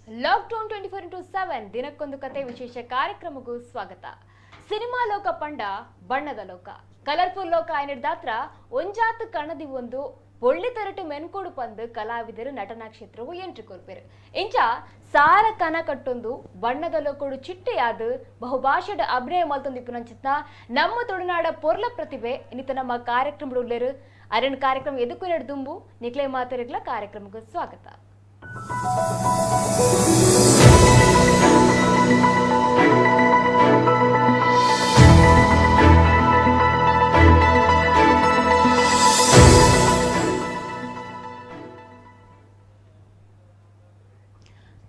Lockdown 24x7 ದಿನಕ್ಕೊಂದು ಕತೆ ವಿಶೇಷ ಕಾರ್ಯಕ್ರಮಕ್ಕೂ ಸ್ವಾಗತ. ಸಿನಿಮಾ ಲೋಕ ಪಂಡ ಬಣ್ಣದ ಲೋಕ, ಕಲರ್ಫುಲ್ ಲೋಕ ಆಯ್ನಿಡ್ದಾತ್ರ ಒಂಜಾತ್ ಕಣದಿ ಒಂದು ಒಳ್ಳಿ ತರಟು ಮೆನ್ಕೊಡು ಪಂದು ಕಲಾವಿದರು ನಟನಾ ಕ್ಷೇತ್ರವು ಎಂಟ್ರಿ ಕೊರ್ಪೇರು. ಇಂಚ ಸಾರ ಕನ ಕಟ್ಟೊಂದು ಬಣ್ಣದ ಲೋಕಡು ಚಿಟ್ಟೆಯಾದ ಬಹುಭಾಷೆಡ ಅಭಿನಯ ಮಲ್ತೊಂದಿಪ್ಪುನಂಚಿತ್ನ ನಮ್ಮ ತುಳುನಾಡ ಪೊರ್ಲ ಪ್ರತಿಭೆ ಇನ್ನಿತ ನಮ್ಮ ಕಾರ್ಯಕ್ರಮ ಉಳ್ಳೇರು. ಅರಣ್ಯ ಕಾರ್ಯಕ್ರಮ ಎದುಕು ದುಂಬು ನಿಕ್ಲೆ ಮಾತರಿಗ್ಲ ಕಾರ್ಯಕ್ರಮಕ್ಕೆ ಸ್ವಾಗತ.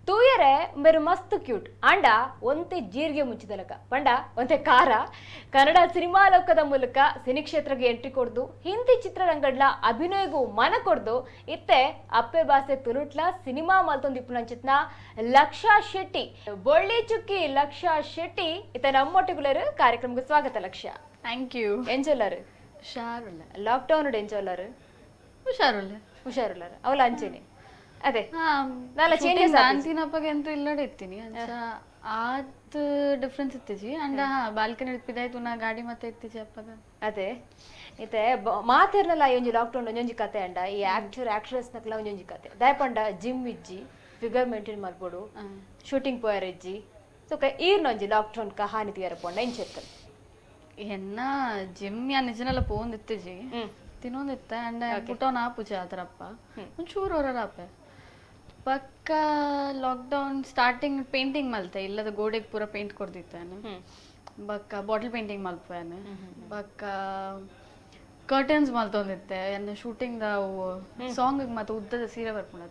ತೂಯರೆ ಮೇರು ಮಸ್ತ್ ಕ್ಯೂಟ್ ಅಂಡ ಒಂತೆ ಜೀರಿಗೆ ಮುಂಚಿದಲಕ ಪಂಡ ಒಂತೆ ಖಾರ. ಕನ್ನಡ ಸಿನಿಮಾ ಲೋಕದ ಮೂಲಕ ಸಿನಿ ಕ್ಷೇತ್ರಕ್ಕೆ ಎಂಟ್ರಿ ಕೊಡ್ದು ಹಿಂದಿ ಚಿತ್ರರಂಗಡ್ಲ ಅಭಿನಯಗೂ ಮನ ಕೊಡ್ದು ಇತ್ತೆ ಅಪ್ಪೆ ಬಾಸೆ ತುಳುಟ್ಲ ಸಿನಿಮಾ ಮಲ್ತೊಂದಿಪ್ಪುನಂಚಿತ್ನ ಲಕ್ಷಾ ಶೆಟ್ಟಿ, ಬೊಳ್ಳಿ ಚುಕ್ಕಿ ಲಕ್ಷಾ ಶೆಟ್ಟಿ ಇತ್ತ ನಮ್ಮೊಟ್ಟಿಗುಲರು. ಕಾರ್ಯಕ್ರಮಕ್ಕೆ ಸ್ವಾಗತ ಲಕ್ಷ. Thank you. ಎಂಜೊಲ್ಲಾರು? ಹುಷಾರುಲ್ಲ. ಲಾಕ್ಡೌನ್ ಎಂಜೊಲ್ಲಾರು? ಹುಷಾರುಲ್ಲ. ಹುಷಾರುಲ್ಲಾರು ಅವಲ ಅಂಚೆನೆ. ಅದೇ ಅಂತಿನಪ್ಪಗೆ ಅಂತೂ ಇಲ್ಲಡೆ ಇತ್ತೀನಿ ಅಂಚ ಆತ್ ಡಿಫ್ರೆನ್ಸ್ ಇತ್ತಿಜಿ. ಅಂಡ್ ಬಾಲ್ಕನಿ ಇಪ್ಪಿದಾಯ್ತು ನಾ ಗಾಡಿ ಮತ್ತೆ ಇತ್ತಿಜಿ ಅಪ್ಪಗ. ಅದೇ ಇತ್ತೆ ಮಾತಿರ್ನಲ್ಲ ಒಂಜಿ ಲಾಕ್ಡೌನ್ ಒಂಜೊಂಜಿ ಕತೆ ಅಂಡ ಈ ಆಕ್ಟರ್ ಆಕ್ಟ್ರೆಸ್ ನಕ್ಲ ಒಂಜೊಂಜಿ ಕತೆ ದಾಯಪಂಡ ಜಿಮ್ ಇಜ್ಜಿ, ಫಿಗರ್ ಮೇಂಟೈನ್ ಮಾಡ್ಬೋದು, ಶೂಟಿಂಗ್ ಪೋಯರ್ ಇಜ್ಜಿ. ಸೊ ಈರ್ನೊಂಜಿ ಲಾಕ್ಡೌನ್ ಕಹಾನಿ ತೀರ ಪೋಂಡ ಇಂಚೆತ್ತ ಎನ್ನ ಜಿಮ್ ಯಾ ನಿಜನೆಲ್ಲ ಪೋಂದ್ ಇತ್ತಿಜಿ ತಿನ್ನೊಂದಿತ್ತ. ಅಂಡ್ ಪುಟೋನ್ ಆಪುಜಿ ಆತರಪ್ಪ ಒಂಚೂರು ಹೊರರ ಆಪೆ. ಪಕ್ಕ ಲಾಕ್ಡೌನ್ ಸ್ಟಾರ್ಟಿಂಗ್ ಪೇಂಟಿಂಗ್ ಮಲ್ತೆ ಇಲ್ಲದ ಗೋಡೆಗೆ ಪೂರ ಪೇಂಟ್ ಕೊಡ್ದಿತ್ತಾನೆ. ಬಕ್ಕ ಬಾಟಲ್ ಪೇಂಟಿಂಗ್ ಮಲ್ಪೇನೆ. ಬಕ್ಕ ಕರ್ಟನ್ಸ್ ಮಲ್ತೊಂದಿತ್ತೆ. ಎನ್ನ ಶೂಟಿಂಗ್ ಸಾಂಗ್ ಮತ್ತೆ ಉದ್ದದ ಸೀರೆ ಬರ್ಪುಂಡು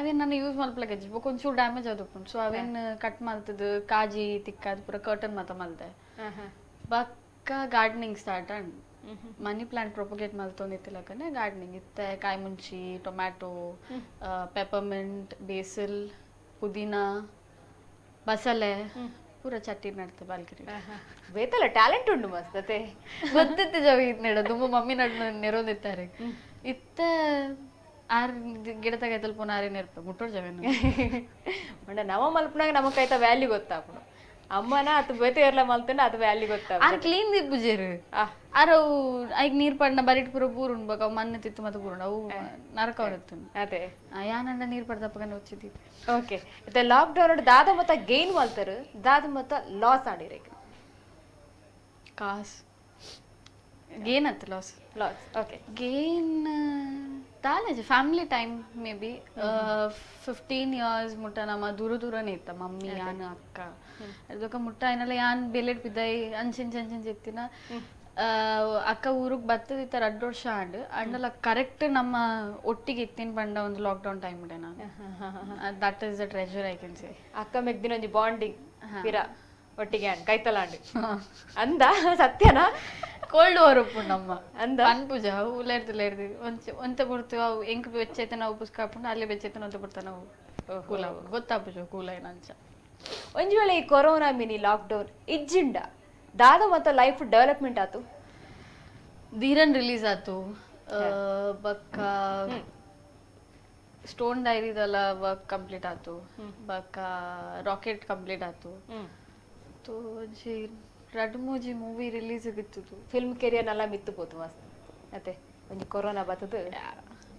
ಅವೇನ್ ನಾನು ಯೂಸ್ ಮಲ್ಪಲಕ್ಕೆ ಬೊಕ್ಕ ಒಂಚೂರು ಡ್ಯಾಮೇಜ್ ಆದುಪ್ಪುಂಡು. ಸೊ ಅವೇನ್ ಕಟ್ ಮಲ್ತದ ಕಾಜಿ ತಿಕ್ಕಾದ ಪೂರ ಕರ್ಟನ್ ಮಾತ ಮಲ್ತೆ. ಬಕ್ಕ gardening start and money plant propagate ಮಲ್ತೊಂದಿತ್ತಿಲಕನೆ gardening ಇತ್ತೆ ಕಾಯಿ ಮುಂಚಿ, ಟೊಮ್ಯಾಟೊ, ಪೆಪರ್ಮೆಂಟ್, ಬೇಸಿಲ್, ಪುದೀನಾ, ಬಸಳೆ ಪೂರ ಚಟ್ಟಿ ನಡ್ತೆ ಬಾಲ್ಕನಿ. ಬೇತಲ್ಲ ಟ್ಯಾಲೆಂಟ್ ಉಂಡು ಮಸ್ತ್ ಅತೆ ಗೊತ್ತಿತ್ತು ಜವಿ ನಡ ತುಂಬ ಮಮ್ಮಿ ನಡ್ ನೆರೊಂದಿತ್ತಾರೆ. ಇತ್ತ ಆರ್ ಗಿಡ ತಗೈತಲ್ ಪೋನ ಆರೇ ನೆರ್ಪ ಮುಟ್ಟೋರ್ ಜವೇನು. ಮಂಡ ನವ ಮಲ್ಪನಾಗ ನಮಕೈತ ವ್ಯಾಲ್ಯೂ ಗೊತ್ತಾಪುಂಡು. ಅಮ್ಮನ ಅದು ಬೇತೆ ಇರ್ಲ ಮಲ್ತಂಡ ಅದು ವ್ಯಾಲ್ಯೂ ಗೊತ್ತಾಗ. ಆರ್ ಕ್ಲೀನ್ ದಿಪ್ಪುಜೇರು ಆರ್ ಅವು ಐಕ್ ನೀರ್ ಪಡ್ನ ಬರಿಟ್ ಪೂರ ಬೂರುಂಡು ಬೊಕ ಅವು ಮಣ್ಣು ತಿತ್ತು ಮತ್ತೆ ಬೂರುಂಡು ಅವು ನರಕ ಇತ್ತು. ಅದೇ ಯಾನಂಡ ನೀರ್ ಪಡ್ದಪ್ಪಗನೆ వచ్చింది. ಓಕೆ, ಇತ್ತೆ ಲಾಕ್ಡೌನ್ ದಾದ ಮತ್ತ ಗೇನ್ ಮಲ್ತರು, ದಾದ ಮತ್ತ ಲಾಸ್ ಆಡಿರೆ? ಕಾಸ್ ಗೇನ್ ಅತ್ತ ಲಾಸ್. Loss okay. ಗೇನ್ ದಾಲೇಜ್ family time may be 15 years ಮುಟ್ಟ ನಮ್ಮ ದೂರ ದೂರನೇ ಇತ್ತ ಮಮ್ಮಿ ಯಾನ್ ಅಕ್ಕ ಅದಕ್ಕ ಮುಟ್ಟ ಏನೆಲ್ಲ ಯಾನ್ ಬೆಲೆಡ್ ಬಿದ್ದಾಯಿ ಅಂಚಿಂಚ ಅಂಚಿಂಚ ಇತ್ತಿನ. ಅಕ್ಕ ಊರಿಗೆ ಬತ್ತದಿತ್ತ 2 ವರ್ಷ ಆಂಡ್ ಅಂಡಲ ಕರೆಕ್ಟ್ ನಮ್ಮ ಒಟ್ಟಿಗೆ ಇತ್ತಿನ ಬಂಡ ಒಂದು ಲಾಕ್ಡೌನ್ ಟೈಮ್ ಇಡೆ ನಾನು. That is the treasure I can say. ಅಕ್ಕ ಮೆಗ್ದಿನ ಒಂಜಿ ಬಾಂಡಿಂಗ್ ಪಿರ ಒಟ್ಟಿಗೆ ಆಂಡ್ ಕೈತಲಾಂಡ್ ಅಂದ ಸತ್ಯನಾ? ಕೋಲ್ಡ್ ವಾರ್ ಉಪ್ಪು ನಮ್ಮ ಅಂದ ಅನ್ಪುಜ ಉಲೇರ್ದು ಲೇರ್ದು ಒಂಚೆ ಒಂತೆ ಪುರ್ತು ಅವು ಎಂಕ್ ಬೆಚ್ಚೈತೆ ನಾವು ಪುಸ್ಕಾಪುಂಡು ಅಲ್ಲಿ ಬೆಚ್ಚೈತೆ ಒಂತೆ ಪುರ್ತ ನಾವು ಕೂಲ ಗೊತ್ತಾಪುಜ ಕೂಲ ಏನಂಚ. ಒಂಜಿ ವೇಳೆ ಈ ಕೊರೋನಾ ಮಿನಿ ಲಾಕ್ಡೌನ್ ಇಜ್ಜಿಂಡ ದಾದ ಮತ್ತ ಲೈಫ್ ಡೆವಲಪ್ಮೆಂಟ್ ಆತು? ಧೀರನ್ ರಿಲೀಸ್ ಆತು. ಬಕ್ಕ ಸ್ಟೋನ್ ಡೈರಿದೆಲ್ಲ ವರ್ಕ್ ಕಂಪ್ಲೀಟ್ ಆತು. ಬಕ್ಕ ರಾಕೆಟ್ ಕಂಪ್ಲೀಟ್ ಆತು. ಒಂಜಿ ರಡ್ಡ್ ಮೂಜಿ ಮೂವಿ ರಿಲೀಸ್ ಆಗಿತ್ತು. ಫಿಲ್ಮ್ ಕೆರಿಯರ್ ನಲ್ಲ ಮಿತ್ತು ಪೋತು ಮಸ್ತ್ ಅತ್ತೆ ಒಂಜಿ ಕೊರೋನಾ ಬತ್ತದು.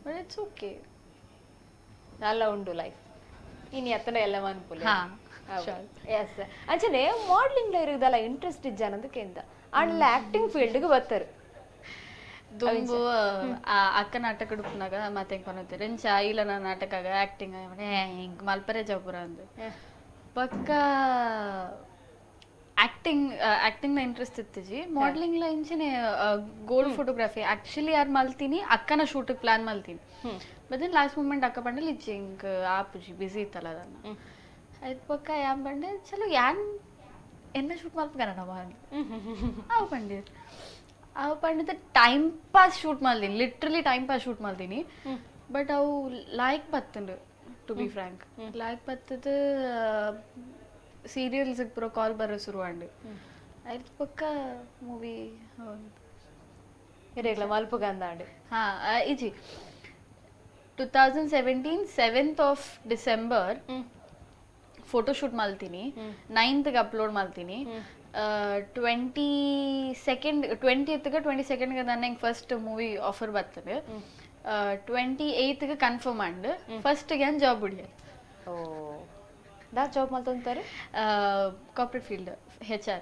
ಬಟ್ it's okay, ನಲ್ಲ ಉಂಡು ಲೈಫ್ ಇನಿ ಅತ್ತನ ಎಲ್ಲ ಮನ್ಪುಲೆ. ಎಸ್, ಅಂಚನೆ ಮಾಡಲಿಂಗ್ ಇರುದಲ್ಲ ಇಂಟ್ರೆಸ್ಟ್ ಇಜ್ಜ ಅನ್ನೋದಕ್ಕೆ ಎಂತ ಆಂಡ್ಲ ಆಕ್ಟಿಂಗ್ ಫೀಲ್ಡ್ಗೆ ಬರ್ತಾರೆ. ದುಂಬು ಅಕ್ಕ ನಾಟಕ ಉಪ್ಪುನಾಗ ಮತ್ತೆ ಹೆಂಗ್ ಪನ್ನೊತ್ತೀರಿ ಎಂಚ ಇಲ್ಲ ನನ್ನ ನಾಟಕ ಆಕ್ಟಿಂಗ್ ಹಿಂಗ್ ಮಲ್ಪರೆ ಜಪುರ ಅಂದು. ಪಕ್ಕ ಆಕ್ಟಿಂಗ್ ಆಕ್ಟಿಂಗ್ ಇಂಟ್ರೆಸ್ಟ್ ಇತ್ತಿಜಿ. ಮಾಡಲಿಂಗ್ ಲ ಇಂಚನೆ ಗೋಲ್ಡ್ ಫೋಟೋಗ್ರಫಿ ಆಕ್ಚುಲಿ ಯಾರು ಮಲ್ತೀನಿ ಅಕ್ಕನ ಶೂಟ್ ಪ್ಲಾನ್ ಮಲ್ತೀನಿ. ಬಟ್ then last moment ಅಕ್ಕ ಬಂಡಲ್ ಇಜ್ಜಿ ಹಿಂಗ್ ಆಪುಜಿ ಬಿಸಿ ಇತ್ತಲ್ಲ ಅದನ್ನ ಅದ್ ಪಕ್ಕ ಯಾನ್ ಬಂಡೆ ಚಲೋ ಯಾನ್ ಎನ್ನ ಶೂಟ್ ಮಲ್ಪಗಾನ ಅವು ಬಂಡಿ ಅವು ಪಂಡಿತ ಟೈಮ್ ಪಾಸ್ ಶೂಟ್ ಮಲ್ತೀನಿ, ಲಿಟ್ರಲಿ ಟೈಮ್ ಪಾಸ್ ಶೂಟ್ ಮಲ್ತೀನಿ. ಬಟ್ ಅವು ಲಾಯ್ಕ್ ಬತ್ತಂಡು ಟು ಬಿ ಫ್ರಾಂಕ್ ಲಾಯ್ಕ್ ಬತ್ತದ ಸೀರಿಯಲ್ಸ್ ಪೂರ ಕಾಲ್ ಬರೋ ಶುರು ಆಯ್ತು. ಪಕ್ಕ ಮೂವಿ ಮಲ್ಪುಗಂದಾಂಡ್. ಹಾ ಇಜಿ 2017 7th of December photo shoot ಮಾಡ್ತೀನಿ 9th upload ಮಾಡ್ತೀನಿ 22nd 20th 22nd ನನ್ನ ಫಸ್ಟ್ ಮೂವಿ ಆಫರ್ ಬರ್ತದೆ 28th confirm and first ಗೆ ಜಾಬ್ ಹುಡಿಯ ಓ ದಾ ಜಾಬ್ ಮಾಡ್ತಂತಾರೆ ಕಾರ್ಪೊರೇಟ್ ಫೀಲ್ಡ್ HR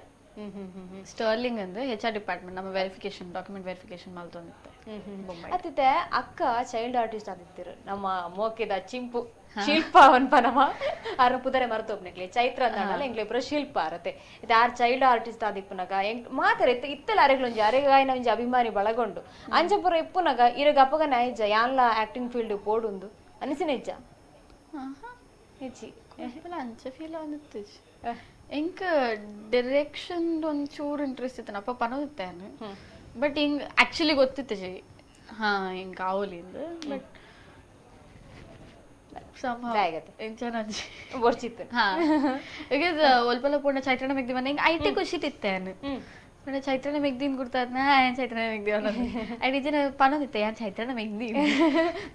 ಸ್ಟರ್ಲಿಂಗ್ ಅಂದ್ರೆ HR department ನಮ್ಮ ವೆರಿಫಿಕೇಶನ್ ಡಾಕ್ಯುಮೆಂಟ್ ವೆರಿಫಿಕೇಶನ್ ಮಾಡ್ತೊಂದಿತ್ತೆ ಅತ್ತಿತ್ತೆ ಅಕ್ಕ ಚೈಲ್ಡ್ ಆರ್ಟಿಸ್ಟ್ ಆಗಿತ್ತಿರು ನಮ್ಮ ಮೋಕೆದ ಚಿಂಪು ಶಿಲ್ಪ ಅನ್ಪನಮ ಆರ ಪುದರೆ ಮರ್ತೋಪ್ನೆಕ್ಲೆ ಚೈತ್ರ ಅಂದಾಡಲ್ಲ ಎಂಗ್ಲೆ ಪುರ ಶಿಲ್ಪ ಅರತೆ ಇದು ಆರ್ ಚೈಲ್ಡ್ ಆರ್ಟಿಸ್ಟ್ ಆದಿಪ್ಪುನಗ ಎಂಕ್ ಮಾತರ ಇತ್ತ ಇತ್ತಲ ಅರೆಗ್ಲೊಂಜಿ ಅರೆಗಾಯಿನ ಒಂಜಿ ಅಭಿಮಾನಿ ಬಳಗೊಂಡು ಅಂಜಪುರ ಇಪ್ಪುನಗ ಇರಗ ಅಪ್ಪಗ ನೈಜ ಯಾನ್ಲ ಆಕ್ಟಿಂಗ್ ಫೀಲ್ಡ್ ಪೋಡುಂದು ಅನಿಸಿನ ಇಜ್ಜ ಇಜ್ಜಿ ಅಂಚ ಫೀಲ್ ಆಗುತ್ತೆ ಎಂಕ್ ಡೈರೆಕ್ಷನ್ ಒಂಚೂರು ಇಂಟ್ರೆಸ್ಟ್ ಇತ್ತು ಅಪ್ಪ ಪನೋದಿತ್ತೆ ಬಟ್ ಹಿಂಗ್ ಆಕ್ಚುಲಿ ಗೊತ್ತಿತ್ತು ಜಿ ಹಾ ಹಿಂಗ್ ಆವಲಿಂದ ಬಟ್ ಒಲ್ಪಲ ಪೂರ್ಣ ಚೈತ್ರಣ ಮೆಗ್ದಿ ಮನೆ ಹಿಂಗೆ I T ಖುಷಿ ಇತ್ತೆ ಪಂಡ ಚೈತ್ರಣ ಮೆಗ್ದಿನ್ ಗುರ್ತಾದ್ನ ಏನ್ ಚೈತ್ರಣ ಮೆಗ್ದಿ ಅನ್ನೋದು I T ಜನ ಪನೋದಿತ್ತೆ ಯಾನ್ ಚೈತ್ರಣ ಮೆಗ್ದಿ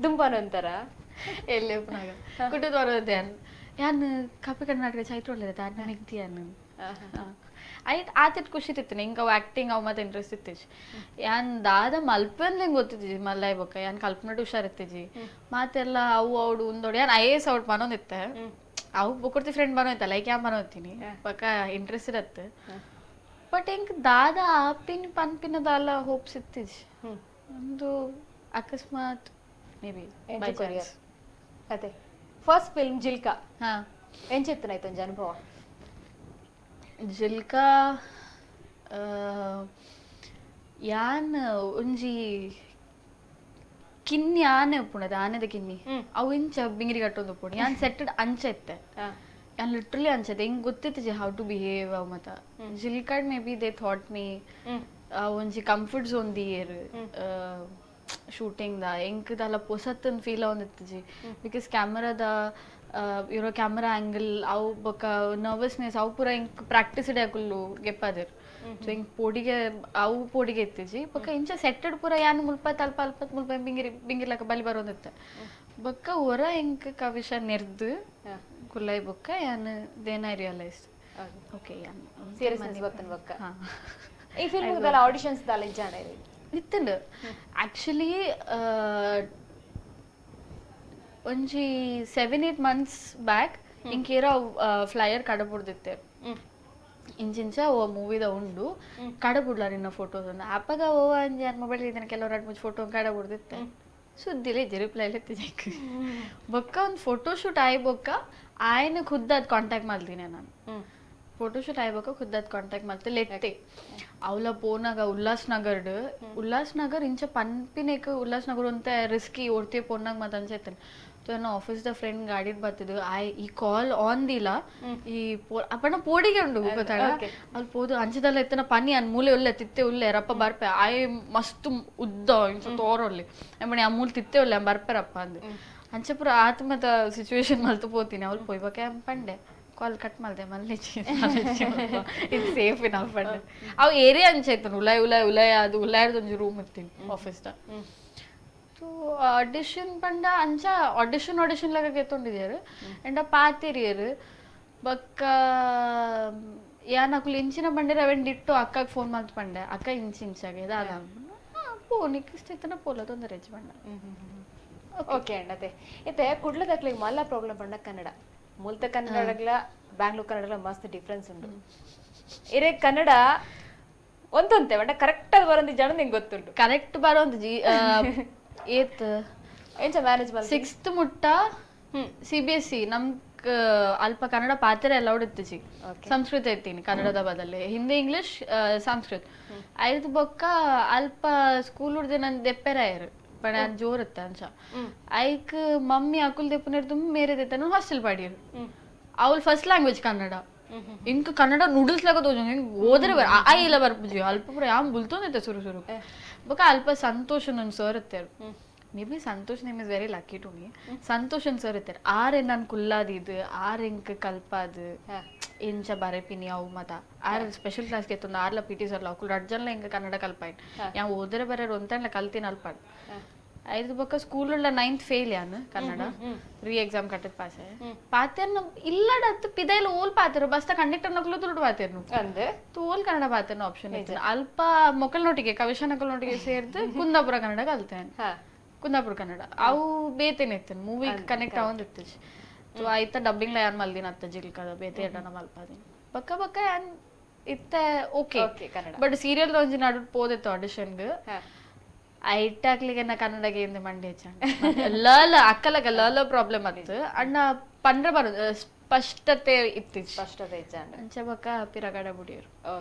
ದುಂಪನ ಅಂತಾರ ಎಲ್ಲೇ ಪುನಾಗ ಕುಟುಂಬ ಬರೋದೆ ಯಾನ್ ಕಾಪಿ ಕರ್ನಾಟಕ ಚೈತ್ರ ಒಳ್ಳೆದ ಅನ್ನ ಮೆಗ್ದಿ ಅನ್ನ ಆಯ್ತು ಆತಿಟ್ ಖುಷಿ ಇತ್ತು ಹಿಂಗೆ ಅವು ಆ್ಯಕ್ಟಿಂಗ್ ಅವು ಮತ್ತೆ ಇಂಟ್ರೆಸ್ಟ್ ಇತ್ತಿಜಿ ಯಾನ್ ದಾದ ಮಲ್ಪಂದ್ ಹಿಂಗೆ ಗೊತ್ತಿದ್ದಿ ಮಲ್ಲಾಯ್ ಬೊಕ್ಕ ಯಾನ್ ಕಲ್ಪನಡು ಹುಷಾರಿತ್ತಿಜಿ ಮಾತೆಲ್ಲ ಅವು ಅವಡು ಉಂದೋಡು ಯಾನ್ I A S out ಬನೋದಿತ್ತೆ ಅವು ಬೊಕ್ಕರ್ತಿ ಫ್ರೆಂಡ್ ಬನೋಯ್ತ ಲೈಕ್ ಯಾನ್ ಬನೋತೀನಿ ಪಕ್ಕ ಇಂಟ್ರೆಸ್ಟ್ ಇರತ್ತೆ ಬಟ್ ಹಿಂಗೆ ದಾದ ಆಪಿನ ಪನ್ಪಿನದಾಲ ಹೋಪ್ಸ್ ಇತ್ತಿಜಿ ಒಂದು ಅಕಸ್ಮಾತ್ ಮೇ ಬಿ ಅದೇ ಫಸ್ಟ್ ಫಿಲ್ಮ್ ಜಿಲ್ಕಾ ಹಾ ಏನ್ ಚೆತ್ತನಾಯ್ತು ಒಂಜಿ ಅನುಭವ ಜಿಲ್ಕಾ ಯಾನ್ ಒಂಜಿ ಕಿನ್ನಿ ಆನೆ ಉಪ್ಪುಣದ ಆನೆದ ಕಿನ್ನಿ ಅವು ಇಂಚ ಬಿಂಗಿರಿ ಕಟ್ಟೊಂದು ಉಪ್ಪುಣು ಯಾನ್ ಸೆಟ್ಟಡ್ ಅಂಚ ಇತ್ತೆ ಯಾನ್ ಲಿಟ್ರಲಿ ಅಂಚತೆ ಹಿಂಗೆ ಗೊತ್ತಿತ್ತು how to behave ಅವು ಮತ್ತ ಜಿಲ್ಕಾಡ್ maybe they thought me ಒಂಜಿ ಕಂಫರ್ಟ್ ಝೋನ್ ದಿಯೇರ್ ಶೂಟಿಂಗ್ the ಎಂಕದಲ್ಲ ಪೊಸತ್ತನ್ ಫೀಲ್ ಆವೊಂದಿತ್ತಿಜಿ because ಕ್ಯಾಮರಾದ ಇರೋ ಕ್ಯಾಮರಾ ಆ್ಯಂಗಲ್ ಅವು ಬೊಕ್ಕ ನರ್ವಸ್ನೆಸ್ ಅವು ಪೂರ ಇಂಕ್ ಪ್ರಾಕ್ಟೀಸ್ ಅಕುಲು ಗೆಪ್ಪಾದಿರ್ ಸೊ ಹಿಂಗೆ ಪೋಡಿಗೆ ಅವು ಪೋಡಿಗೆ ಇತ್ತಿಜಿ ಬೊಕ್ಕ ಇಂಚ ಸೆಟ್ಟೆಡ್ ಪೂರ ಯಾನ್ ಮುಲ್ಪ ತಲ್ಪ ಅಲ್ಪ ಮುಲ್ಪ ಬಿಂಗಿರಿ ಬಿಂಗಿರ್ಲಕ್ಕ ಬಲಿ ಬರೋದಿತ್ತೆ ಬೊಕ್ಕ ಹೊರ ಇಂಕ್ ಕವಿಶ ನೆರ್ದು ಕುಲ್ಲೈ ಬೊಕ್ಕ ಯಾನ್ then I realise okay ಯಾನ್ ಸೀರಿಯಸ್ನೆಸ್ ಬತ್ತನ್ ಬೊಕ್ಕ ಈ ಫಿಲ್ಮ್ ದಾಲ ಆಡಿಷನ್ಸ್ ದಾಲ ಇಜ್ಜಾಣ ಇತ್ತಂಡು ಆಕ್ಚುಲಿ ಒಂಜಿ 7-8 ಮಂತ್ಸ್ ಬ್ಯಾಕ್ ಇಂಕೇರ ಫ್ಲೈಯರ್ ಕಡಬುಡ್ದಿತ್ತೆ ಇಂಚಿಂಚ ಓ ಮೂವಿದ ಉಂಡು ಕಡಬುಡ್ಲ ನಿನ್ನ ಫೋಟೋಸ್ ಅಂದ ಅಪ್ಪಗ ಓ ಅಂಜಿ ಯಾನ್ ಮೊಬೈಲ್ ಇದ್ದೇನೆ ಕೆಲವು ಎರಡು ಮೂರು ಫೋಟೋ ಕಡಬುಡ್ದಿತ್ತೆ ಸುದ್ದಿಲ್ಲ ಇಜ್ಜಿ ರಿಪ್ಲೈ ಇತ್ತಿಜೆಕ್ ಬೊಕ್ಕ ಒಂದು ಫೋಟೋ ಶೂಟ್ ಆಯ್ ಬೊಕ್ಕ ಆಯ್ನ ಖುದ್ದಾದ್ ಕಾಂಟ್ಯಾಕ್ಟ್ ಮಾಡ್ತೀನಿ ನಾನು ಫೋಟೋ ಶೂಟ್ ಆಯ್ಬೇಕು ಖುದ್ದಾದ್ ಕಾಂಟ್ಯಾಕ್ಟ್ ಮಾಡ್ತೆ ಲೆತ್ತೆ ಅವಲ ಪೋನಾಗ ಉಲ್ಲಾಸ್ನಗರ್ಡ್ ಉಲ್ಲಾಸ್ನಗರ್ ಇಂಚ ಪನ್ಪಿನೇಕ್ ಉಲ್ಲಾಸ್ನಗರ್ ಅಂತ ರಿಸ್ಕಿ ಓಡ್ತಿ ಪೋನಾಗ ಮತ್ತೆ ಅಂಚೈತೇನೆ ಸೊ ನನ್ನ ಆಫೀಸ್ the friend ಗಾಡಿಡ್ ಬರ್ತಿದ್ದು ಆಯ್ ಈ ಕಾಲ್ ಆನ್ ದಿಲ್ಲ ಈ ಅಪ್ಪಣ ಪೋಡಿಗೆ ಉಂಡು ಗೊತ್ತಾಗ ಅಲ್ಲಿ ಪೋದು ಅಂಚದಲ್ಲ ಎತ್ತನ ಪನಿ ಅನ್ ಮೂಲೆ ಉಲ್ಲೆ ತಿತ್ತೆ ಉಲ್ಲೆ ರಪ್ಪ ಬರ್ಪೆ ಆಯ್ ಮಸ್ತ್ ಉದ್ದ ಇಂಚ ತೋರೊಲ್ಲಿ ಅಂಬಣಿ ಆ ಮೂಲೆ ತಿತ್ತೆ ಉಲ್ಲೆ ಬರ್ಪೆರಪ್ಪ ಅಂದು ಅಂಚಪುರ ಆತ್ಮದ ಸಿಚುವೇಶನ್ ಮಲ್ತು ಪೋತೀನಿ ಅವ್ಳು ಪೋಯ್ಬೇಕೆ ಪಂಡೆ ಕಾಲ್ ಕಟ್ ಮಾಡಿದೆ ಮಲ್ಲೆ ಇದು ಸೇಫ್ ಇನಫ್ ಪಂಡೆ ಅವು ಏರಿಯಾ ಅಂಚಾಯ್ತು ಉಲಾಯ್ ಉಲಾಯ್ ಉಲಾಯ್ ಅದು ಉಲಾಯ್ದು ಒಂಜಿ ರೂಮ್ ಇರ್ತೀನಿ ಆಫೀಸ್ದ ಸೊ ಆಡಿಷನ್ ಪಂಡ ಅಂಚ ಆಡಿಷನ್ ಆಡಿಷನ್ ಲಾಗ ಗೆತ್ತೊಂಡಿದ್ಯಾರು ಅಂಡ್ ಪಾತಿರಿಯರು ಬೊಕ್ಕ ಯಾನ್ ಅಕುಲು ಇಂಚಿನ ಬಂಡೆರ್ ಅವೆನ್ ಡಿಟ್ಟು ಅಕ್ಕಗ್ ಫೋನ್ ಮಲ್ತ್ ಪಂಡೆ ಅಕ್ಕ ಇಂಚ ಇಂಚಾಗ ದಾದ ಪೋ ನಿಕ್ ಇಷ್ಟ ಇತ್ತನ ಪೋಲ ತೊಂದರೆ ಹೆಚ್ಚು ಪಂಡ ಓಕೆ ಅಣ್ಣ ಅದೇ ಇತ್ತೆ ಕುಡ್ಲದಕ್ಲಿಗೆ ಮಲ್ಲ ಪ್ರಾಬ್ಲಮ್ ಪಂಡ ಕನ್ನಡ ಮುಲ್ತ ಕನ್ನಡಗ್ಲ ಬ್ಯಾಂಗ್ಳೂರ್ ಕನ್ನಡಗ್ಲ ಮಸ್ತ್ ಡಿಫ್ರೆನ್ಸ್ ಉಂಟು ಇರೇ ಕನ್ನಡ ಒಂದೊಂತೆ ಬಟ್ ಕರೆಕ್ಟ್ ಆಗಿ ಬರೋದು ಜನ ನಿಂಗೆ ಗೊತ್ತುಂಟು ಕರೆಕ್ಟ್ ಬರೋದು ಜಿ ಏತ್ ಎಂಚ ಮ್ಯಾನೇಜ್ ಮಾಡಿ ಸಿಕ್ಸ್ತ್ ಮುಟ್ಟ ಸಿ ಬಿ ಎಸ್ ಸಿ ನಮ್ ಅಲ್ಪ ಕನ್ನಡ ಪಾತ್ರ ಅಲೌಡ್ ಇತ್ತು ಜಿ ಸಂಸ್ಕೃತ ಇತ್ತೀನಿ ಕನ್ನಡದ ಬದಲು ಹಿಂದಿ ಇಂಗ್ಲಿಷ್ ಸಂಸ್ಕೃತ ಐದು ಬೊಕ್ಕ ಅಲ್ಪ ಸ್ಕೂಲ್ ಉಡ್ದೆ ನನ್ ದೆಪ್ಪೆರಾಯರು ಪಣ ಜೋರ್ ಇತ್ತ ಅಂಚ ಐಕ್ ಮಮ್ಮಿ ಅಕುಲ್ ದೆಪ್ಪುನೇರ್ ತುಂಬ ಮೇರೆ ದೆತ್ತನು ಹಾಸ್ಟೆಲ್ ಪಾಡಿಯರು ಅವಳು ಫಸ್ಟ್ ಲ್ಯಾಂಗ್ವೇಜ್ ಕನ್ನಡ ಇಂಕ ಕನ್ನಡ ನೂಡಲ್ಸ್ ಲಾಗ ತೋಜು ಹಿಂಗ್ ಓದ್ರೆ ಆ ಇಲ್ಲ ಬರ್ಪುಜಿ ಅಲ್ಪ ಪೂರ ಯಾಮ್ ಬುಲ್ತೊಂದಿತ್ತೆ ಸುರು ಸುರು ಬೊಕ್ಕ ಅಲ್ಪ ಸಂತೋಷ್ ಒಂದು sir ಇತ್ತೆರು maybe Santosh name is very lucky to me Santoshan sir ಇತ್ತೆರು ಆರ್ ನಾನು ಕುಲ್ಲಾದಿದ್ದು ಆರ್ ಎಂಕ್ ಕಲ್ಪಾದು ಎಂಚ ಬರೆಪಿನಿ ಅವು ಮತ ಆರ್ ಸ್ಪೆಷಲ್ ಕ್ಲಾಸ್ಗೆ ಎತ್ತೊಂದು ಆರ್ಲ ಪಿ ಟಿ ಸರ್ ಅಕುಲ್ ರಡ್ ಜನಲ ಎಂಕ್ ಕನ್ನಡ ಕಲ್ಪಾಯಿನ್ ಯಾ ಓದರೆ ಬರೆರ್ ಒಂತಂಡ್ಲ ಕಲ್ತಿನ ಅಲ್ಪಾಡ್ ಐದು ಬೊಕ್ಕ ಸ್ಕೂಲ್ ಉಳ್ಳ 9th fail ಯಾನ್ ಕನ್ನಡ ರೀ ಎಕ್ಸಾಮ್ ಕಟ್ಟದ ಪಾಸ್ ಪಾತೆರ್ನ ಇಲ್ಲಡತ್ತು ಪಿದೈಲ ಓಲ್ ಪಾತೆರು ಬಸ್ತ ಕಂಡಕ್ಟರ್ ನಕಲು ತುಳುಡು ಪಾತೆರ್ನು ಅಂದ್ ತೋಲ್ ಕನ್ನಡ ಪಾತೆರ್ನ ಆಪ್ಷನ್ ಇತ್ತು ಅಲ್ಪ ಮೊಕಲ್ನೊಟ್ಟಿಗೆ ಕವಿಶನಕಲ್ನೊಟ್ಟಿಗೆ ಸೇರ್ದು ಕುಂದಾಪುರ ಕನ್ನಡ ಕಲ್ತೇನೆ ಕುಂದಾಪುರ ಕನ್ನಡ ಅವು ಬೇತೇನೆ ಇತ್ತು ಮೂವಿ ಕನೆಕ್ಟ್ ಆವೊಂದಿತ್ತು ಸೊ ಆಯ್ತಾ ಡಬ್ಬಿಂಗ್ ಲ ಯಾನ್ ಮಲ್ದಿನ ಅತ್ತ ಜಿಲ್ಕದ ಬೇತೆ ಎಡನ ಮಲ್ಪಾದಿನ ಬಕ್ಕ ಬಕ್ಕ ಯಾನ್ ಇತ್ತ ಓಕೆ ಬಟ್ ಸೀರಿಯಲ್ ಒಂಜಿ ನಡು ಪೋದಿತ್ತು ಆಡಿಷನ್ಗೆ ಐಟಾಕ್ಲಿಗೆ ನಾ ಕನ್ನಡಗೆ ಇಂದ ಮಂಡಿ ಹೆಚ್ಚ ಲ ಅಕ್ಕಲಗ ಲ ಪ್ರಾಬ್ಲಮ್ ಆತ್ತು ಅಣ್ಣ ಪಂಡ್ರ ಬರ ಸ್ಪಷ್ಟತೆ ಇತ್ತು ಸ್ಪಷ್ಟತೆ ಅಂಚ ಬಕ್ಕ ಪಿರಗಡ ಬುಡಿಯರು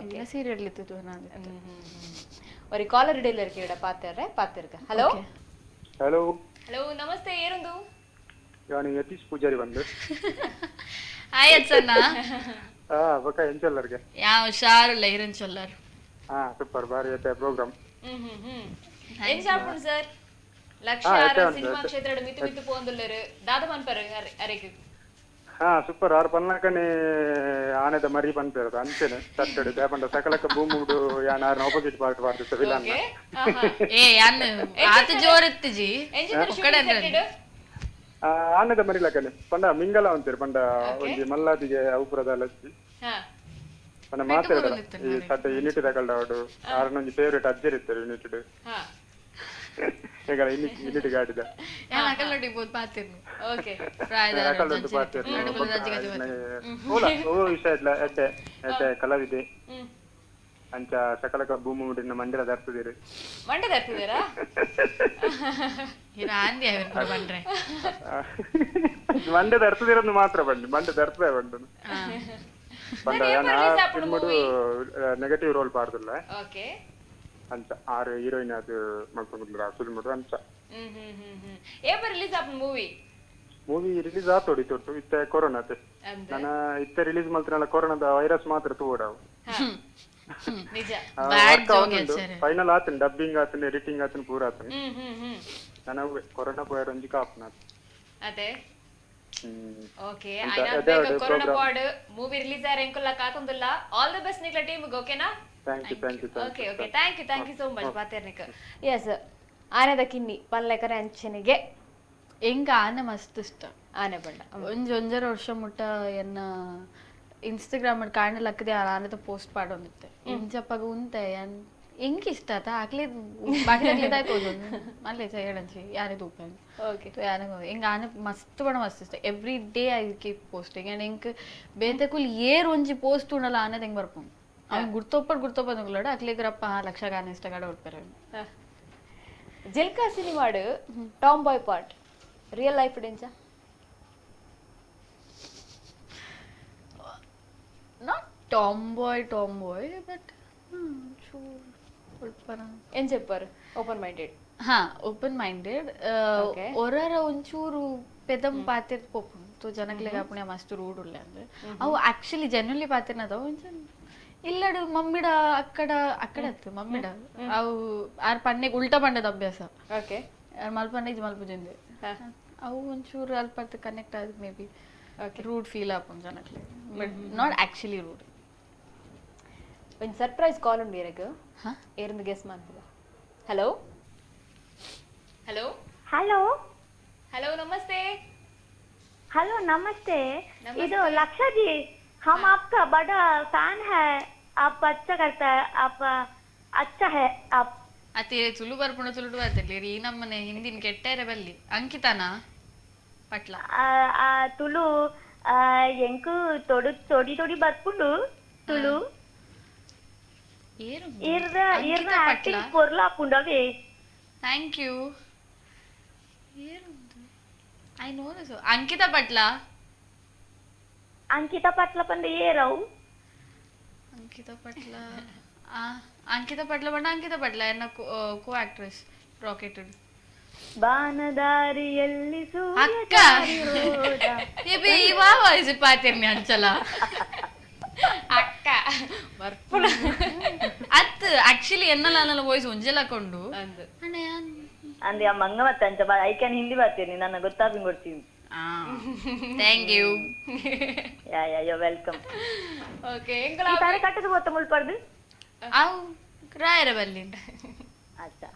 ಸೀರಿಯಲ್ ಇತ್ತು ನಾನು ஒரு காலர் இடையில இருக்கீட பாத்துறேன் பாத்துருக்க. ஹலோ ஹலோ ஹலோ ನಮಸ್ತೆ ಏರುಂದು ನಾನು ಯತೀಶ್ ಪೂಜಾರಿ ಬಂದು. ಹಾಯ್ ಅಚ್ಚಣ್ಣ. ಬಕ್ಕ ಎಂಚಲ್ಲರ್ಗೆ ಯಾ ಹುಷಾರಿಲ್ಲ ಇರಂಚಲ್ಲರ್. ಹಾ ಸೂಪರ್ ಬಾರಿ ಐತೆ ಪ್ರೋಗ್ರಾಮ್. ಏನ್ ಸಾಪುಣ್ ಸರ್ ಲಕ್ಷ ಸಿನಿಮಾ ಕ್ಷೇತ್ರದ ಮಿತು ಮಿತು ಪೋಂದುಲ್ಲರು ದಾದ ಮನ್ಪರು ಅರೆಗೆ. ಹಾ ಸೂಪರ್ ಆರು ಪನ್ನಕನೆ ಆನೆದ ಮರಿ ಪನ್ಪೇರು ಅಂಚೆನೆ ತಟ್ಟಡು ದೇಪಂಡ ಸಕಲಕ ಭೂಮುಡು ಯಾನ್ ಆರ್ನ ಆಪೋಸಿಟ್ ಪಾರ್ಟ್ ಪಾಡ್ದಿತ್ತ ವಿಲನ್. ಏ ಯಾನ್ ಆತ ಜೋರ್ ಇತ್ತಿಜಿ ಆನೆದ ಮರಿ ಲಕನೆ ಪಂಡ ಮಿಂಗಲ ಅಂತೀರಿ ಪಂಡ ಒಂಜಿ ಮಲ್ಲಾದಿಗೆ ಔಪುರದ ಲಚ್ಚಿ ಪಂಡ ಮಾತಾಡ ಈ ಸಟ್ಟ ಯೂನಿಟ್ ತಗೊಳ್ಳೋಡು ಆರ್ನ ಒಂಜಿ ಫೇವರೇಟ್ ಅಜ್ಜರ್ ಇತ್ತಾರೆ ಯೂನಿಟ್ ಈಗ ಯೂನಿಟ್ ಗಾಡಿದ ಯಾನ್ ಅಕಲ್ನೊಟ್ಟಿಗೆ ಬೋದು ಪಾತಿರ್ನು. ಓಕೆ ಅಕಲ್ನೊಟ್ಟು ಪಾತಿರ್ನು ಓಲ ಓ ವಿಷಯ ಇಲ್ಲ ಎಡ್ಡೆ ಎಡ್ಡೆ ಕಲಾವಿದೆ ಅಂಚ ಸಕಲಕ ಭೂಮಿ ಮುಡಿನ ಮಂಡಿಲ ದರ್ತಿದ್ದೀರಿ ಮಂಡೆ ದರ್ತಿದ್ದೀರಾ ಬಂಡ್ರೆ ಮಂಡೆ ದರ್ತಿದಿರನ್ನು ಮಾತ್ರ ಬಂಡಿ ಮಂಡೆ ದರ್ತದೆ ಬಂಡು ಪಂಡ ನೆಗೆಟಿವ್ ರೋಲ್ ಪಾಡ್ದಿಲ್ಲ ಅಂಚ ಆರು ಹೀರೋಯಿನ್ ಅದು ಮಲ್ಪೊಂದುಲ್ಲ ಫಿಲ್ಮ್ ಅಂಚ. ಏಪ ರಿಲೀಸ್ ಆಪುಂಡು ಮೂವಿ? ಮೂವಿ ರಿಲೀಸ್ ಆತೋಡಿ ತೊಟ್ಟು ಇತ್ತೆ ಕೊರೋನಾತೆ ನನ್ನ ಇತ್ತೆ ರಿಲೀಸ್ ಮಲ್ತಿನಲ್ಲ ಕೊರೋನಾದ ವೈರಸ್ ಮಾತ್ರ ತೂಡವು ಫೈನಲ್ ಆತನ ಡಬ್ಬಿಂಗ್ ಆತನ ಎಡಿಟಿಂಗ್ ಆತನ ಪೂರ ಆತನ ನನ್ನ ಕೊರೋನಾ ಪೋಯರ್ ಒಂಜಿ ಕಾಪುನ ಅದೇ. ಓಕೆ ಕೊರೋನಾ ಪಾಡ್ ಮೂವಿ ರಿಲೀಸ್ ಆರೆ ಎಂಕುಲ್ಲ ಕಾತೊಂದುಲ್ಲ. ಆಲ್ the best ನಿಕ್ಲ ಟೀಮ್ ಗೆ ಓಕೆನಾ? Thank you thank you okay okay thank you thank you so much ಪಾತೆರ್ನಿಕ್. S ಆನೆದ ಕಿನ್ನಿ ಪನ್ಲೆಕರೆ ಅಂಚನೆಗೆ ಎಂಕ ಆನೆ ಮಸ್ತ್ ಇಷ್ಟ ಆನೆ ಬಣ್ಣ ಒಂಜಿ ಒಂಜರ ವರ್ಷ ಮುಟ್ಟ ಎನ್ನ ಇನ್ಸ್ಟಾಗ್ರಾಮ್ ಕಾಣೆ ಲಕ್ಕದೆ ಆನೆದ ಪೋಸ್ಟ್ ಪಾಡೊಂದಿತ್ತೆ ಇಂಚಪ್ಪಗ ಉಂತೆ ಎಂಕ್ ಇಷ್ಟ ಆತ ಆಗ್ಲಿ ಬಾಕಿ ಆಗ್ಲಿದಾಯ್ತು ಮಲ್ಲೆ ಹೇಳಂಚಿ ಯಾರೇ ತೂಪ ಓಕೆ ಯಾನೆ ಎಂಗ ಆನೆ ಮಸ್ತ್ ಬಣ್ಣ ಮಸ್ತ್ ಇಷ್ಟ every day I keep posting and ಎಂಕ್ ಬೇತೆ ಕುಲ್ ಏರ್ ಒಂಜಿ ಪೋಸ್ಟ್ ಉಂಡಲ್ಲ ಆನೆದ ಹೆಂಗ್ ಬರ್ಪುಂಡು ಅವ್ನು ಗುರ್ತೊಪ್ಪಡ್ ಗುರ್ತೊಪ್ಪದ ಅಕ್ಲಿಗ್ರಪ್ಪ ಲಕ್ಷ ಗಾನ ಇಷ್ಟ ಗಾಡ ಉಡ್ಪೇರೆ. ಜಿಲ್ಕಾ ಸಿನಿಮಾಡು tomboy part real life ಡೆಂಚ? Not tom boy tom boy but ಏನ್ చెప్పಾరు? Open minded. ಹಾ ಓಪನ್ ಮೈಂಡೆಡ್ ಒರರ ಒಂಚೂರು ಪೆದಂ ಪಾತಿರ್ ಪೋಪುಂಡು ತೋ ಜನಕ್ಲೆಗ್ ಆಪುಣೆ ಮಸ್ತ್ ರೂಡ್ ಉಲ್ಲೆ ಅಂದ್ರೆ ಅವು ಆಕ್ಚುಲಿ ಜೆನ್ಯೂನ್ಲಿ ಪಾತಿರ್ನದ ಒಂಚೂರು ಇಲ್ಲಡು ಮಮ್ಮಿಡ ಅಕ್ಕಡ ಅಕ್ಕಡ ಮಮ್ಮಿಡ ಅವು ಆರ್ ಪಣ್ಣೆಗ್ ಉಲ್ಟಾ ಪಂಡದ ಅಭ್ಯಾಸ. ಓಕೆ ಆರ್ ಮಲ್ಪಣ್ಣೆಗ್ ಮಲ್ಪುಜಿಂದೆ ಅವು ಒಂಚೂರು ಅಲ್ಪ ಕನೆಕ್ಟ್ ಆದ್ ಮೇ ಬಿ ರೂಡ್ ಫೀಲ್ ಆಪುಂಡು ಜನಕ್ಲೆಗ್ ಬಟ್ not actually rude. ಒಂಜಿ ಸರ್ಪ್ರೈಸ್ ಕಾಲ್ ಉಂಡು ಇರೆಗ್ ಏರಿಂದ ಗೆಸ್ ಮಾಡ್ತದ. ಹಲೋ ಹಲೋ ಹಲೋ ಹಲೋ ನಮಸ್ತೆ. ಹಲೋ ನಮಸ್ತೆ, ಇದು ಲಕ್ಷ जी हम आपका बड़ा फैन है, आप अच्छा करता है, आप अच्छा है आप. ಅತಿ ತುಳು ಬರ್ಪುಣ ತುಳು ಬರ್ತಿರ್ಲಿ ಈ ನಮ್ಮನೆ ಹಿಂದಿನ ಕೆಟ್ಟರೆ ಬಲ್ಲಿ ಅಂಕಿತಾನಾ ಪಟ್ಲ ತುಳು ಎಂಕು ತೊಡು ತೊಡಿ ತೊಡಿ ಬರ್ಪುಂಡು ತುಳು ಇರ್ದ ಇರ್ದ ಆಕ್ಟಿಂಗ್ ಪೊರ್ಲ ಆಪುಂಡು ಅವೇ. Thank you. I know this Ankita Patla. Ankita Patla ಪಂಡ ಏರವು? ಅಂಕಿತಾ ಪಟ್ಲ ಅಂಕಿತಾ ಪಟ್ಲ ಪಂಡ ಅಂಕಿತಾ ಪಟ್ಲ ಎನ್ನ ಕೋ ಆಕ್ಟ್ರೆಸ್ ರಾಕೆಟ್ ಬಾನದಾರಿಯಲ್ಲಿ ಅಕ್ಕ ಇವಾ ವಾಯ್ಸ್ ಪಾತಿರ್ನಿ ಅಂಚಲ ಅಕ್ಕ ಬರ್ಪುಣ ಅತ್ ಆಕ್ಚುಲಿ ಎನ್ನಲ ಅನ್ನಲ ವಾಯ್ಸ್ ಒಂಜೆಲ ಕೊಂಡು ಅಂದ್ರೆ ಆ ಮಂಗ ಮತ್ತೆ ಅಂಚ I can Hindi ಬರ್ತೀನಿ ನನ್ನ ಗೊತ್ತಾಪಿಂಗ್ ಕೊಡ್ತೀನಿ. Thank you. Yeah yeah you welcome. Okay ಈ ತಾರೆ ಕಟ್ಟದ ಗೊತ್ತ ಮುಲ್ಪರ್ದು ಅವು ರಾಯರ ಬಲ್ಲಿ. ಅಚ್ಚಾ.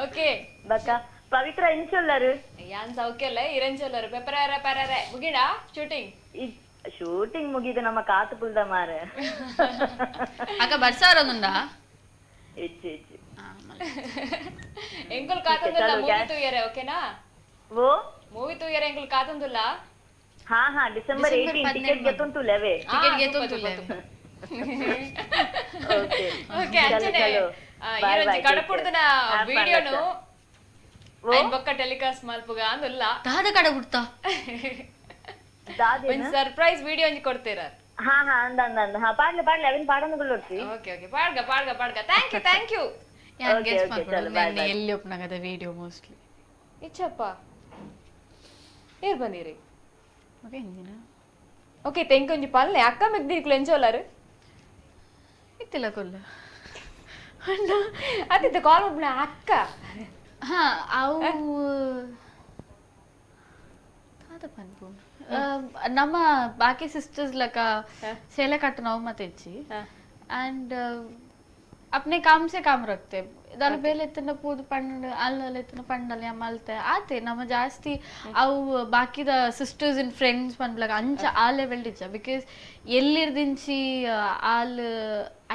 Okay ಬಕ್ಕ ಪವಿತ್ರ ಎಂಚೊಲ್ಲರು ಯಾನ್ ಸೌಖ್ಯಲ್ಲ ಇರಂಚೊಲ್ಲರು ಪೆಪರಾರ ಪರಾರೆ ಮುಗಿಡಾ ಶೂಟಿಂಗ್ ಶೂಟಿಂಗ್ ಮುಗಿದು ನಮ್ಮ ಕಾತು ಪುಲ್ದ ಮಾರೆ ಅಕ್ಕ ಬರ್ಸಾರೊಂದುಂಡಾ ಇಚ್ಚು ಇಚ್ಚು ಎಂಕುಲ್ ಕಾತಂದುಲ್ಲ ಮೂವಿ ತೂಯರೆ ಓಕೆನಾ ಓ ಮೂವಿ ತೂಯರೆ ಎಂಕುಲ್ ಕಾತಂದುಲ್ಲ ಹಾ ಹಾ ಡಿಸೆಂಬರ್ 18 ಟಿಕೆಟ್ ಗೆತ್ತುಂಟುಲವೇ ಟಿಕೆಟ್ ಗೆತ್ತುಂಟುಲೆ ಓಕೆ ಓಕೆ ಅಂಚನೆ ಈರೊಂಜಿ ಕಡಪುಡ್ದನ ವಿಡಿಯೋನು ಐನ್ ಬೊಕ್ಕ ಟೆಲಿಕಾಸ್ಟ್ ಮಲ್ಪುಗ ಅಂದುಲ್ಲ ದಾದ ಕಡಪುಡ್ತಾ ಒಂಜಿ ಸರ್ಪ್ರೈಸ್ ವಿಡಿಯೋ ಒಂಜಿ ಕೊಡ್ತೀರ ಹಾ ಹಾ ಅಂದ ಅಂದ ಅಂದ ಹಾ ಪಾಡ್ಲೆ ಪಾಡ್ಲೆ ಅವಿನ ಪಾಡೊಂದು ಓಕೆ ಓಕೆ ಪಾಡ್ಗ ಪಾಡ್ಗ ಪಾಡ್ಗ thank you thank you ಯಾನ್ ಗೆಸ್ ಮಾಡ್ಕೊಂಡು ಎಲ್ಲಿ ಒಪ್ಪನಾಗದ ವಿಡಿಯೋ ಮೋಸ್ಟ್ಲಿ ಇಚ್ಚಪ್ಪ ಏರ್ ಬಂದಿರಿ ಓಕೆ ಹಿಂದಿನ ಓಕೆ ತೆಂಕೊಂಜಿ ಪಲ್ಲೆ ಅಕ್ಕ ಮೆಗ್ದಿಕ್ಲು ಎಂಚೋಲಾರು ಇತ್ತಿಲ್ಲ ಕೊಲ್ಲ ಅತ್ತಿದ್ದ ಕಾಲ್ ಮಾಡ್ಬಿಡ ಅಕ್ಕ ಹಾ ಅವು ದಾದ ಪನ್ಪು ನಮ್ಮ ಬಾಕಿ ಸಿಸ್ಟರ್ಸ್ ಲಕ ಸೇಲೆ ಕಟ್ಟನ ಅವು ಮತ್ತೆ ಹೆಚ್ಚಿ ಅಂಡ್ अपने काम से काम रखते ದಾಲ ಬೇಲೆ ಎತ್ತನ ಪೂದು ಪಂಡ್ ಅಲ್ಲ ಎತ್ತನ ಪಂಡಲ್ಲಿ ಅಮ್ಮಲ್ತೆ ಆತೆ ನಮ್ಮ ಜಾಸ್ತಿ ಅವು ಬಾಕಿದ sisters and friends ಪನ್ಪ್ಲಾಗ ಅಂಚ ಆ ಲೆವೆಲ್ ಇಚ್ಚ because ಎಲ್ಲಿರ್ದಿಂಚಿ all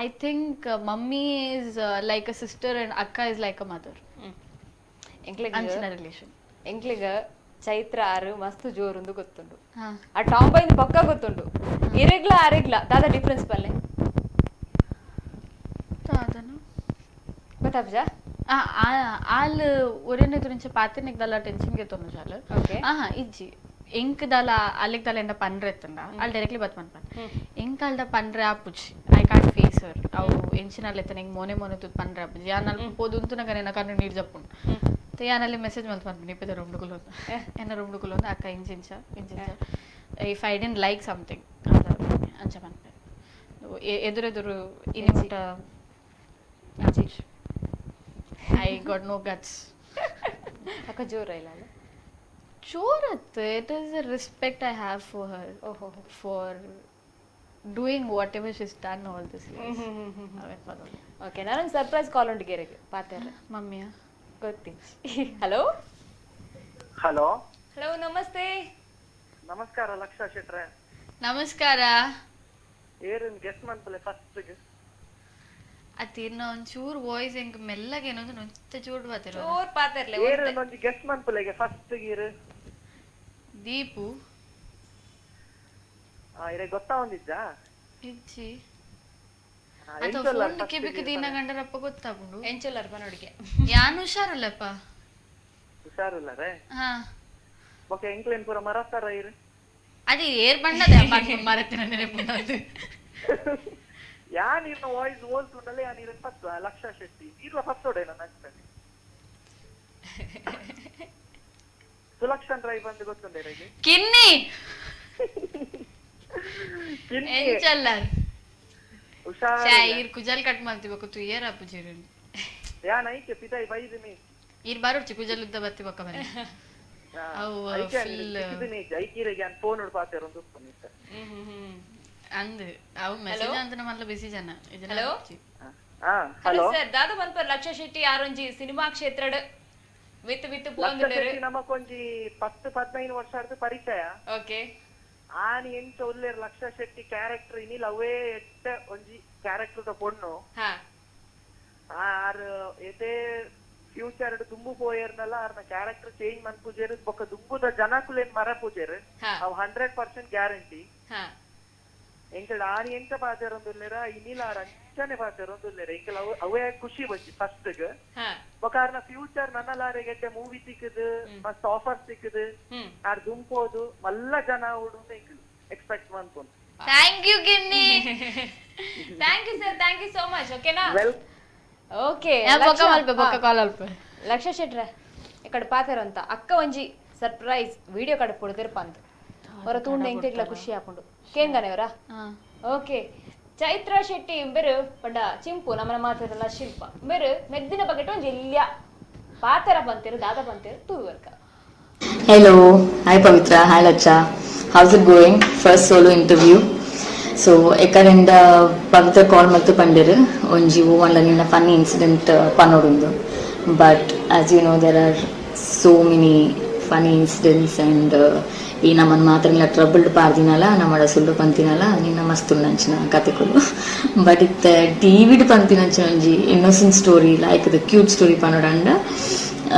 I think mummy is like a sister and ಅಕ್ಕ is like a mother ಅಂಚಿನ ರಿಲೇಷನ್ ಎಂಕ್ಲಿಗ ಚೈತ್ರ ಆರು ಮಸ್ತ್ ಜೋರುಂದು ಗೊತ್ತುಂಡು ಆ ಟಾಂಬೈಂದು ಪಕ್ಕ ಗೊತ್ತುಂಡು ಇರೆಗ್ಲ ಅರೆಗ್ಲ ದಾದ ಡಿಫ್ರೆನ್ಸ್ ಪಲ್ಲೆ ದಾದನು ಗೊತ್ತಾಪ್ಜಾ ಆಲ್ ಒರೆನೆ ತುರಿಂಚ ಪಾತಿನಿಗ್ ದಾಲ ಟೆನ್ಷನ್ ಗೆ ತೊನ್ನು చాలు ಆಹಾ ಇಜ್ಜಿ ಎಂಕ್ ದಾಲ ಅಲ್ಲಿಗ್ ದಾಲ ಎಂದ ಪನ್ರೆ ಎತ್ತಂಡ ಅಲ್ಲಿ ಡೈರೆಕ್ಟ್ಲಿ ಬತ್ ಪನ್ಪನ್ ಎಂಕ್ ಅಲ್ದ ಪನ್ರೆ ಆಪುಜಿ I can't face ಹರ್ ಅವು ಎಂಚಿನಲ್ಲಿ ಎತ್ತನ ಎಂಕ್ ಮೋನೆ ಮೋನೆ ತುತ್ ಪನ್ರೆ ಆಪುಜಿ ಯಾನ್ ಅಲ್ಪ ಪೋದು ಉಂತುನಗ ನೆನ ಕಣ್ಣು ನೀರು ಜಪ್ಪುಂಡು ಯಾನಲ್ಲಿ ಮೆಸೇಜ್ ಮಲ್ತ್ ಪನ್ಪಿನಿ ಇಪ್ಪದ ರೂಮ್ ಡುಕುಲು ಎನ್ನ ರೂಮ್ ಡುಕುಲು ಅಕ್ಕ ಇಂಚಿಂಚ ಇಂಚಿಂಚ if I didn't like something ಅಂಚ ಪನ್ಪೆ ಎದುರೆದುರು ಇನಿ ಮುಟ್ಟ I got no guts. ಅಕ್ಕ ಜೋರ ಇಲ್ಲ ಅಲ್ಲ? ಜೋರತ್ತು. It is a respect I have for her. For doing whatever she's done all this years. Okay, ನಾನೊಂದು ಸರ್ಪ್ರೈಸ್ ಕಾಲ್ ಉಂಟು ಗೆರೆಗೆ ಪಾತೆರ್ ಮಮ್ಮಿಯ ಗೊತ್ತಿ. Hello hello hello namaste. ನಮಸ್ಕಾರ ಲಕ್ಷಾ ಶೆಟ್ರೆ. ನಮಸ್ಕಾರ. ಏರಿನ್ ಗೆಸ್ ಮನ್ಪಲೆ ಫಸ್ಟ್ ಗೆ ಅತಿರ್ನ ಒಂಚೂರು ವಾಯ್ಸ್ ಎಂಕ್ ಮೆಲ್ಲಗೆ ಏನೊಂದು ನೊಂಚ ಚೂರು ಬಾತಿರ ಚೂರ್ ಪಾತೆರ್ಲೆ ಏರಿನ್ ಒಂಜಿ ಗೆಸ್ ಮನ್ಪಲೆಗೆ ಫಸ್ಟ್ ಗೀರು ದೀಪು ಆ ಇರೆ ಗೊತ್ತಾ ಒಂದಿಜ್ಜಾ ಇಜ್ಜಿ ಅಥವಾ ಫೋನ್ ಕಿಬಿಕ್ ದಿನ ಗಂಡರಪ್ಪ ಗೊತ್ತಾಗುಂಡು ಎಂಚೊಲ್ಲರ್ ಬನೋಡಿಗೆ ಯಾನ್ ಹುಷಾರುಲ್ಲಪ್ಪ ಹುಷಾರುಲ್ಲರೇ ಹಾ ಓಕೆ ಎಂಕ್ಲೇನ್ ಪೂರ ಮರತ್ತಾರ ಇರು ಅದೇ ಏರ್ ಬಣ್ಣದೆ ಮರತ್ತಿನ ನೆನಪುಂಡದು ಯಾನ್ ಇರ್ನ ವಾಯ್ಸ್ ಓಲ್ತುಂಡಲೆ ಯಾನ್ ಇರನ್ ಪತ್ತು ಲಕ್ಷಾ ಶೆಟ್ಟಿ ಇರ್ಲ ಪತ್ತೋಡೆ ನನ್ನ ಅನ್ಸ್ತದೆ ಸುಲಕ್ಷಣ್ ರೈ ಬಂದು ಗೊತ್ತುಂಡೆ ರೈಗೆ ಕಿನ್ನಿ ಎಂಚಲ್ಲ ಹುಷಾರ್ ಈರ್ ಕುಜಲ್ ಕಟ್ ಮಾಡ್ತಿಬೇಕು ತು ಏರ್ ಅಪ್ಪುಜಿರು ಯಾನ್ ಐಕೆ ಪಿದಾಯಿ ಬೈದಿನಿ ಈರ್ ಬಾರುಡ್ಚಿ ಕುಜಲ್ ಉದ್ದ ಬತ್ತಿ ಬೊಕ್ಕ ಬನ್ನಿ ಅವು ಫುಲ್ ಐಕೀರೆಗೆ ಯಾನ್ ಫೋನ್ ಉಡ್ಪಾತೇರ ಒಂದು ಉಪ್ಪುನಿತ್ತ ಅಂದ್ ಅವು ಮೆಸೇಜ್ ಅಂತ ಮಲ್ಲ ಬಿಸಿ ಜನ ಹಲೋ ಹಾ ಹಲೋ ಸರ್ ದಾದ ಮನ್ಪರ್ ಲಕ್ಷಾ ಶೆಟ್ಟಿ ಆರೊಂಜಿ ಸಿನಿಮಾ ಕ್ಷೇತ್ರಡ್ ವಿತ್ ವಿತ್ ಪೋಂದುಲ್ಲೆರ್ ನಮಕೊಂಜಿ 10 15 ವರ್ಷ ಅರ್ಧ ಪರಿಚಯ ಓಕೆ ಆನಿ ಎಂಚ ಉಲ್ಲೇರ್ ಲಕ್ಷಾ ಶೆಟ್ಟಿ ಕ್ಯಾರೆಕ್ಟರ್ ಇನಿಲ್ ಅವೇ ಎಟ್ಟ ಒಂಜಿ ಕ್ಯಾರೆಕ್ಟರ್ ದ ಪೊಣ್ಣು ಹಾ ಆರ್ ಏತೆ ಫ್ಯೂಚರ್ ದುಂಬು ಪೋಯರ್ನಲ್ಲ ಆರ್ನ ಕ್ಯಾರೆಕ್ಟರ್ ಚೇಂಜ್ ಮನ್ಪುಜೇರ್ ಬೊಕ್ಕ ದುಂಬುದ ಜನಕುಲೇನ್ ಮರ ಪೂಜೆರ್ ಅವ್ 100% ಗ್ಯಾರಂಟಿ ಹಾ ಎಂಕಲ್ ಆನಿ ಎಂಚ ಪಾತೆರೊಂದುಲ್ಲೆರ ಇನಿಲ ಆರ್ ಅಂಚನೆ ಪಾತೆರೊಂದುಲ್ಲೆರ ಎಂಕಲ್ ಅವೇ ಖುಷಿ ಬಂಜಿ ಫಸ್ಟ್ ಗ್ ಬೊಕ್ಕ ಆರ್ನ ಫ್ಯೂಚರ್ ನನ್ನಲಾರೆ ಗೆಡ್ಡೆ ಮೂವಿ ಸಿಕ್ಕದು ಮಸ್ತ್ ಆಫರ್ ಸಿಕ್ಕದು ಆರ್ ದುಂಪೋದು ಮಲ್ಲ ಜನ ಉಡು ಎಂಕಲ್ expect ಮನ್ಪೊಂದು thank you Ginni thank you sir thank you so much ಓಕೆನಾ ಓಕೆ ಬೊಕ್ಕ ಮಲ್ಪೆ ಬೊಕ್ಕ ಕಾಲ್ ಅಲ್ಪೆ ಲಕ್ಷಾ ಶೆಟ್ರೆ ఇక్కడ ಪಾತೆರಂತ ಅಕ್ಕ ಒಂಜಿ ಸರ್ಪ್ರೈಸ್ ವಿಡಿಯೋ ಕಡೆ ಪುಡ್ದಿರ್ ಪಂದ್ ಅವರ ತೂಂಡ ಎಂಕ್ಲೆಗ್ಲ ಖುಷಿ ಆಪುಂಡು ಕೇಂಗನೆ ಅವರ ಓಕೆ ಚೈತ್ರ ಶೆಟ್ಟಿ ಇಂಬೆರು ಪಂಡ ಚಿಂಪು ನಮ್ಮನ ಮಾತಾಡಲ್ಲ ಶಿಲ್ಪ ಇಂಬೆರು ಮೆದ್ದಿನ ಬಗೆಟ್ ಒಂಜಿ ಇಲ್ಯ ಪಾತೆರ ಬಂತೇರು ದಾದ ಬಂತೇರು ತೂವರ್ಕ Hello, hi Pavitra, hi Lacha. How's it going? First solo interview. So, ಎಕರಿಂದ ಪವಿತ್ರ ಕಾಲ್ ಮತ್ತು ಪಂಡಿರು ಒಂಜಿ ಓ ಒಂಡ ನಿನ್ನ ಫನ್ನಿ ಇನ್ಸಿಡೆಂಟ್ ಪನ್ನೋಡುಂದು. But as you know, there are so many funny incidents and ಈ ನಮ್ಮನ್ನು ಮಾತ್ರ ಟ್ರಬಲ್ಡ್ ಪಾರ್ದಿನಲ್ಲ ನಮ್ಮಡ ಸುಳ್ಳು ಪಂತಿನಲ್ಲ ನಿನ್ನ ಮಸ್ತ್ ಉಂಡಂಚಿನ ಕತೆಕುಲು. ಬಟ್ ಇತ್ತ ಟಿವಿಡ್ ಪಂತಿನಂಚಿನ ಒಂಜಿ innocent story, like the cute story ಪನೋಡಂಡ,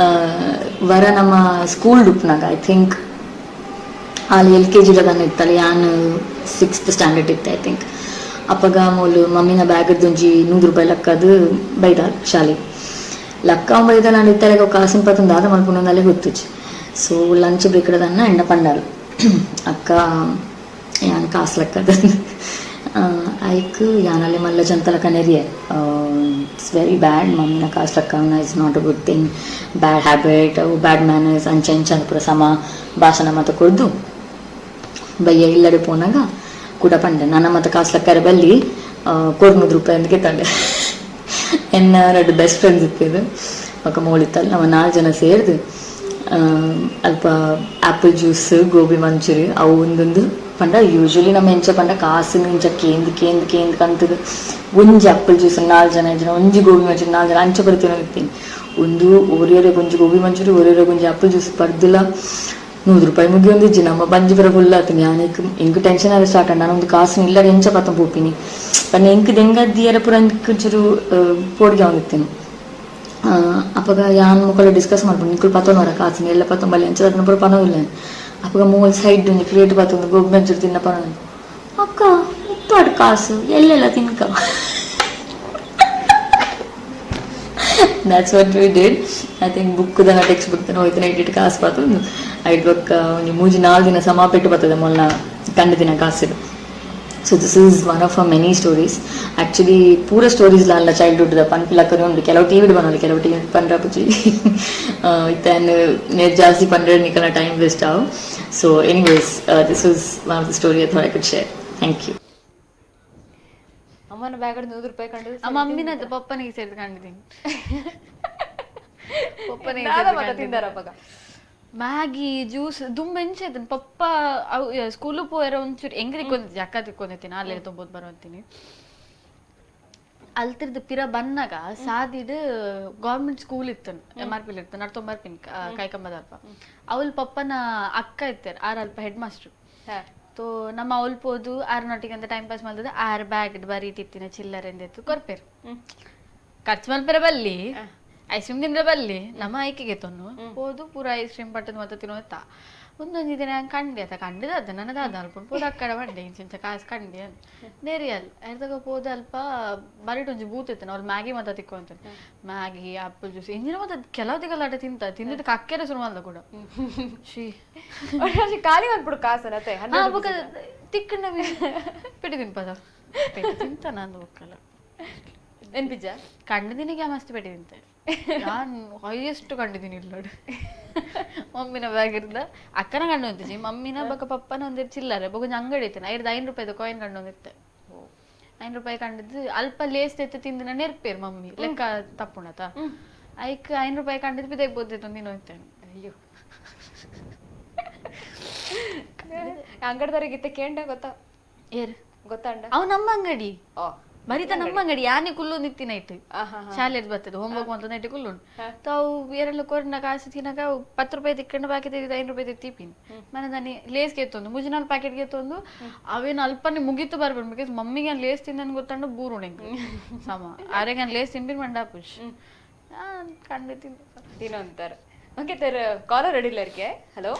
ವರ ನಮ್ಮ ಸ್ಕೂಲ್ ಡುಪ್ನಾಗ, I think ಅಲ್ಲಿ ಎಲ್ ಕೆ ಜಿ ದಾನ ಇತ್ತಲ್ಲ, ಯಾನ್ ಸಿಕ್ಸ್ತ್ ಸ್ಟ್ಯಾಂಡರ್ಡ್ ಇತ್ತೆ I think. ಅಪ್ಪಗ ಮೂಲು ಮಮ್ಮಿನ ಬ್ಯಾಗದ್ದೊಂಜಿ 100 ರೂಪಾಯಿ ಲಕ್ಕದು ಬೈದ ಶಾಲೆ ಲಕ್ಕ ಬೈದ. ನಾನು ಇತ್ತಲೆಗ ಕಾಸಿನ ಪತ್ತೊಂದು ದಾದ ಮಲ್ಪುನಂದಲ್ಲೇ ಗೊತ್ತುಚಿ. ಸೊ ಲಂಚ್ ಬ್ರೇಕ್ ದನ್ನ ಎಣ್ಣ ಪಂಡಾಲು, ಅಕ್ಕ ಯಾನ್ ಕಾಸು ಲಕ್ಕದ ಐಕ್ ಯಾನಲ್ಲಿ ಮಲ್ಲ ಜಂತಲ ಕನೆರಿಯೆ, it's very bad, ಮಮ್ಮಿನ ಕಾಸು ಲಕ್ಕವನ is not a good thing, bad habit, ಅವು ಬ್ಯಾಡ್ ಮ್ಯಾನರ್ಸ್, ಅಂಚ ಇಂಚ ಪೂರ ಸಮ ಭಾಷಣ ಮತ ಕೊಡ್ದು ಬಯ್ಯ ಇಲ್ಲಡೆ ಪೋನಾಗ ಕೂಡ ಪಂಡೆ, ನನ್ನ ಮತ ಕಾಸು ಲಕ್ಕರೆ ಬಲ್ಲಿ ಕೊರ್ 100 ರೂಪಾಯಿ ಅಂತ ಕೇತಂಡೆ. ಎನ್ನ ಎರಡು ಬೆಸ್ಟ್ ಫ್ರೆಂಡ್ಸ್ ಇತ್ತಿದ್ದು ఒక ಮೋಳಿತ್ತಲ್ಲ, ನಮ್ಮ ನಾಲ್ಕು ಜನ ಸೇರ್ದು ಅಲ್ಪ ಆ್ಯಪಲ್ ಜ್ಯೂಸ್, ಗೋಬಿ ಮಂಚೂರಿ ಅವು ಒಂದೊಂದು ಪಂಡ. ಯೂಶಲಿ ನಮ್ಮ ಎಂಚ ಪಂಡ ಕಾಸು ಇಂಚ ಕೇಂದ್ ಕೇಂದ್ ಕೇಂದ್ ಕಂತದು ಒಂಜಿ ಆ್ಯಪಲ್ ಜ್ಯೂಸ್ ನಾಲ್ಕು ಜನ ಜನ, ಒಂಜಿ ಗೋಬಿ ಮಂಚೂರಿ ನಾಲ್ಕು ಜನ ಅಂಚ ಬರ್ತೀವಿ. ಒಂದು ಒರಿಯೊರೆ ಒಂಜಿ ಗೋಬಿ ಮಂಚೂರಿ, ಒರಿಯೊರೆ ಒಂಜಿ ಆ್ಯಪಲ್ ಜ್ಯೂಸ್ ಪರ್ದಿಲ್ಲ 100 ರೂಪಾಯಿ ಮುಗಿಯೊಂದಿಜ್ಜಿ. ನಮ್ಮ ಬಂಜಿ ಪರ ಫುಲ್ ಆತು. ಯಾನಿಕ್ ಎಂಕ್ ಟೆನ್ಷನ್ ಆದ ಸ್ಟಾರ್ಟ್ ಆಂಡ್. ನಾನೊಂದು ಕಾಸು ಇಲ್ಲ, ಎಂಚ ಪತ್ತ ಪೋಪಿನಿ ಪಂಡ ಎಂಕ್ ದೆಂಗ ದಿಯರ ಪೂರ ಎಂಕ್ ಒಂಚೂರು ಪೋಡಿಗೆ ಅವನಿತ್ತೇನೆ. ಅಪಗ ಯಾನ್ ಮೊಕಲ ಡಿಸ್ಕಸ್ ಮಾಡ್ಕೊಂಡು, ನಿಕುಲು ಪತ್ತೊಂದು ಕಾಸಿನ ಎಲ್ಲ ಪತ್ತೊಂಬಲ್ಲಿ ಅಂಚ ಅದನ್ನ ಪೂರ ಪನೋದಿಲ್ಲ. ಅಪಗ ಮೂಲ ಸೈಡ್ ಒಂಜಿ ಪ್ಲೇಟ್ ಪತ್ತೊಂದು ಗೋಬಿ ಮಂಚೂರಿ ತಿನ್ನ ಪನೋ, ಅಕ್ಕ ಮುಪ್ಪಾಡು ಕಾಸು ಎಲ್ಲೆಲ್ಲ ತಿನ್ಕ. That's what we did, I think. Book ದನ ಟೆಕ್ಸ್ಟ್ ಬುಕ್ ದನ ಹೋಯ್ತು ಇಟ್ಟು ಕಾಸು ಪತ್ತೊಂದು ಐಟ್ ಬೊಕ್ಕ ಒಂಜಿ ಮೂಜಿ ನಾಲ್ ದಿನ ಸಮ ಪೆಟ್ಟು ಬರ್ತದೆ ಮೊಲ್ಲ ಕಂಡು ದಿನ ಕಾಸಿಡು. So this is one of a many stories actually. ಪೂರ ಸ್ಟೋರೀಸ್ ಲಾಲ್ಲ ಚೈಲ್ಡ್ಹುಡ್ ದ ಪನ್ಪಿಲಕ್ಕನೆ ಉಂಡು. ಕೆಲವು ಟಿವಿಡ್ ಬನ್ನೋಲಿ, ಕೆಲವು ಟಿವಿ ಪಂಡ್ರ ಪುಚಿ ಇತ್ತೆ ನೇರ್ ಜಾಸ್ತಿ ಪಂಡ್ರೆ ನಿಕಲ ಟೈಮ್ ವೇಸ್ಟ್ ಆವು. So anyways, this is one of the story I could share. Thank you. ಅಮ್ಮನ ಬ್ಯಾಗ್ 100 ರೂಪಾಯಿ ಕಂಡು ಆ ಮಮ್ಮಿನದ್ದು ಪಪ್ಪನಿಗೆ ಸೇರಿದ ಕಂಡಿದ್ದೀನಿ, ಪಪ್ಪನಿಗೆ ದಾದ ಸೇರ್ದ್ ಮತ ಕಂಡಿದ್ದೀನಿ. ತಿಂದಾರ ಅಪಗ? ಮ್ಯಾಗಿ, ಜ್ಯೂಸ್ ದುಂಬ ಎಂಚ ಆಯ್ತು ಪಪ್ಪ ಅವು ಸ್ಕೂಲ್ ಪೋಯರ ಒಂಚೂರು ಹೆಂಗ್ ತಿಕ್ಕೊಂದಿದ್ದೆ, ಅಕ್ಕ ತಿಕ್ಕೊಂದಿತ್ತೀನಿ, ಅಲ್ಲೇ ತುಂಬೋದು ಬರುವಂತೀನಿ. ಅಲ್ತಿರ್ದು ಪಿರ ಬನ್ನಾಗ ಸಾದಿಡ್ ಗೌರ್ಮೆಂಟ್ ಸ್ಕೂಲ್ ಇತ್ತು, ಎಮ್ ಆರ್ ಪಿಲ್ ಇತ್ತು, ನಡ್ತೊಂಬರ್ಪಿನ್ ಕೈಕಂಬದಲ್ಪ. ಅವಲ್ ಪಪ್ಪನ ಅಕ್ಕ ಇತ್ತಾರೆ, ಆರ್ ಅಲ್ಪ ಹೆಡ್ ಮಾಸ್ಟರ್. ತೋ ನಮ್ಮ ಅವಲ್ ಪೋದು ಆರ್ನೊಟ್ಟಿಗೆ ಅಂತ ಟೈಮ್ ಪಾಸ್ ಮಾಡ್ತದೆ. ಆರ್ ಬ್ಯಾಗ್ ಬರೀ ತಿತ್ತಿನ ಚಿಲ್ಲರೆ ಎಂದಿತ್ತು ಕೊರ್ಪೇರು. ಖರ್ಚು ಮಲ್ಪೆರ ಬಲ್ಲಿ, ಐಸ್ ಕ್ರೀಮ್ ತಿಂದ್ರೆ ಬಲ್ಲಿ, ನಮ್ಮ ಆಯ್ಕೆಗೆ ತೊನ್ನು ಪೋದು ಪೂರ ಐಸ್ ಕ್ರೀಮ್ ಪಟ್ಟದ ಮತ್ತೆ ತಿನ್ನೋತ್ತ. ಒಂದೊಂದು ದಿನ ಕಂಡೆ ಆತ ಕಂಡಿದ ಅದ ನನ್ನ ದಾದ ಅಲ್ಪ ಪೋದು ಅಕ್ಕಡ ಬಂಡೆ ಇಂಚಿಂಚ ಕಾಸು ಕಂಡೆ ನೇರಿಯಲ್ ಎರ್ದಾಗ ಪೋದು ಅಲ್ಪ ಬರೀಟ್ ಒಂಜಿ ಬೂತ್ ಇತ್ತು, ಅವ್ರು ಮ್ಯಾಗಿ ಮತ್ತೆ ತಿಕ್ಕೊಂತ, ಮ್ಯಾಗಿ ಆಪಲ್ ಜ್ಯೂಸ್ ಇಂಜಿನ ಮತ್ತೆ ಕೆಲವು ದಿಗಲಾಟ ತಿಂತ ತಿಂದಿದ್ದು ಕಕ್ಕೆರೆ ಶುರು ಮಾಡ್ದ ಕೂಡ she. ಖಾಲಿ ಮಾಡ್ಬಿಡು ಕಾಸು ನತೆ. ಹಾ, ಬೊಕ ತಿಕ್ಕಣ್ಣ ಪೆಟ್ಟಿ ತಿನ್ಪದ ಪೆಟ್ಟಿ ತಿಂತ ನಾನು ಬೊಕ್ಕಲ್ಲ. ನೆನ್ಪಿಜ್ಜ? ಕಂಡಿದ್ದೀನಿ, ಮಸ್ತ್ ಪೆಟ್ಟಿ ತಿಂತೆ ನಾನು. ಹೈಯೆಸ್ಟ್ ಕಂಡಿದ್ದೀನಿ ಇಲ್ಲೋಡು ಮಮ್ಮಿನ ಬ್ಯಾಗ್ ಇರ್ದ ಅಕ್ಕನ ಕಂಡು ಹೊಂತಿಜಿ, ಮಮ್ಮಿನ ಬೊಕ ಪಪ್ಪನ ಒಂದಿರು ಚಿಲ್ಲರೆ ಬೊಕ ಒಂಜಿ ಅಂಗಡಿ ಇತ್ತು, ಐದು 5 ರೂಪಾಯಿದ ಕಾಯಿನ್ ಕಂಡು ಹೊಂದಿತ್ತೆ. 5 ರೂಪಾಯಿ ಕಂಡಿದ್ದು ಅಲ್ಪ ಲೇಸ್ ತೆತ್ತು ತಿಂದಿನ ನೆರ್ಪೇರು ಮಮ್ಮಿ ಲೆಕ್ಕ ತಪ್ಪುಣತ ಐಕ್ 5 ರೂಪಾಯಿ ಕಂಡಿದ್ದು ಪಿದೆಗ್ ಬೋದಿತ್ತು ಒಂದಿನ ಹೋಯ್ತೇನೆ. ಅಯ್ಯೋ, ಅಂಗಡಿದವ್ರಿಗೆ ಇತ್ತೆ ಕೇಂಡ ಗೊತ್ತಾ? ಏರ್? ಗೊತ್ತಾಂಡ? ಅವು ನಮ್ಮ ಅಂಗಡಿ. ಓ. ಬರಿತ ನಮ್ಮ ಅಂಗಡಿ ಯಾನೆ ಕುಲ್ಲು ನಿತ್ತಿ ನೈಟ್ ಶಾಲೆದ್ ಬರ್ತದೆ, ಹೋಮ್ವರ್ಕ್ ಅಂತ ನೈಟ್ ಕುಲ್ಲು ತಾವು ಏರೆಲ್ಲ ಕೊರ್ನ ಕಾಸು ತಿನ್ನಕ 10 ರೂಪಾಯಿ ತಿಕ್ಕಂಡು ಬಾಕಿ ತೆಗೆದು 5 ರೂಪಾಯಿ ತೆತ್ತೀಪಿನ್ ಮನೆ ದಾನಿ ಲೇಸ್ಗೆ ಎತ್ತೊಂದು ಮೂಜಿ ನಾಲ್ ಪ್ಯಾಕೆಟ್ಗೆ ಎತ್ತೊಂದು ಅವೇನು ಅಲ್ಪನೆ ಮುಗಿತು ಬರ್ಬೇಡ. Because ಮಮ್ಮಿಗೆ ಲೇಸ್ ತಿಂದನ್ ಗೊತ್ತಂಡು ಬೂರು ಎಂಕ್ ಸಮ ಆರೆಗೆ ಲೇಸ್ ತಿನ್ಬಿನ್ ಮಂಡಾಪುಷ್ ಕಂಡು ತಿಂದು. ತಿನ್ನೋ ಅಂತಾರೆ. ಓಕೆ ಸರ್, ಕಾಲರ್ ರೆಡಿ ಇರ್ಕೆ. Hello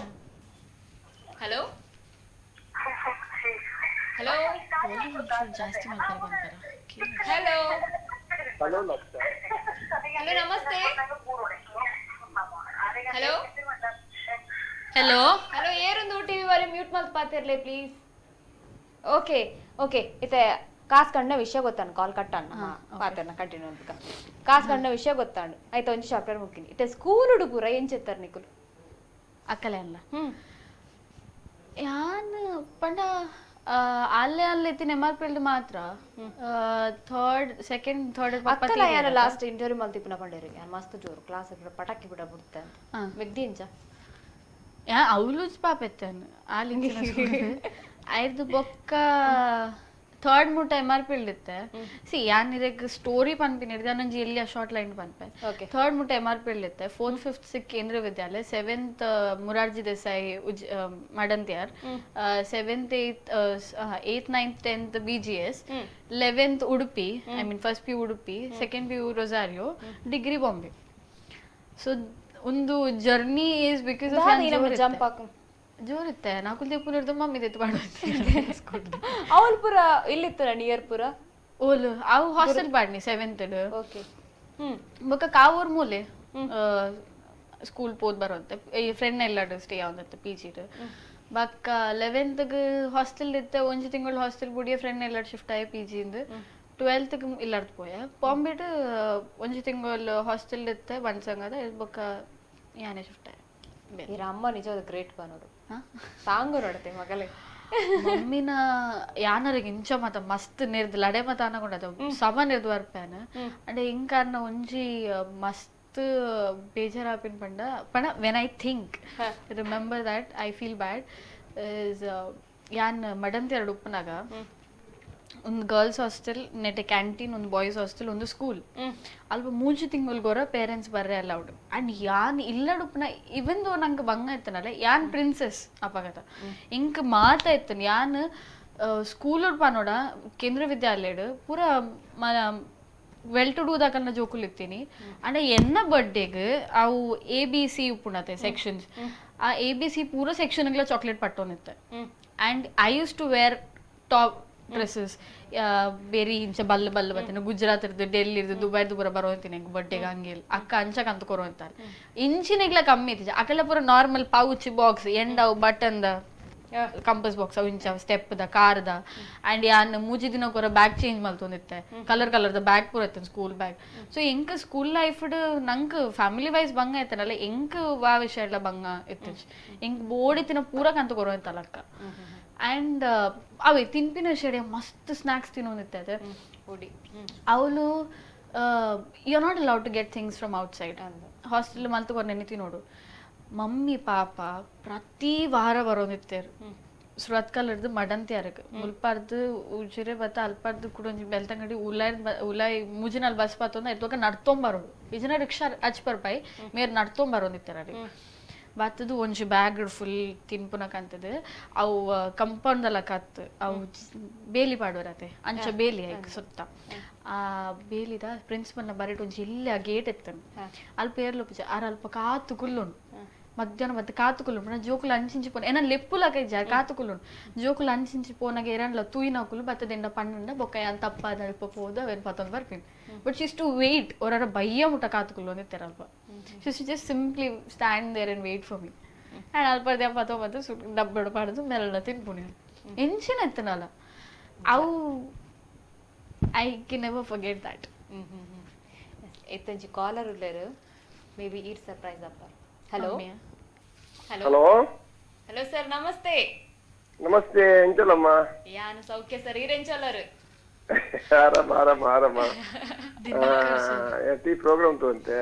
hello hello. ಜಾಸ್ತಿ ಮಾಡ್ತಾರೆ ಬಂತಾರ. ಹಲೋ. ಹಲೋ ಲಕ್ಷ. ಹಲೋ, ನಮಸ್ತೆ, ಹಲೋ. ಹಲೋ. ಹಲೋ, ಏರೊಂದು ಟಿವಿ ವಾಲಿ ಮ್ಯೂಟ್ ಮಲ್ತ್ ಪಾತಿರ್ಲೆ ಪ್ಲೀಸ್. ಓಕೆ ಓಕೆ, ಇತ್ತೆ ಕಾಸ್ ಕಂಡ ವಿಷಯ ಗೊತ್ತಾನು, ಕಾಲ್ ಕಟ್ಟಾಣ ಪಾತೆರ್ನ ಕಂಟಿನ್ಯೂ ಅಂತ. ಕಾಸ್ ಕಂಡ ವಿಷಯ ಗೊತ್ತಾಂಡು ಆಯ್ತು, ಒಂಜಿ ಚಾಪ್ಟರ್ ಮುಕ್ಕಿನಿ. ಇತ್ತೆ ಸ್ಕೂಲ್ ಹುಡುಗರ ಎಂಚೆತ್ತಾರೆ ನಿಕುಲು? ಅಕ್ಕಲೆ ಅಲ್ಲ ಯಾನ್ ಪಂಡ ಅಲ್ಲೇ ಅಲ್ಲೇ ಇತ್ತಿನ ಎಮ್ ಆರ್ ಪಿ ಮಾತ್ರ ಥರ್ಡ್ ಸೆಕೆಂಡ್ ಥರ್ಡ್. ಅಕ್ಕಲ ಯಾನ ಲಾಸ್ಟ್ ಇಂಟರ್ವ್ಯೂ ಮಲ್ತಿಪ್ಪುನ ಪಂಡೇರು, ಯಾನ್ ಮಸ್ತ್ ಜೋರು ಕ್ಲಾಸ್ ಪಟಾಕಿ ಬಿಡ ಬಿಡುತ್ತೆ ಅಂತ ಮೆಗ್ದಿ ಎಂಚ? ಅವಳು ಪಾಪ ಎತ್ತಾನು ಆಲಿಂಚಿನ ಐದು ಬೊಕ್ಕ. ಥರ್ಡ್ ಮುಟ್ಟ M R P ಇತ್ತೆ. ಸಿ ಯಾನ್ ಇರೆಗ್ ಸ್ಟೋರಿ ಪನ್ಪಿನಿ ನಂಜಿ ಎಲ್ಲಿ ಶಾರ್ಟ್ ಲೈನ್ ಪನ್ಪೆ. ಥರ್ಡ್ ಮುಟ್ಟ M R P ಇತ್ತೆ, fourth fifth sick Kendriya Vidyalaya, seventh Morarji Desai Madantyar, seventh eighth ninth tenth B G S, 11th Udupi, I mean first P U Udupi, second P U Rosario, degree Bombay. So ಒಂದು journey is because of jump ಹಾಕು ಜೋರಿತ್ತೆ. ನಾಕುಲ್ದೇಪುರ mummy ದೆತ್ತು ಅವಲ್ ಪುರ ಇಲ್ಲಿತ್ತು near ಪುರ ಓಲ್ ಅವು hostel ಪಾಡ್ನಿ seventh. Okay. ಬೊಕ್ಕ ಕಾವೂರ್ ಮೂಲೆ school ಪೋದ್ ಬರೋಂತೆ ಈ friend ಎಲ್ಲಾಡು stay ಆವಂದತ್ತೆ P ಜಿಡ್. ಬೊಕ್ಕ 11th hostel ಇತ್ತೆ, ಒಂಜಿ ತಿಂಗಳು ಹಾಸ್ಟೆಲ್ ಬುಡಿಯ ಫ್ರೆಂಡ್ ಎಲ್ಲಾಡು ಶಿಫ್ಟ್ ಆಯ ಪಿ ಜಿಂದ. 12th ಇಲ್ಲಾರ್ದು ಪೋಯ ಬಾಂಬೆಡ್ ಒಂಜಿ ತಿಂಗಳು ಹಾಸ್ಟೆಲ್ ಇತ್ತೆ ಬನ್ಸಂಗದ ಬೊಕ್ಕ ಯಾನೆ ಶಿಫ್ಟ್ ಆಯ. ಅಮ್ಮ ನಿಜವಾದ ಗ್ರೇಟ್ ಬನ್ನೋಡು ತಾಂಗು ನೋಡತೆ ಮಗಲೇ. ಮಮ್ಮಿನ ಯಾನರಿಗೆ ಇಂಚ ಮತ ಮಸ್ತ್ ನಿರ್ದು ಲಡೆ ಮತ ಅನಕೊಂಡದ ಸಮ ನಿರ್ದು ಬರ್ಪೇನ ಅಂಡ್ ಇಂಕಾರ್ನ ಒಂಜಿ ಮಸ್ತ್ ಬೇಜಾರಾಪಿನ ಪಂಡ ಪಂಡ when I think remember that I feel bad is ಯಾನ್ ಮಡಂತಿ ಎರಡು ಉಪ್ಪನಾಗ ಒಂದು ಗರ್ಲ್ಸ್ ಹಾಸ್ಟೆಲ್ ನೆಟೆ ಕ್ಯಾಂಟೀನ್, ಒಂದು ಬಾಯ್ಸ್ ಹಾಸ್ಟೆಲ್, ಒಂದು ಸ್ಕೂಲ್. ಅಲ್ಪ ಮೂಜಿ ತಿಂಗಳ್ಗೋರ ಪೇರೆಂಟ್ಸ್ ಬರ್ರೆ ಅಲೌಡ್. ಅಂಡ್ ಯಾನ್ ಇಲ್ಲಡುಪ್ಪನ ಇವನ್ ದೋ ನಂಗೆ ಬಂಗ ಇತ್ತನಲ್ಲ ಯಾನ್ ಪ್ರಿನ್ಸೆಸ್ ಅಪಗತ ಇಂಕ್ ಮಾತ ಇತ್ತನ. ಯಾನ್ ಸ್ಕೂಲ್ ಪನೋಡ ಕೇಂದ್ರ ವಿದ್ಯಾಲಯಡ್ ಪೂರ well to do ದಾಕಲ್ನ ಜೋಕುಲು ಇತ್ತೀನಿ. ಅಂಡ್ ಎನ್ನ ಬರ್ಡೇಗ್ ಅವು A B C ಉಪ್ಪುಣತೆ sections, ಆ A B C ಪೂರ ಸೆಕ್ಷನ್ಗಳ chocolate ಪಟ್ಟೋನಿತ್ತೆ. And I use to wear top dresses ಬೇರೆ ಇಂಚ ಬಲ್ಲ ಬಲ್ಲ ಬರ್ತೇನೆ ಗುಜರಾತ್ ಇರ್ದು ಡೆಲ್ಲಿ ಇರ್ದು ದುಬೈದು ಪೂರ ಬರೋಂತೀನಿ ಬರ್ಡೇಗೆ ಹಂಗಿಲ್ಲ ಅಕ್ಕ ಅಂಚಕ್ ಅಂತ ಕೊರೋಂತಾರೆ. ಇಂಚಿನಿಗ್ಲ ಕಮ್ಮಿ ಇತ್ತು ಅಕಲ ಪೂರ normal pouch box ಎಂಡವು button the compass box ಅವು ಇಂಚ step the car the. And ಯಾನ್ ಮೂಜಿ ದಿನ ಕೊರ ಬ್ಯಾಗ್ ಚೇಂಜ್ ಮಲ್ತೊಂದಿತ್ತೆ, colour colour the bag ಪೂರ ಇತ್ತು school bag. So ಎಂಕ್ ಸ್ಕೂಲ್ ಲೈಫ್ ನಂಗೆ ಫ್ಯಾಮಿಲಿ ವೈಸ್ ಬಂಗ ಇತ್ತನಲ್ಲ ಎಂಕ್ ವಾ ವಿಷಯ ಎಲ್ಲ ಬಂಗ ಇತ್ತು ಎಂಕ್ ಬೋಡಿತ್ತಿನ ಪೂರ ಕಂತ ಕೊರೋಂತಲ್ಲ ಅಕ್ಕ. ಆ್ಯಂಡ್ ಅವೇ ತಿನ್ಪಿನ ಶೆಡೆ ಮಸ್ತ್ ಸ್ನ್ಯಾಕ್ಸ್ ತಿನ್ನೋದಿತ್ತೆ. ಅವಳು you are not allowed to get things from outside hostel ಮಲ್ತು ನೆನೆ ತಿನ್ನೋಡು. ಮಮ್ಮಿ ಪಾಪ ಪ್ರತಿ ವಾರ ಬರೋದಿತ್ತೇರು ಸುರತ್ಕಲ್ ಹಿಡ್ದು ಮಡಂತ್ಯಾರಕ್ಕೆ ಮುಲ್ಪಾರ್ದು ಉಜಿರೆ ಬತ್ತ ಅಲ್ಪಾರ್ದು ಕೂಡ ಒಂಜಿ ಬೆಳ್ತಂಗಡಿ ಉಲಾಯ್ ಉಲಾಯ್ ಮುಜಿನಲ್ಲಿ ಬಸ್ ಪಾತೊಂದು ಎತ್ತೋಕ ನಡ್ತೊಂಬರೋಡು ಇಜನ ರಿಕ್ಷಾ ಹಚ್ ಪರ್ಪಾಯಿ ಮೇರ್ ನಡ್ತೊಂಬರೋದಿತ್ತಾರೆ ಅಲ್ಲಿ ಬತ್ತದು ಒಂಜಿ ಬ್ಯಾಗ್ ಫುಲ್ ತಿನ್ಪುನಕಂತದ್ದು. ಅವು ಕಂಪೌಂಡ್ ಕತ್ತು ಅವು ಬೇಲಿ ಪಾಡೋರತೆ ಅಂಚ ಬೇಲಿ ಆಯ್ತು ಸುತ್ತ ಆ ಬೇಲಿದ ಪ್ರಿನ್ಸಿಪಲ್ನ ಬರಿಟ್ ಒಂಜಿ ಇಲ್ಲಿ ಆ ಗೇಟ್ ಎತ್ತನು ಅಲ್ಪ ಏರ್ಲೊಪ್ಪುಜ ಆರ್ ಅಲ್ಪ ಕಾತು ಕುಲ್ಲುಂಡು ಮಧ್ಯಾಹ್ನ ಮತ್ತೆ ಕಾತು ಕುಲ್ಲುಂಡು ಜೋಕುಲು ಅಂಚಿಂಚಿ ಪೋನ ಏನ ಲೆಪ್ಪುಲಕ ಇಜ್ಜಾರ್ ಕಾತು ಕುಲ್ಲುಂಡು ಜೋಕುಲು ಅಂಚಿಂಚಿ ಪೋನಾಗ ಏರನ್ಲ ತೂಯಿನಕುಲು ಬತ್ತದೆಂಡ ಪಣ್ಣಂಡ ಬೊಕ್ಕ ಯಾನ್ ತಪ್ಪ ಅಲ್ಪ ಪೋದು ಅವೇನು ಪತ್ತೊಂದು ಬರ್ಪಿನಿ. But she's to wait ಒರ ಬಯ್ಯ ಮುಟ್ಟ ಕಾತು ಕುಲ್ಲು ಅಂದಿತ್ತಾರೆ ಅಲ್ಪ. She used to just simply stand there and wait for me. And ಅಲ್ಪ ಪತ್ತೊ ಮತ್ತು ಡಬ್ಬಡು ಪಾಡ್ದು ಮೆಲ್ಲ ತಿನ್ಪುನಿ ಎಂಚಿನ ಎತ್ತನಲ್ಲ ಅವು I can never forget that. ಎತ್ತಂಜಿ collar ಉಲ್ಲೇರು may be ಈರ್ ಸರ್ಪ್ರೈಸ್ ಅಪ್ಪ. Hello hello hello sir ನಮಸ್ತೆ. ನಮಸ್ತೆ ಎಂಚಲಮ್ಮ. ಯಾನು ಸೌಖ್ಯ ಸರ್, ಈರೆಂಚಲರು? ಆರಾಮ ಆರಾಮ ಆರಾಮ. ಟೀ ಪ್ರೋಗ್ರಾಮ್ ತೋಂತೆ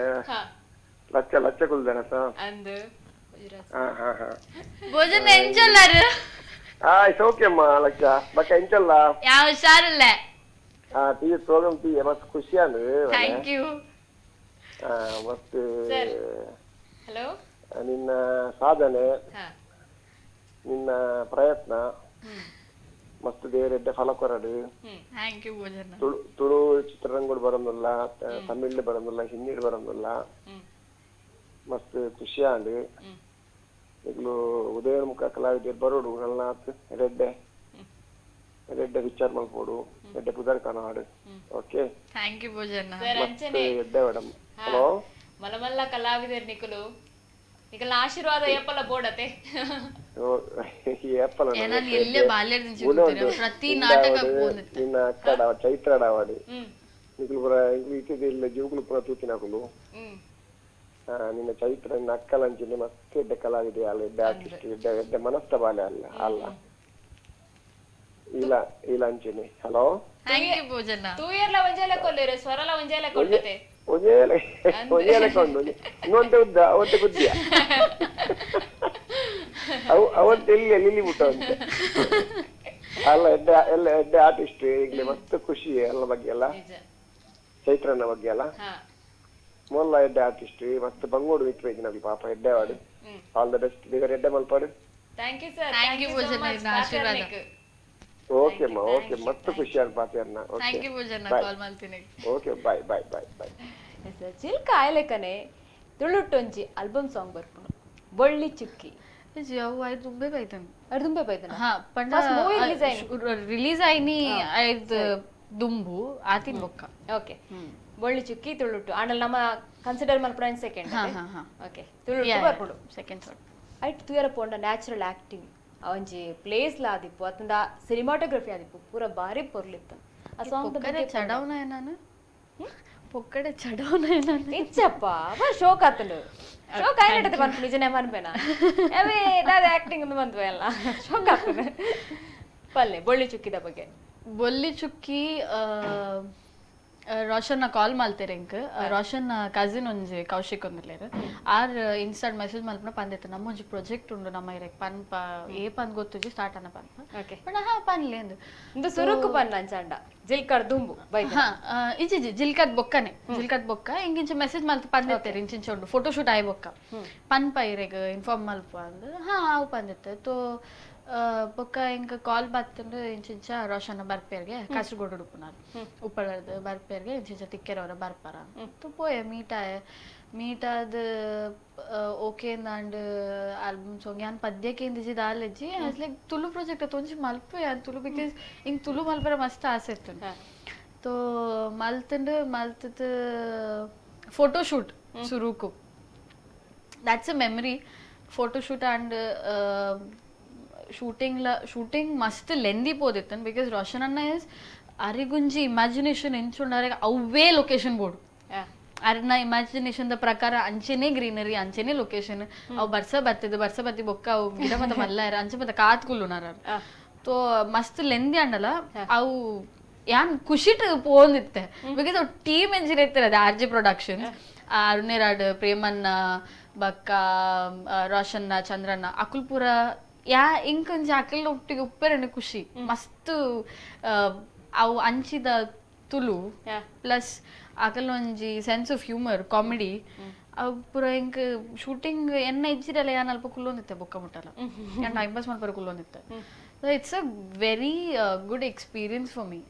ಲಚ್ಚ ಲಚ್ಚ ಕುಲ್ದಾನ ಅಂದು ಭೋಜನ ಎಂಚಲ್ಲರು? ಆ ಸೌಖ್ಯಮ್ಮ ಲಚ್ಚ ಬಕ್ಕ ಎಂಚಲ್ಲ ಯಾವ ಹುಷಾರಿಲ್ಲ. Tea program tea ಮಸ್ತ್ ಖುಷಿ ಅಂದು. Thank you. ಮಸ್ತ್ ಹಲೋ ನಿನ್ನ ಸಾಧನೆ ನಿನ್ನ ಪ್ರಯತ್ನ ಮಸ್ತ್ ದೇವರೆಡ್ಡ ಫಲ ಕೊರಡು. Thank you ಭೋಜನ. ತುಳು ಚಿತ್ರರಂಗಡು ಬರೋದಿಲ್ಲ, ತಮಿಳ್ ಬರೋದಿಲ್ಲ, ಹಿಂದಿ ಬರೋದಿಲ್ಲ, ಮಸ್ತ್ ಖುಷಿ ಆಂಡ್. ಈಗಲೂ ಉದಯೋನ್ಮುಖ ಕಲಾವಿದರು ಬರೋಡು ನಲ್ನಾತ್ ರೆಡ್ಡೆ ರೆಡ್ಡೆ ವಿಚಾರ ಮಲ್ಪೋಡು ರೆಡ್ಡೆ ಪುದರ್ ಕಾಣಾಡು. Okay thank you ಭೋಜನ. ಎಡ್ಡೆ ಮೇಡಮ್. ಹಲೋ ಮಲಮಲ್ಲ ಕಲಾವಿದರು ನಿಕುಲು ನಿಕಲ್ನ ಆಶೀರ್ವಾದ ಏಪಲ ಬೋಡತೆ. ನಿನ್ನ ಅಕ್ಕಡ ಚೈತ್ರಡಾವಾಡು ನಿಕುಲು ಪುರ ಇಲ್ಲ ಜೀವಕುಲು ಪುರ ತೂತಿನಕುಲು ನಿನ್ನ ಚೈತ್ರ ನಿನ್ನ ಅಕ್ಕಲಂಚಿನ ಮಸ್ತ್ ಎಡ್ಡೆ ಕಲಾವಿದೆ ಅಲ್ಲ, ಎಡ್ಡೆ ಆರ್ಟಿಸ್ಟ್, ಎಡ್ಡೆ ಎಡ್ಡೆ ಮನಸ್ಥ ಬಾಲೆ ಅಲ್ಲ ಅಲ್ಲ ಇಲ್ಲ ಇಲ್ಲ ಅಂಚಿನಿ. Hello thank you ಭೋಜನ. ತೂಯರ್ಲ ಒಂಜೆಲ ಕೊಲ್ಲೇರೆ ಸ್ವರಲ ಒಂಜೆಲ ಕೊಟ್ಟತೆ ಒಂಜೇಲೆ ಒಂಜೇಲೆ ಕೊಂಡು ಇನ್ನೊಂತೆ ಉದ್ದ ಅವತ್ತೆ ಬುದ್ಧಿಯ ಅವು ಅವತ್ತೆ ಇಲ್ಲಿ ಲಿಲಿ ಬಿಟ್ಟ ಅಂತೆ. ಅಲ್ಲ ಎಡ್ಡೆ ಎಲ್ಲ ಎಡ್ಡೆ ಆರ್ಟಿಸ್ಟ್ ಈಗಲೇ ಮಸ್ತ್ ಖುಷಿ ಎಲ್ಲ ಬಗ್ಗೆ ಎಲ್ಲ ಚೈತ್ರನ ಬಗ್ಗೆ ಅಲ್ಲ ಮೊಲ್ಲ ಎಡ್ಡೆ ಆರ್ಟಿಸ್ಟ್ ಮಸ್ತ್ ಬಂಗೋಡು ವಿತ್ ನಗ್ಲು ಪಾಪ ಎಡ್ಡೆ ವಾಡು ಆಲ್ the best ಬೇಗ ಎಡ್ಡೆ ಮಲ್ಪಾಡು. Thank you sir. Thank you Bhujan, ಆಶೀರ್ವಾದ. ಓಕೆ ಅಮ್ಮ, ಓಕೆ, ಮಸ್ತ್ ಖುಷಿ ಆಗ ಪಾತಿಯರ್ನ. Thank you Bhujan, ಕಾಲ್ ಮಾಡ್ತೀನಿ. Okay, bye bye bye bye. Chilka ಆಯಲೆಕನೆ ತುಳುಟ್ಟೊಂಜಿ album song ಬರ್ಪುನು ಬೊಳ್ಳಿ ಚುಕ್ಕಿ. ಅವು ಐದು ದುಂಬೆ ಬೈತನ್. ಅರ್ ದುಂಬೆ ಬೈತನ? ಹಾ, ಪಂಡ ಮೂವಿ ರಿಲೀಸ್ ಆಯ್ತು. ರಿಲೀಸ್ ಆಯ್ನಿ ಐದು ದುಂಬು ಆತಿನ್ ಬೊಕ್ಕ. ಓಕೆ, ಬೊಳ್ಳಿ ಚುಕ್ಕಿ ತುಳುಟ್ಟು ಆಂಡಲ್ ನಮ್ಮ ಕನ್ಸಿಡರ್ ಮಲ್ಪುನ ಸೆಕೆಂಡ್. ಓಕೆ, ತುಳುಟ್ಟು ಬರ್ಪುಡು ಸೆಕೆಂಡ್ ಸಾಂಗ್. ಐಟ್ ತುಯರ ಪೋಂಡ ನ್ಯಾಚುರಲ್ ಆಕ್ಟಿಂಗ್ ಒಂಜಿ ಪ್ಲೇಸ್ ಲಾ ಆದಿಪ್ಪು ಅತ್ತಂದ ಸಿನಿಮಾಟೋಗ್ರಫಿ ಆದಿಪ್ಪು ಪೂರ ಬಾರಿ ಪೊರ್ಲಿತ್ತು ಆ ಸಾಂಗ್. ಪೊಕ್ಕಡೆ ಚಡವನ ನಾನು ಪೊಕ್ಕಡೆ ಚಡವನ ನಾನು ಇಚ್ಚಪ್ಪ ಅವ ಶೋಕ್ ಆತನು ಶೋಕ್ ಆಯ್ನಟ್ಟದೆ ಬಂತು ನಿಜನೇ ಮನ್ಬೇನ ಅವೇ ದಾದ ಆಕ್ಟಿಂಗ್ ಒಂದು ಬಂದ್ವೆ ಅಲ್ಲ ಶೋಕ್ ಆತನು. ಪಲ್ಲೆ ಬೊಳ್ಳಿ ಚುಕ್ಕಿದ ಬಗ್ಗೆ. ಬೊಳ್ಳಿ ಚುಕ್ಕಿ ರೋಷನ್ನ ಕಾಲ್ ಮಲ್ತೇರೆ ಇಂಕ್. ರೋಷನ್ ಕಸಿನ್ ಒಂಜಿ ಕೌಶಿಕ್ ಒಂದಿಲ್ಲೇರು ಆರ್ ಇನ್ಸ್ಟಾಟ್ ಮೆಸೇಜ್ ಮಲ್ಪನ ಪಂದಿತ್ತು ನಮ್ಮ ಒಂಜಿ ಪ್ರಾಜೆಕ್ಟ್ ಉಂಡು ನಮ್ಮ ಇರೆಕ್ ಪನ್ಪ ಏ ಪಂದ್ ಗೊತ್ತಿಜಿ ಸ್ಟಾರ್ಟ್ ಅನ್ನ ಪನ್ಪ. ಪಂಡ ಹಾ ಪನ್ಲೆ ಅಂದು ಇಂದು ಸುರುಕು ಪನ್ನ ಅಂಚಾಂಡ ಜಿಲ್ಕರ್ ದುಂಬು ಬೈ. ಹಾ ಇಜ್ಜಿ ಜಿಲ್ಕದ್ ಬೊಕ್ಕನೆ ಜಿಲ್ಕದ್ ಬೊಕ್ಕ ಇಂಗಿಂಚ ಮೆಸೇಜ್ ಮಲ್ತ ಪಂದಿತ್ತೇರು ಇಂಚಿಂಚ ಉಂಡು ಫೋಟೋ ಶೂಟ್ ಆಯ್ ಬೊಕ್ಕ ಪನ್ಪ ಇರೆಗ್ ಇನ್ಫಾರ್ಮ್ ಮಲ್ಪ ಅಂದ್ ಹಾ ಅವು ಪಂದಿತ್ತೆ. ತೋ ಬೊಕ್ಕ ಇಂಕ ಕಾಲ್ ಬತ್ತಂಡು ಇಂಚಿಂಚ ರೋಷನ್ನ ಬರ್ಪೇರ್ಗೆ ಕಾಸರಗೋಡು ಉಡುಪುನಾರು ಉಪ್ಪಳರ್ದು ಬರ್ಪೇರ್ಗೆ ಇಂಚಿಂಚ ತಿಕ್ಕೆರವರ ಬರ್ಪಾರ ತೋ ಪೋಯೆ ಮೀಟ್ ಆಯ ಮೀಟ್ ಆದ ಓಕೆ ಅಂಡ್ ಆಲ್ಬಮ್ ಸಾಂಗ್ ಯಾನ್ ಪದ್ಯಕ್ಕೆ ಇಂದಿಜಿ ದಾಲೆಜ್ಜಿ ಲೈಕ್ ತುಳು ಪ್ರಾಜೆಕ್ಟ್ ತೊಂಜಿ ಮಲ್ಪೆ ಯಾನ್ ತುಳು because ಹಿಂಗ್ ತುಳು ಮಲ್ಪರ ಮಸ್ತ್ ಆಸೆ ಇತ್ತು. ತೋ ಮಲ್ತಂಡು ಮಲ್ತದ ಫೋಟೋ ಶೂಟ್ ಸುರುಕು that's a memory. Photo shoot and shooting shooting ಮಸ್ತ್ ಲೆಂದಿ ಪೋದಿತ್ತನ್ because Roshan ಅಣ್ಣ is ಅರಿಗುಂಜಿ ಇಮ್ಯಾಜಿನೇಷನ್ ಎಂಚುಂಡಾರೆ ಅವೇ ಲೊಕೇಶನ್ ಬೋರ್ಡ್ ಅರ್ನ ಇಮ್ಯಾಜಿನೇಷನ್ the ಪ್ರಕಾರ ಅಂಚೆನೆ ಗ್ರೀನರಿ ಅಂಚೆನೆ ಲೊಕೇಶನ್ ಅವು ಬರ್ಸ ಬತ್ತಿದ್ ಬರ್ಸ ಬತ್ತಿ ಬೊಕ್ಕ ಅವು ಗಿಡ ಮತ್ತೆ ಮಲ್ಲ ಅಂಚೆ ಮತ್ತೆ ಕಾತ್ ಕುಲ್ಲುನಾರ ತೋ ಮಸ್ತ್ ಲೆಂದಿ ಅಂಡಲ ಅವು ಯಾನ್ ಖುಷಿಟ್ ಪೋಂದಿತ್ತೆ because ಅವು ಟೀಮ್ ಎಂಜಿನ್ ಇತ್ತಿರ ಆರ್ ಜೆ ಪ್ರೊಡಕ್ಷನ್ಸ್ ಅರುಣೇರಾಡ್ ಪ್ರೇಮಣ್ಣ ಬಕ್ಕ ರೋಷನ್ನ ಚಂದ್ರಣ್ಣ ಅಕುಲ್ಪುರ ಯಾ ಇಂಕೊಂಜಿ ಅಕಲ್ ಒಟ್ಟಿಗೆ ಉಪ್ಪೆರಣ್ಣ ಖುಷಿ ಮಸ್ತ್ ಅವು ಅಂಚಿದ ತುಳು ಪ್ಲಸ್ ಅಕಲ್ ಒಂಜಿ ಸೆನ್ಸ್ ಆಫ್ ಹ್ಯೂಮರ್ ಕಾಮಿಡಿ ಅವು ಪೂರ ಇಂಕ್ ಶೂಟಿಂಗ್ ಎನ್ನ ಇಜ್ಜಿರಲ್ಲ ಯಾನ್ ಅಲ್ಪ ಕುಲ್ಲೊಂದಿತ್ತೆ ಬೊಕ್ಕ ಮುಟ್ಟಲ್ಲ ಯಾನ್ ಟೈಮ್ ಪಾಸ್ ಮಲ್ಪರ ಕುಲ್ಲೊಂದಿತ್ತೆ. It's a very good experience for me.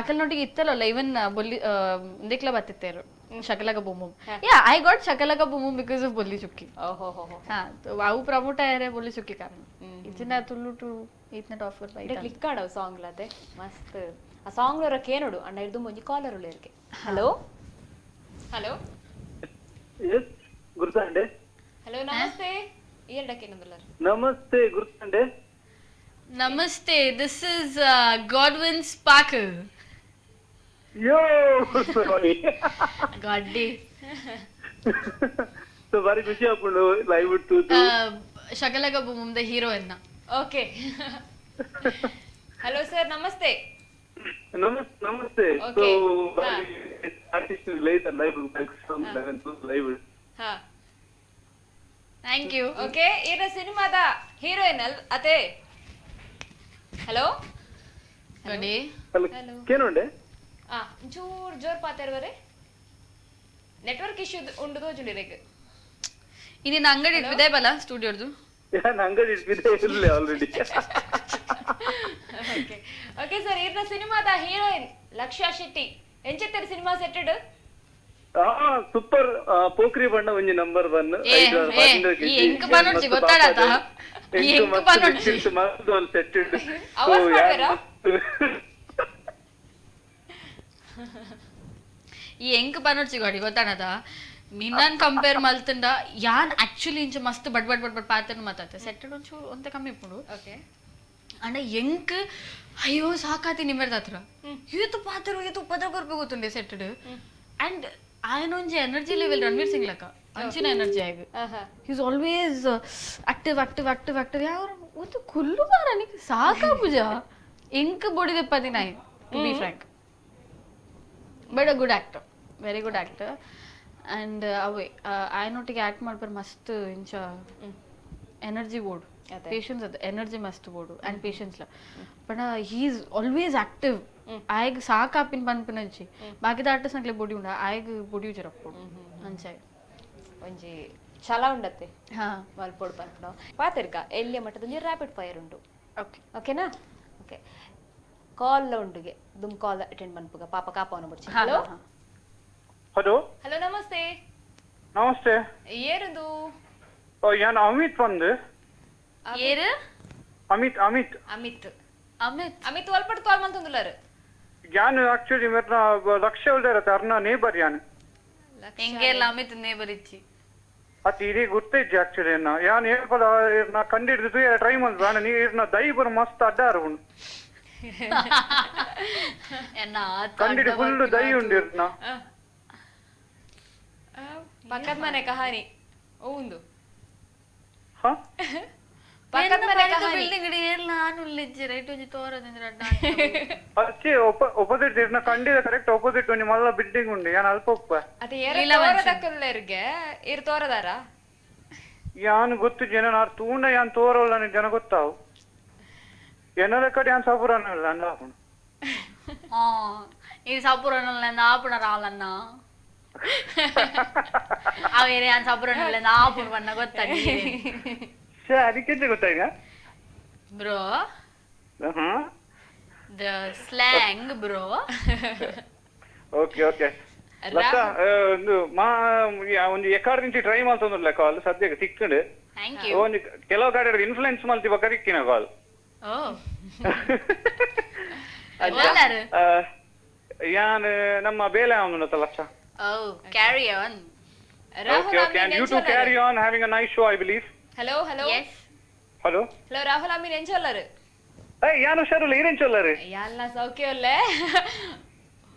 ಅಕಲ್ನೊಟ್ಟಿಗೆ ಇತ್ತಲ್ಲ ಈವನ್ ಬೊಲ್ಲಿ ಇಂದೆಕ್ಲ ಬತ್ತಿತ್ತೇರು Shakalaka Boom. Yeah, I got Shakalaka Boom because of Bolli Chukki. ಹಾ, ಅವು ಪ್ರಮೋಟ್ ಆಯರೆ ಬೊಲ್ಲಿ ಚುಕ್ಕಿ ಕಾರಣ. ಇದನ್ನ ತುಳು ಟು ಇತ್ನೆಟ್ ಆಫರ್ ಬೈ ಕ್ಲಿಕ್ ಆಡವು ಸಾಂಗ್ ಲತೆ ಮಸ್ತ್ ಆ ಸಾಂಗ್ ಲರ ಕೇನೋಡು ಅಣ್ಣ ಇರ್ದು ಮುಂಜಿ ಕಾಲರ್ ಉಳ್ಳೇರ್ಗೆ. ಹಲೋ ಹಲೋ ಎಸ್ ಗುರುತಾಂಡೆ. ಹಲೋ ನಮಸ್ತೆ ಈಯಲ್ಡಕ್ಕೆ ನಮಸ್ತೆ ಗುರುತಾಂಡೆ. ನಮಸ್ತೆ, this is Godwin Sparkle. Yo sorry ಗಾಡಿ ಸೊ ಬಾರಿ ಖುಷಿ ಆಪುಂಡು live to Shakalaka Boom the heroine. Okay hello sir ನಮಸ್ತೆ. ನಮಸ್ತೆ. So artist late live live. ಹಾ thank you. Okay, ಇರ ಸಿನಿಮಾದ ಹೀರೋಯಿನ್ ಅಲ್ ಅತೆ. ಹಲೋ ಗಡಿ ಹಲೋ ಕೇನೋಂಡೆ ಆ ಒಂಚೂರು ಜೋರ್ ಪಾತಾರ್ವರೆ ನೆಟ್ವರ್ಕ್ ಇಶ್ಯೂ ಉಂಡು ತೋಜುಂಡಿರೆಗ್. ಇನ್ನಿನ ಅಂಗಡಿ ಇಟ್ಬಿದೆ ಬಲ ಸ್ಟುಡಿಯೋದು ಯಾನ್ ಅಂಗಡಿ ಇಟ್ಬಿದೆ ಇಲ್ಲ ಆಲ್ರೆಡಿ. ಓಕೆ ಓಕೆ ಸರ್, ಇರ್ನ ಸಿನಿಮಾದ ಹೀರೋಯಿನ್ ಲಕ್ಷ್ಯ ಶೆಟ್ಟಿ ಎಂಚಿತ್ತರ ಸಿನಿಮಾ ಸೆಟ್ಟೆಡ್? ಸೂಪರ್ ಪೋಖ್ರಿ ಬಣ್ಣ ಒಂಜಿ ನಂಬರ್ 1. ಎಂಕ್ ಬನ್ನೊಡ್ಚಿ ಗೊತ್ತಾಡತ ಎಂಕ್ ಬನ್ನೊಡ್ಚಿ ಸೆಟ್ಟೆಡ್ ಅವಾಜ್ ಮಾಡ್ಬೇರಾ? ಈ ಎಂಕ್ ಬನ್ನೊಡ್ಚಿ ಗಾಡಿ ಗೊತ್ತಾಡದ ನಿನ್ನನ್ ಕಂಪೇರ್ ಮಲ್ತಂಡ ಯಾನ್ ಆಕ್ಚುಲಿ ಇಂಚ ಮಸ್ತ್ ಬಡ್ ಬಡ್ ಬಡ್ ಬಡ್ ಪಾತನ ಮಾತಾತ ಸೆಟ್ಟೆಡ್ ಒಂಚೂರು ಒಂತೆ ಕಮ್ಮಿ ಇಪ್ಪುಂಡು. ಓಕೆ ಅಂಡ ಎಂಕ್ ಅಯ್ಯೋ ಸಾಕಾತಿ ನಿಮ್ಮೆರ್ದ ಹತ್ರ ಏತು ಪಾತ್ರ ಏತು ಉಪದ್ರ ಕೊರ್ಪೆ ಗೊತ್ತುಂಡೆ ಸೆಟ್ಟೆಡ್. ಅಂಡ್ ఆయన ಒಂಜಿ ಎನರ್ಜಿ ಲೆವೆಲ್ ರಣವೀರ್ ಸಿಂಗ್ ಲಕ ಅಂಚಿನ ಎನರ್ಜಿ ಆಗ. Is always active active active active. ಯಾವ ಒಂದು ಕುಲ್ಲು ಬಾರ ನೀ ಸಾಕಾ ಪೂಜಾ ಎಂಕ್ ಬೊಡಿದೆ ಪದಿನಾಯ್ to be frank. But a good actor, very good actor. And ಅವೇ ಆಯನೊಟ್ಟಿಗೆ ಆಕ್ಟ್ ಮಾಡ್ಬಾರ ಮಸ್ತ್ ಇಂಚ ಎನರ್ಜಿ ಬೋರ್ಡ್. ಪೇಷನ್ಸ್ ಅದು ಎನರ್ಜಿ ಮಸ್ತ್ ಬೋಡು ಅಂಡ್ ಪೇಷನ್ಸ್ ಲ but he is always active ಆಯಗ್ ಸಾಕಾಪಿನ ಪನ್ಪಿನಂಚಿ ಬಾಕಿದ ಆರ್ಟಿಸ್ಟ್ ನಕ್ಲೆ ಬೊಡಿ ಉಂಡ ಆಯಗ್ ಬೊಡಿ ಉಜರಪ್ಪೋಡು ಅಂಚಾಯ್ ಒಂಜಿ ಛಲ ಉಂಡತ್ತೆ ಮಲ್ಪೋಡು ಪನ್ಪುನ ಪಾತೆರ್ಗ ಎಲ್ಲಿಯ ಮಟ್ಟದ ಒಂಜಿ ರ್ಯಾಪಿಡ್ ಫೈರ್ ಉಂಡು ಓಕೆ ಓಕೆನಾ ಓಕೆ ಕಾಲ್ ಉಂಡುಗೆ ದುಮ್ ಕಾಲ್ ಅಟೆಂಡ್ ಮನ್ಪುಗ ಪಾಪ ಕಾಪವನ ಬುಡ್ಚಿ. ಹಲೋ ಹಲೋ ಹಲೋ ನಮಸ್ತೆ. ನಮಸ್ತೆ. ಏರುಂದು? ಯಾನ್ ಅಮಿತ್ ಬಂದು. ಏರು? ಅಮಿತ್ ಅಮಿತ್ ಅಮಿತ್ ಅಮಿತ್ ಅಮಿತ್ ಒಲ್ಪಟ್ ಕಾಲ್ ಮಂತೊಂದುಲ್ಲಾರು. ಯಾನ್ ಆಕ್ಚುಲಿ ಮೆರ್ನ ಲಕ್ಷ್ಯ ಉಲ್ದಾರತೆ ಅರ್ನ ನೇಬರ್ ಯಾನ್. ಎಂಗೆಲ್ಲ ಅಮಿತ್ ನೇಬರ್ ಇಚ್ಚಿ ಅತ್ ಇಡೀ ಗೊತ್ತಿಜ್ಜಿ ಆಕ್ಚುಲಿ ಎನ್ನ ಯಾನ್ ಏರ್ಪದ ನಾ ಕಂಡಿಡ್ದು ಟ್ರೈ ಮಲ್ದು ನೀ ಇರ್ನ ದೈಬರ್ ಮಸ್ತ್ ಅಡ್ಡಾರು ಉಂಡು ಕಂಡಿಡಿ ಫುಲ್ ದೈ ಉಂಡು ಇರ್ನ ಪಕ್ಕದ ಮನೆ ಕಹಾನಿ ಉಂದು ಪಕ್ಕದ ಮನೆ ಕಹಾನಿ ಬಿಲ್ಡಿಂಗ್ ಇಡಿ ಏರ್ಲ ಆನ್ ಉಲ್ಲಿಜ್ಜಿ ರೈಟ್ ಒಂಜಿ ತೋರದಿಂದ್ರ ಅಡ್ಡ ಅಚ್ಚಿ ಒಪೋಸಿಟ್ ಇರ್ನ ಕಂಡಿದ ಕರೆಕ್ಟ್ ಒಪೋಸಿಟ್ ಒಂಜಿ ಮಲ್ಲ ಬಿಲ್ಡಿಂಗ್ ಉಂಡು ಯಾನ್ ಅಲ್ಪ ಉಪ್ಪ ಅದೇ ಏರ ತೋರದಕ್ಕಲ್ಲೆರ್ಗೆ ಇರ್ ತೋರದಾರ ಯಾನ್ ಗೊತ್ತು ಜನ ನಾರ್ ತೂಂಡ ಯಾನ್ ತೋರಲ್ಲ ಜನ ಗೊತ್ತಾವು ಎನ್ನದ ಕಡೆ ಯಾನ್ ಸಾಪುರನಲ್ಲ ಅಂದ ಆಪುಂಡು. ಈ ಸಾಪುರನಲ್ಲ ಆಪುಣ ರಾಲನ್ನ ಅವೇರೆ ಯಾನ್ ಸಾಪುರನಲ್ಲ ಆಪುಣ ಬಣ್ಣ ಗೊತ್ತಾಗಿ ಅದಕ್ಕೆ ಗೊತ್ತಾಯ್ತಾ bro? The slang bro. Okay okay Latha ಒಂದು ಮಾ ಒಂದು ಎಕಾಡ್ నుంచి ಟ್ರೈ ಮಲ್ತೊಂದುಲ್ಲ ಕಾಲ್ ಸದ್ಯಕ್ಕೆ ತಿಕ್ಕಂಡು. Thank you. ಒಂದು ಕೆಲವು ಕಡೆ ಇನ್ಫ್ಲುಯೆನ್ಸ್ ಮಲ್ತಿ ಬೊಕ್ಕ ತಿಕ್ಕಿನ ಕಾಲ್. ಓ ಯಾನ್ ನಮ್ಮ ಬೇಲೆ ಅವನು Laksha. Oh carry on. Okay okay and you too carry on having a nice show I believe. Hello hello. Yes. Hello hello Rahul Amin ಎಂಚೊಲ್ಲರು? ಏಯ್ ಯಾನ್ ಹುಷಾರುಲ್ಲ ಈರ್ ಎಂಚೊಲ್ಲರು? ಯಾಲ್ಲ ಸೌಖ್ಯ ಉಲ್ಲೆ.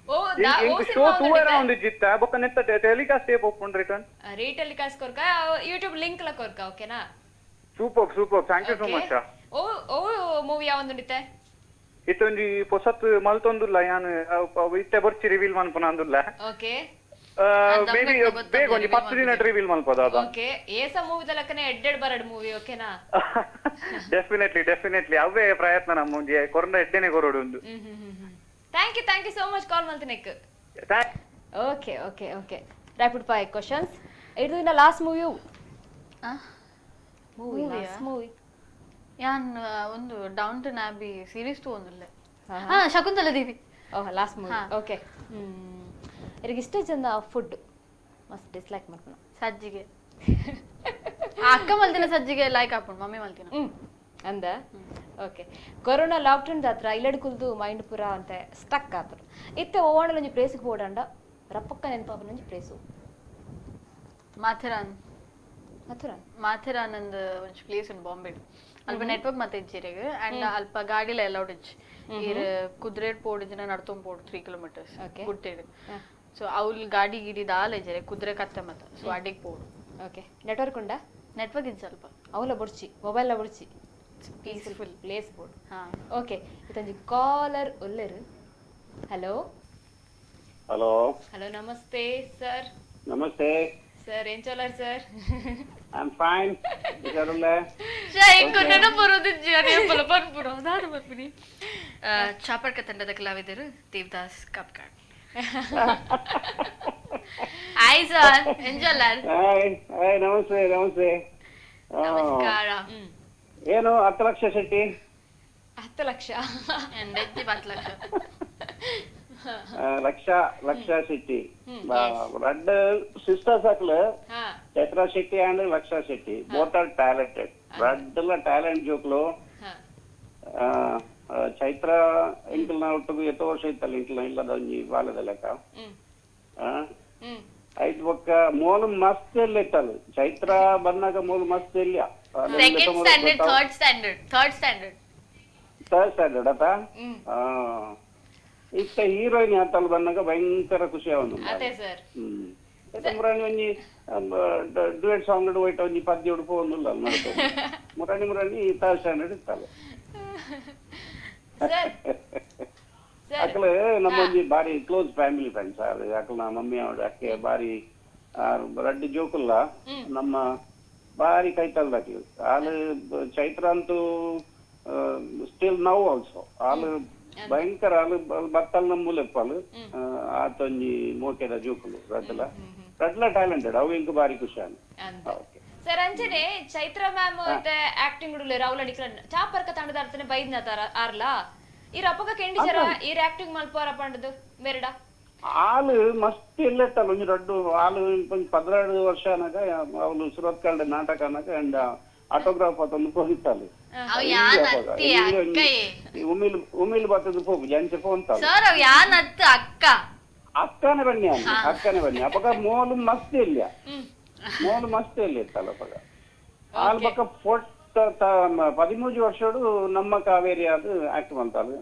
ಓ ದಾ ಓ ಶೋ ತೂವರ ಉಂಡು ಜಿತ್ತ ಬೊಕ್ಕ ನೆತ್ತ ಟೆಲಿಕಾಸ್ಟ್ ಏಪ್ ಒಪ್ಪುಂಡು ರಿಟರ್ನ್? ರೀಟೆಲಿಕಾಸ್ಟ್ ಕೊರ್ಕ ಯೂಟ್ಯೂಬ್ ಲಿಂಕ್ ಲ ಕೊರ್ಕ ಓಕೆನಾ? Super super thank you so much. O O movie ಯಾವೊಂದುಂಡಿತ್ತೆ? ಇತ್ತೊಂಜಿ ಪೊಸತ್ ಮಲ್ತೊಂದುಲ್ಲ ಯಾನ್ ಇತ್ತೆ ಬೊರ್ಚಿ ರಿವೀಲ್ ಮನ್ಪುನ ಅಂದುಲ್ಲ. ಓಕೆ ಮೇಬಿ ಬೇಗ ಒಂಜಿ 10 ದಿನ ರಿವೀಲ್ ಮಲ್ಪದ ಅದ. ಓಕೆ ಏಸ ಮೂವಿದ ಲಕ್ಕನೆ ಎಡ್ಡೆಡ್ ಬರಡ್ ಮೂವಿ ಓಕೆನಾ? ಡೆಫಿನೆಟ್ಲಿ ಡೆಫಿನೆಟ್ಲಿ ಅವೇ ಪ್ರಯತ್ನ ನಮ್ಮ ಒಂಜಿ ಕೊರಂಡ ಎಡ್ಡೆನೆ ಕೊರೊಡು ಉಂದು. Thank you so much call ಮಲ್ತಿನೆಕ್. Okay okay okay rapid fire questions. ಇದು ಇನ್ನ last movie movie last movie ಯಾನ್ ಒಂದು ಡೌನ್ ಟು ನ್ಯಾಬಿ ಸೀರೀಸ್ ಟು ಒಂದುಲ್ಲೆ. ಹಾ Shakuntala Devi. Oh last movie okay. ಇರಿಗೆ ಇಷ್ಟ ಜನ ಫುಡ್ ಮಸ್ತ್ ಡಿಸ್ಲೈಕ್ ಮಾಡ್ಕೊಣ ಸಜ್ಜಿಗೆ. ಅಕ್ಕ ಮಲ್ತಿನ ಸಜ್ಜಿಗೆ ಲೈಕ್ ಹಾಕೊಂಡು ಮಮ್ಮಿ ಮಲ್ತಿನ ಅಂದ. ಓಕೆ ಕೊರೋನಾ ಲಾಕ್ಡೌನ್ ದಾತ್ರ ಇಲ್ಲಡ್ ಕುಲ್ದು ಮೈಂಡ್ ಪೂರ ಅಂತ ಸ್ಟಕ್ ಆತರು. ಇತ್ತೆ ಓವಣಲ ಒಂಜಿ ಪ್ಲೇಸ್ಗೆ ಹೋಡಂಡ ರಪ್ಪಕ್ಕ ನೆನಪಾಪನ ಒಂಜಿ ಪ್ಲೇಸು ಮಾಥೆರಾನ್. ಮಾಥೆರಾನ್ ಮಾಥೆರಾನ್ ಅಂದ್ ಒಂಜಿ ಪ್ಲೇಸ್ ಇನ್ ಬಾಂಬೆ. ಅಲ್ಪ ನೆಟ್ವರ್ಕ್ ಮತ್ತೆ ಇಜ್ಜಿರೆಗ್ ಅಂಡ್ ಅಲ್ಪ ಗಾಡಿಲ ಅಲೌಡ್ ಇಜ್ಜಿ. ಇರ್ ಕುದುರೆ ಪೋಡಿಜಿನ ನಡ್ತೊಂದು ಪೋಡು 3 ಕಿಲೋಮೀಟರ್ಸ್ ಗುಟ್ಟೆಡ್. ಸೊ ಅವ್ಲು ಗಾಡಿ ಗಿಡಿ ದಾಲ ಇಜ್ಜರೆ ಕುದುರೆ ಕತ್ತೆ ಮತ್ತೆ ಸೊ ಅಡಿಗೆ ಪೋಡು. ಓಕೆ ನೆಟ್ವರ್ಕ್ ಉಂಡಾ? ನೆಟ್ವರ್ಕ್ ಇಜ್ಜಿ ಸ್ವಲ್ಪ ಅವಲ ಬೊಡ್ಚಿ ಮೊಬೈಲ್ ಬೊಡ್ಚಿ ಪೀಸ್ಫುಲ್ ಪ್ಲೇಸ್ ಬೋರ್ಡ್. ಓಕೆ ಇತ್ತೊಂಜಿ ಕಾಲರ್ ಉಲ್ಲೆರು. ಹಲೋ ಹಲೋ ಹಲೋ ನಮಸ್ತೆ ಸರ್. ನಮಸ್ತೆ ಸರ್ ಎಂಚೊಲ್ಲರ್ sir? I am fine. ಹುಷಾರುಲ್ಲೆ? ಎಂಕು ನೆನಪುರುದಿಜ್ಜಿ ಅರೆ ಬಲ ಪನ್ಪುನ ದಾದ ಪನ್ಪಿನಿ. ಚಾಪಡ್ಕ ತಂಡದ ಕಲಾವಿದರು ದೇವದಾಸ್ ಕಾಪ್ಕಾಡ್. ಹಾಯ್ ಸರ್ ಎಂಚೊಲ್ಲರ್? ಹಾಯ್ ಹಾಯ್ ನಮಸ್ತೆ ನಮಸ್ತೆ ನಮಸ್ಕಾರ. ಏನು 10 ಲಕ್ಷ ಶೆಟ್ಟಿ? 10 ಲಕ್ಷ 10 ಲಕ್ಷ ಲಕ್ಷ ಲಕ್ಷ ಶೆಟ್ಟಿ ರಡ್ ಸಿಸ್ಟರ್ಸ್ ಅಕ್ಲು Chaitra Shetty and Laksha Shetty both are talented. ರಡ್ಲ talent ಜೋಕ್ಲು. ಚೈತ್ರ ಎಂಕಲ್ನ ಒಟ್ಟಿಗೆ ಎತ್ತೋ ವರ್ಷ ಇತ್ತಲ್ಲ ಎಂಕಲ್ನ ಇಲ್ಲದ ಒಂಜಿ ಬಾಲದ ಲೆಕ್ಕ ಐದು ಬೊಕ್ಕ ಮೋಲು ಮಸ್ತ್ ಎಲ್ಲ ಇತ್ತಲ್ಲ ಚೈತ್ರ ಬಂದಾಗ ಮೋಲು ಮಸ್ತ್ ಇಲ್ಲ. Second standard third standard third standard third standard ಅತ್ತ ಇತ್ತ ಹೀರೋಯಿನ್ ಆತಲ್ ಬಂದಾಗ ಭಯಂಕರ ಖುಷಿ ಅವನು. ಮುರಾಣಿ ಒಂಜಿ ಡ್ಯುಯೆಟ್ ಸಾಂಗ್ ಹೋಯ್ಟ ಒಂಜಿ ಪದ್ಯ ಉಡುಪು ಒಂದುಲ್ಲ ಮುರಾಣಿ ಮುರಾಣಿ ಥರ್ಡ್ ಸ್ಟ್ಯಾಂಡರ್ಡ್ ಇತ್ತಲ್ಲ. ಅಕ್ಲು ನಮ್ಮ ಒಂಜಿ ಬಾರಿ ಕ್ಲೋಸ್ ಫ್ಯಾಮಿಲಿ ಫ್ರೆಂಡ್ಸ್. ಅಕ್ಲ ಮಮ್ಮಿ ಅವಳು ಅಕ್ಕೆ ಬಾರಿ ರಡ್ಡು ಜೋಕುಲ್ಲ ನಮ್ಮ ಬಾರಿ ಕೈತಲ್ದಾಕ್ಲು ಆಲ್ ಚೈತ್ರ ಅಂತೂ ಸ್ಟಿಲ್ now also ಆಲ್ ಭಯಂಕರ ಆಲ್ ಬತ್ತಲ್ ನಮ್ಮ ಮೂಲೆಪ್ಪಾಲ್ ಆತೊಂಜಿ ಮೋಕೆದ ಜೋಕುಲು ರಡ್ಡಲ ರಡ್ಲ ಟ್ಯಾಲೆಂಟೆಡ್ ಅವು ಇಂಕ್ ಬಾರಿ ಖುಷಿ ಆನ್. ಸರ್ ಅಂಚನೆ ಚೈತ್ರ ಮ್ಯಾಮ್ ಇತ್ತೆ ಆಕ್ಟಿಂಗ್ ಉಡುಲೆ ರಾಹುಲ್ ಅಡಿಕ್ಲ ಚಾಪರ್ಕ ತಂಡದ ಅರ್ಥನೆ ಬೈದ್ನ ತಾರ ಆರ್ಲಾ ಈ ರಪ್ಪಗ ಕೆಂಡಿಜರ ಈ ಆಕ್ಟಿಂಗ್ ಮಲ್ಪೋರ ಪಂಡದು ಮೆರಡ ಆಲ್ ಮಸ್ತ್ ಎಲ್ಲೆತ್ತಲ್ಲ ಒಂಜಿ ರಡ್ಡು ಆಲ್ ಒಂಜಿ 12 ವರ್ಷ ಅನಗ ಅವಳು ಸುರತ್ಕಲ್ಡ್ ನಾಟಕ ಅನಗ ಅಂಡ್ ಆಟೋಗ್ರಾಫ್ ಅತೊಂದು ಪೋಗಿತ್ತಾಲು ಉಮಿಲ್ ಉಮಿಲ್ ಬತ್ತದ ಪೋಪು ಜಂಚೆ ಪೋಂತಾಲು ಸರ್ ಅವ್ ಯಾನತ್ತು ಅಕ್ಕ ಅಕ್ಕನೆ ಬನ್ನಿ ಅಕ್ಕನೆ ಬನ್ನಿ ಅಪಗ ಮೋಲು ಮಸ್ತ್ ಇಲ್ಲ ಮೋಲು ಮಸ್ತ್ ಇಲ್ಲ ಇತ್ತಲ್ಲ ಅಪಗ ಆಲ್ ಬಕ್ಕ ಫೋರ್ಟ್ 13 ವರ್ಷಡು ನಮ್ಮ ಕಾವೇರಿ ಅದು ಆಕ್ಟ್ ಮಂತಾಲು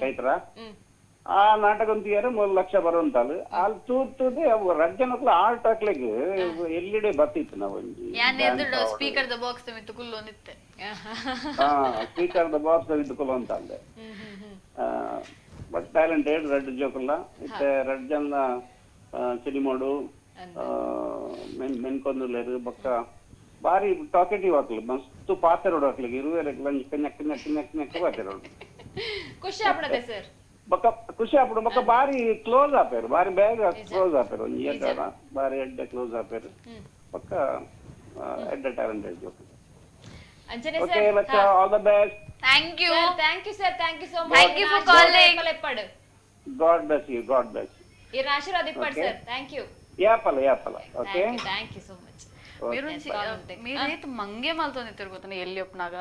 ಚೈತ್ರ ಆ ನಾಟಕ ಅಂತೀಯಾರ 3 ಲಕ್ಷ ಬರುವಂತಾಲು ಅಲ್ಲಿ ತೂತದೆ ಅವು ರಜ್ಜನಕ್ಲ ಆರ್ಟ್ ಹಾಕ್ಲಿಕ್ಕೆ ಎಲ್ಲಿಡೆ ಬತ್ತಿತ್ತು ನಾವು speaker the box ಮಿತ್ತುಕುಲ್ಲೊಂದಿತ್ತೆ speaker the box ಮಿತ್ತುಕುಲ್ಲು ಅಂತ ಅಂದೆ. ಬಟ್ ಟ್ಯಾಲೆಂಟೆಡ್ ರಡ್ಡು ಜೋಕುಲ್ಲ ಇತ್ತೆ ರಡ್ಡು ಜನ ಸಿನಿಮಾಡು ಮೆನ್ಕೊಂದುಲ್ಲೇರು ಬೊಕ್ಕ ಬಾರಿ ಟಾಕೆಟಿವ್ ಹಾಕ್ಲು ಮಸ್ತ್ ಪಾತೆರೋಡು ಹಾಕ್ಲಿಕ್ಕೆ ಇರುವೆರೆಗ್ ನಕ್ ನಕ್ ನಕ್ ನಕ್ ಪಾತೆರೋಡು ಖುಷಿ ಆಪುಣದೆ ಸರ್ ಬೊಕ್ಕ ಖುಷಿ ಆಪುಂಡು ಬೊಕ್ಕ ಬಾರಿ ಕ್ಲೋಸ್ ಆಪೇರು ಬಾರಿ ಬೇಗ ಕ್ಲೋಸ್ ಆಪೇರು ಒಂಜಿ ಎಡ್ಡ ಬಾರಿ ಎಡ್ಡೆ ಕ್ಲೋಸ್ ಆಪೇರು ಬೊಕ್ಕ ಎಡ್ಡೆ ಟ್ಯಾಲೆಂಟೆಡ್ ಜೋಕುಲು. ಅಂಚನೆ okay Laksha all the best. Thank you thank you sir thank you so much thank you for calling. God bless you God bless you. ಇರ್ ಆಶೀರ್ವಾದ ಇಪ್ಪಡ್ ಸರ್ thank you. ಯಾಪಲ ಯಾಪಲ okay thank you so much. మీరు ಮಂಗೆ ಮಲ್ತೊಂದು ತಿರುಗುತ್ತಾನೆ ಎಲ್ಲಿ ಒಪ್ಪನಾಗ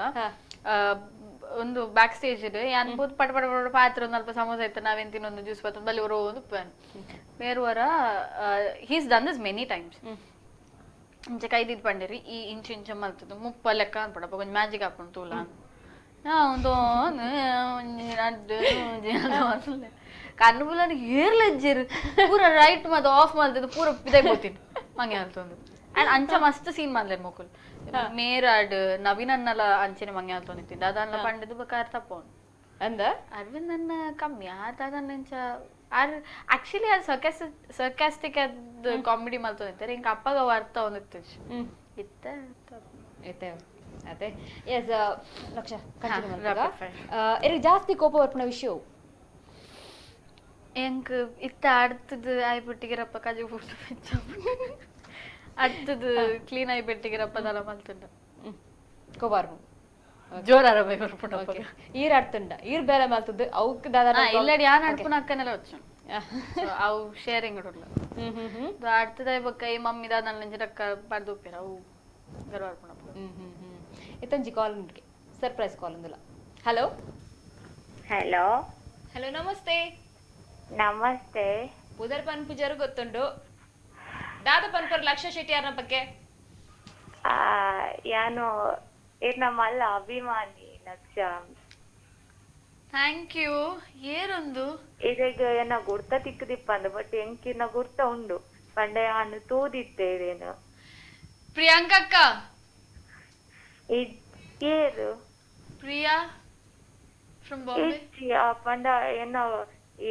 ಒಂದು back stage ಇದೆ ಯಾನ್ ಪೂತ್ ಪಟ ಪಟ ಪಟ ಪಾತ್ರ ಒಂದು ಅಲ್ಪ ಸಮೋಸ ಇತ್ತು ನಾವೇನ್ ತಿನ್ನೊಂದು ಜ್ಯೂಸ್ ಬತ್ತೊಂದು ಬಲ್ಲಿ ಒರೋ ಒಂದು PAN ಮೇರುವರ he's done this many times. ಇಂಚ ಕೈದಿದ್ದು ಪಂಡಿರಿ ಈ ಇಂಚು ಇಂಚ ಮಲ್ತದ್ದು ಮುಪ್ಪ ಲೆಕ್ಕ ಅನ್ಪಡಪ್ಪ ಕೊಂಚ ಮ್ಯಾಜಿಕ್ ಹಾಕೊಂಡು ತೂಲ ಒಂದು ಕಣ್ಣು ಬುಲ ಏರ್ಲಜ್ಜೇರು ಪೂರ ರೈಟ್ ಮತ್ತು ಆಫ್ ಮಲ್ತದ್ದು ಪೂರ ಇದೇ ಹೋಗ್ತೀನಿ ಮಂಗೆ ಅಲ್ತೊಂದು ಅಂಡ್ ಅಂಚ ಮಸ್ತ್ ಸೀನ್ ಮಾಡ್ಲೇರ್ ಮೊಕುಲ್ ಮೇರಾಡ್ ನವೀನ್ ಅನ್ನಲ ಅಂಚನೆ ಮಂಗೆ ಅಲ್ತೊಂದಿತ್ತಿಂದ ಅದನ್ನ ಪಂಡದು ಬೇಕಾರ್ ತಪ್ಪೋನು ಅಂದ ಅರವಿಂದ್ ಅನ್ನ ಕಮ್ಮಿ ಆತ ಅದನ್ನ ಇಂಚ ಆರ್ ಆಕ್ಚುಲಿ ಅದು ಸರ್ಕ್ಯಾಸ್ಟಿಕ್ ಅದು ಕಾಮಿಡಿ ಮಲ್ತೊಂದಿತ್ತಾರೆ ಇಂಕ ಅಪ್ಪಗ ಅವು ಅರ್ಥ ಒಂದಿತ್ತು ಇತ್ತ ಇತ್ತೆ ಅದೇ ಎಸ್ ಲಕ್ಷ ಕಂಟಿನ್ಯೂ ಮಲ್ಪುಗ ಎರಿಗೆ ಜಾಸ್ತಿ ಕೋಪ ಬರ್ಪುನ ವಿಷಯ ಎಂಕ್ ಇತ್ತ ಅಡ್ತದ ಆಯ್ಬಿಟ್ಟಿಗಿರಪ್ಪ ಕಜಿ ಪೂರ್ತಿ ಬೆಚ್ಚ ಅಡ್ತದ ಕ್ಲೀನ್ ಆಯ್ಬಿಟ್ಟಿಗಿರಪ್ಪ ದಲ ಮಲ್ತುಂಡ ಕೋಬಾರ್ಬು ಜೋರಾರ ಬೈ ಬರ್ಪುಂಡ ಈರ್ ಅಡ್ತುಂಡ ಈರ್ ಬೇರೆ ಮಲ್ತದ್ದು ಅವಕ್ಕೆ ದಾದ ಇಲ್ಲಡಿ ಯಾನ್ ಅಡ್ಪುನ ಅಕ್ಕನೆಲ್ಲ వచ్చు ಅವು ಶೇರಿಂಗ್ ಉಡ್ಲ ಅಡ್ತದ ಬೊಕ್ಕ ಈ ಮಮ್ಮಿ ದಾದ ನಂಜಿ ರಕ್ಕ ಪಡ್ದು ಉಪ್ಪೇರ ಅವು ಗರ್ವ ಇತ್ತಂಜಿ ಕಾಲ್ ಸರ್ಪ್ರೈಸ್ ಕಾಲ್ ಒಂದುಲ. ಹಲೋ ಹಲೋ ಹಲೋ ನಮಸ್ತೆ. ನಮಸ್ತೆ. ಪುದರ್ ಪನ್ಪು ಜರು ಗೊತ್ತುಂಡು ದಾದ ಪನ್ಪರ್ ಲಕ್ಷ ಶೆಟ್ಟಿ ಯಾರನ ಪಕ್ಕೆ ಯಾನು ನಮ್ಮಲ್ಲ ಅಭಿಮಾನಿ ಲಕ್ಷ. Thank you. ಏರೊಂದು ಇದೀಗ ಏನ ಗುರ್ತ ತಿಕ್ಕದಿಪ್ಪ ಅಂದ ಬಟ್ ಎಂಕಿನ ಗುರ್ತ ಉಂಡು ಪಂಡೆ ಅನ್ನು ತೂದಿತ್ತೆ ಇದೇನು ಪ್ರಿಯಾಂಕಾ ಅಕ್ಕ ಏರು ಪ್ರಿಯಾ ಫ್ರಮ್ ಬಾಂಬೆ ಪಂಡ ಏನೋ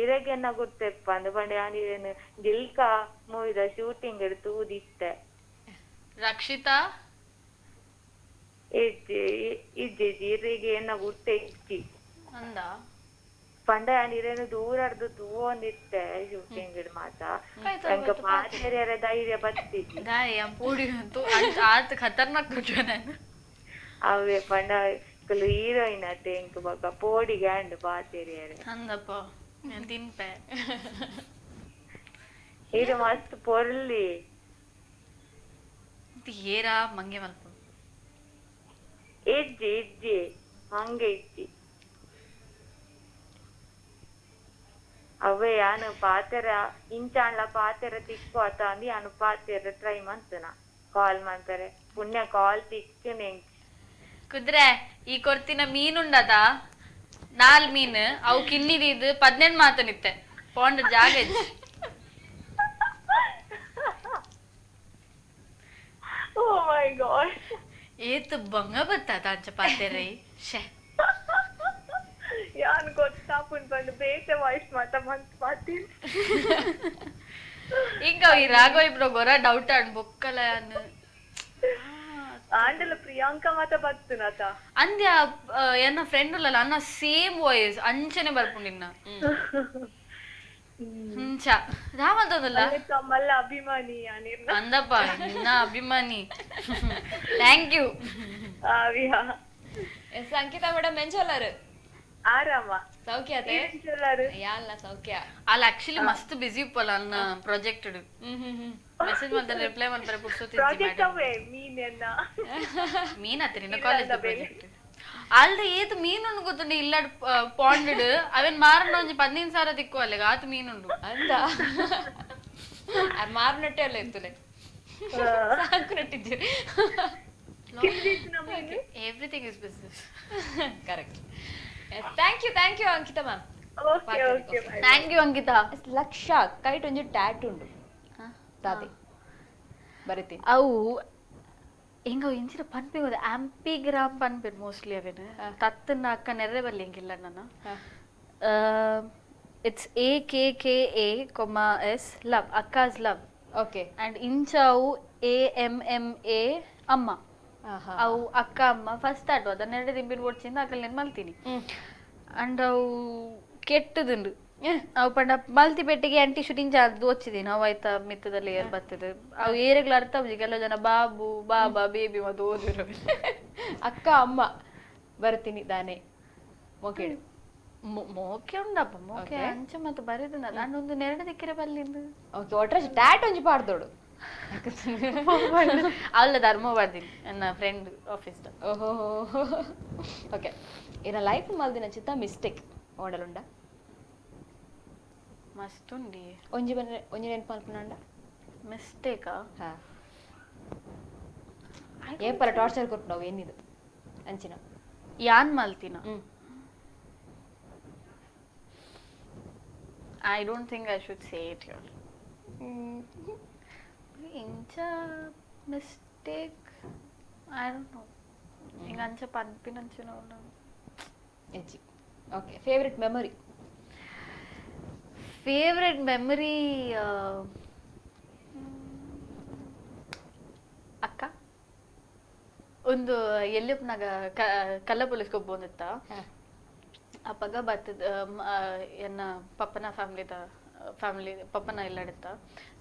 ಇರೆಗೆನ್ನ ಗುರ್ತೆಪ್ಪ ಅಂದ ಪಂಡ ಯಾನ್ ದಿಲ್ಕಾ ಮೂವಿದ ಶೂಟಿಂಗ್ ತೂದಿತ್ತೆ. ರಕ್ಷಿತಾ ಇಜ್ಜಿ ಇಜ್ಜಿ ಇರೆಗೆ ಏನ ಗುರ್ತೆ ಇಜ್ಜಿ ಅಂದ ಪಂಡ ಯಾನ್ ಇರೇನು ದೂರ ಅರ್ದು ತೂವೊಂದಿತ್ತೆ ಶೂಟಿಂಗ್ ಮಾತ ಅಂಕ ಪಾತೆರ್ಯರ ಧೈರ್ಯ ಬತ್ತಿಜ್ಜಿ ಪೂಡಿ ಆತ ಖತರ್ನಾಕ್ ನಾನು ಅವೇ ಪಂಡ ಹೀರೋಯಿನ್ ಅತ್ತೆ ಎಂಕ್ ಬೊಕ್ಕ ಪೋಡಿಗೆ ಅಂಡ್ ಪಾತೆರ್ಯರೆ ಅಂದಪ್ಪ ತಿನ್ಪೆ ಇದು ಮಸ್ತ್ ಪೊರ್ಲಿ ಏರಾ ಮಂಗೆ ಮಲ್ಪ ಇಜ್ಜಿ ಇಜ್ಜಿ ಹಂಗೆ ಇಜ್ಜಿ ಅವೇ ಯಾನು ಪಾತೆರ ಇಂಚಾಣ್ಲ ಪಾತೆರ ತಿಕ್ಕು ಅತ ಅಂದು ಯಾನು ಪಾತೆರ ಟ್ರೈ ಮಂತನ ಕಾಲ್ ಮಾಡ್ತಾರೆ ಪುಣ್ಯ ಕಾಲ್ ತಿಕ್ಕನೆ. ಕುದ್ರೆ ಈ ಕೊರ್ತಿನ ಮೀನುಂಡದ ನಾಲ್ ಮೀನು ಅವು ಕಿನ್ನಿದಿದ್ದು 18 ಮಾತನಿತ್ತೆ ಪೋಂಡ ಜಾಗ ಓ ಮೈ ಗಾಡ್ ಏತ್ ಬಂಗ ಬತ್ತಾದ ಅಂಚ ಪಾತೆರೈ ಶೆ ಯಾನ್ ಗೊತ್ತಾಪುನ್ ಬಂದು ಬೇತೆ ವಾಯ್ಸ್ ಮಾತ ಮಂತ್ ಪಾತಿ ಇಂಕ ಈ ರಾಘವ ಇಬ್ರು ಗೊರ ಡೌಟ್ ಅನ್ ಬೊಕ್ಕಲ ಯಾನ್ ಆಂಡಲ ಪ್ರಿಯಾಂಕಾ ಮಾತ ಬತ್ತುನತ ಅಂದ್ಯ ಎನ್ನ ಫ್ರೆಂಡ್ ಉಲ್ಲಲ್ಲ ಅನ್ನ ಸೇಮ್ ವಾಯ್ಸ್ ಅಂಚನೆ ಬರ್ಪುಂಡಿನ್ನ ಅಂಚ ರಾಮಂತದಲ್ಲ ಮಲ್ಲ ಅಭಿಮಾನಿ ಅನಿರ್ನ ಅಂದಪ್ಪ ನಿನ್ನ ಅಭಿಮಾನಿ thank you ಆವಿಯಾ ಎಸ್ ಅಂಕಿತಾ ಮೇಡಮ್ ಎಂಚೊಲ್ಲಾರು ಆರಾಮ ಸೌಖ್ಯ ಅತೆ ಎಂಚೊಲ್ಲಾರು ಯಾಲ್ಲ ಸೌಖ್ಯ ಅಲ್ಲ ಆಕ್ಚುಲಿ ಮಸ್ತ್ ಬಿಸಿ ಉಪ್ಪಲ್ಲ ಅನ್ನ ಪ್ರಾಜೆಕ್ಟ್ ಮೆಸೇಜ್ ಮಾಡ್ತಾರೆ ರಿಪ್ಲೈ ಮಾಡ್ತಾರೆ ಪುಡ್ಸೋತಿ ಪ್ರಾಜೆಕ್ಟ್ ಅವೇ ಮೀನ್ ಎನ್ನ ಮೀನ್ ಅತ್ತೆ ನಿನ್ನ ಕಾಲೇಜ್ ಪ್ರಾಜೆಕ್ಟ್ ಅಲ್ದ ಏತ್ ಮೀನುಂಡು ಗೊತ್ತುಂಡು ಇಲ್ಲಡ್ ಪಾಂಡ್ ಅವೇನ್ ಮಾರಣ ಒಂಜಿ 15,000 ದಿಕ್ಕು ಅಲ್ಲಿಗ ಆತ ಮೀನುಂಡು ಅಂದ ಮಾರ್ನಟ್ಟೆ ಅಲ್ಲ ಇತ್ತುಲೆ ಸಾಕು ನಟ್ಟಿದ್ದೀರಿ Everything is business. Correct. Yes, thank you, Ankita ma'am. Okay, okay. Bye. Thank you, Ankita. Laksha kite ಒಂಜಿ ಟ್ಯಾಟ್ ಉಂಡು ತಾತೆ ಬರೀತಿ ಅವು ಹೆಂಗ ಇಂಚಿನ ಪನ್ಪಿ ಗೊತ್ತ ಆಂಪಿಗ್ರಾಮ್ ಪನ್ಪಿರ್ ಮೋಸ್ಟ್ಲಿ ಅವೇನು ತತ್ತನ್ನ ಅಕ್ಕ ನೆರ್ರೆ ಬಲ್ಲಿ ಹೆಂಗಿಲ್ಲ ನಾನು it's A K K A comma S love akka's love okay and ಇಂಚವು A M M A ಅಮ್ಮ ಅವು ಅಕ್ಕ ಅಮ್ಮ ಫಸ್ಟ್ ಆಟು ಅದನ್ನೆರಡು ದಿಂಬಿನ ಓಡ್ಚಿಂದ ಅಕ್ಕಲ್ ನೆನ್ ಮಲ್ತೀನಿ ಅಂಡ್ ಅವು ಕೆಟ್ಟದುಂಡು ಅವು ಪಂಡ ಮಲ್ತಿ ಪೆಟ್ಟಿಗೆ ಅಂಟಿ ಶೂಟಿಂಗ್ ಚಾರ್ಜ್ ಓಚ್ಚಿದ್ದೀನಿ ಅವು ಆಯ್ತಾ ಮಿತ್ತದಲ್ಲಿ ಏರ್ ಬರ್ತದೆ ಅವು ಏರೆಗ್ಲ ಅರ್ಥ ಆಗುದು ಕೆಲವು ಜನ ಬಾಬು ಬಾಬಾ ಬೇಬಿ ಮತ್ತು ಓದಿರೋ ಅಕ್ಕ ಅಮ್ಮ ಬರ್ತೀನಿ ದಾನೆ ಮೋಕೆ ಮೋಕೆ ಉಂಡಪ್ಪ ಮೋಕೆ ಅಂಚ ಮತ್ತು ಬರೆದು ನಾನು ಒಂದು ನೆರಡು ದಿಕ್ಕಿರ ಬಲ್ಲಿಂದು ಓಕೆ ಒಟ್ರೆ ಟ್ಯಾಟ್ ಒಂಜಿ ಪಾಡ್ದೋಡು ಅವಳ ಧರ್ಮ ಬರ್ತೀನಿ ನನ್ನ ಫ್ರೆಂಡ್ ಆಫೀಸ್ ಓಹೋ ಓಕೆ ಇನ್ನ ಲೈಫ್ ಮಲ್ದಿನ ಚಿತ್ತ ಮಿಸ್ಟೇಕ್ ಓಡಲುಂಡ ಮಸ್ತ್ ಉಂಡಿ ಒಂಜಿ ಬನ್ನ ಒಂಜಿ ನೆನಪು ಮಲ್ಪುನಂಡ ಮಿಸ್ಟೇಕಾ ಹಾ ಏಪರ ಟಾರ್ಚರ್ ಕೊಟ್ಟು ಏನಿದು ಅಂಚಿನ ಯಾನ್ ಮಲ್ತಿನ I don't think I should say it here. ಇಂಚ ಮಿಸ್ಟೇಕ್ I don't know ಹಿಂಗ ಅಂಚ ಪನ್ಪಿನಂಚಿನ ಎಜ್ಜಿ okay favourite memory favourite memory ಅಕ್ಕ ಒಂದು ಎಲ್ಲಿಪ್ಪನಾಗ ಕಲ್ಲ ಪೊಲೀಸ್ ಕೊಬ್ಬೊಂದಿತ್ತ ಅಪ್ಪಗ ಬತ್ತದ ಎನ್ನ ಪಪ್ಪನ ಫ್ಯಾಮಿಲಿದ ಫ್ಯಾಮಿಲಿ ಪಪ್ಪನ ಇಲ್ಲಾಡಿತ್ತ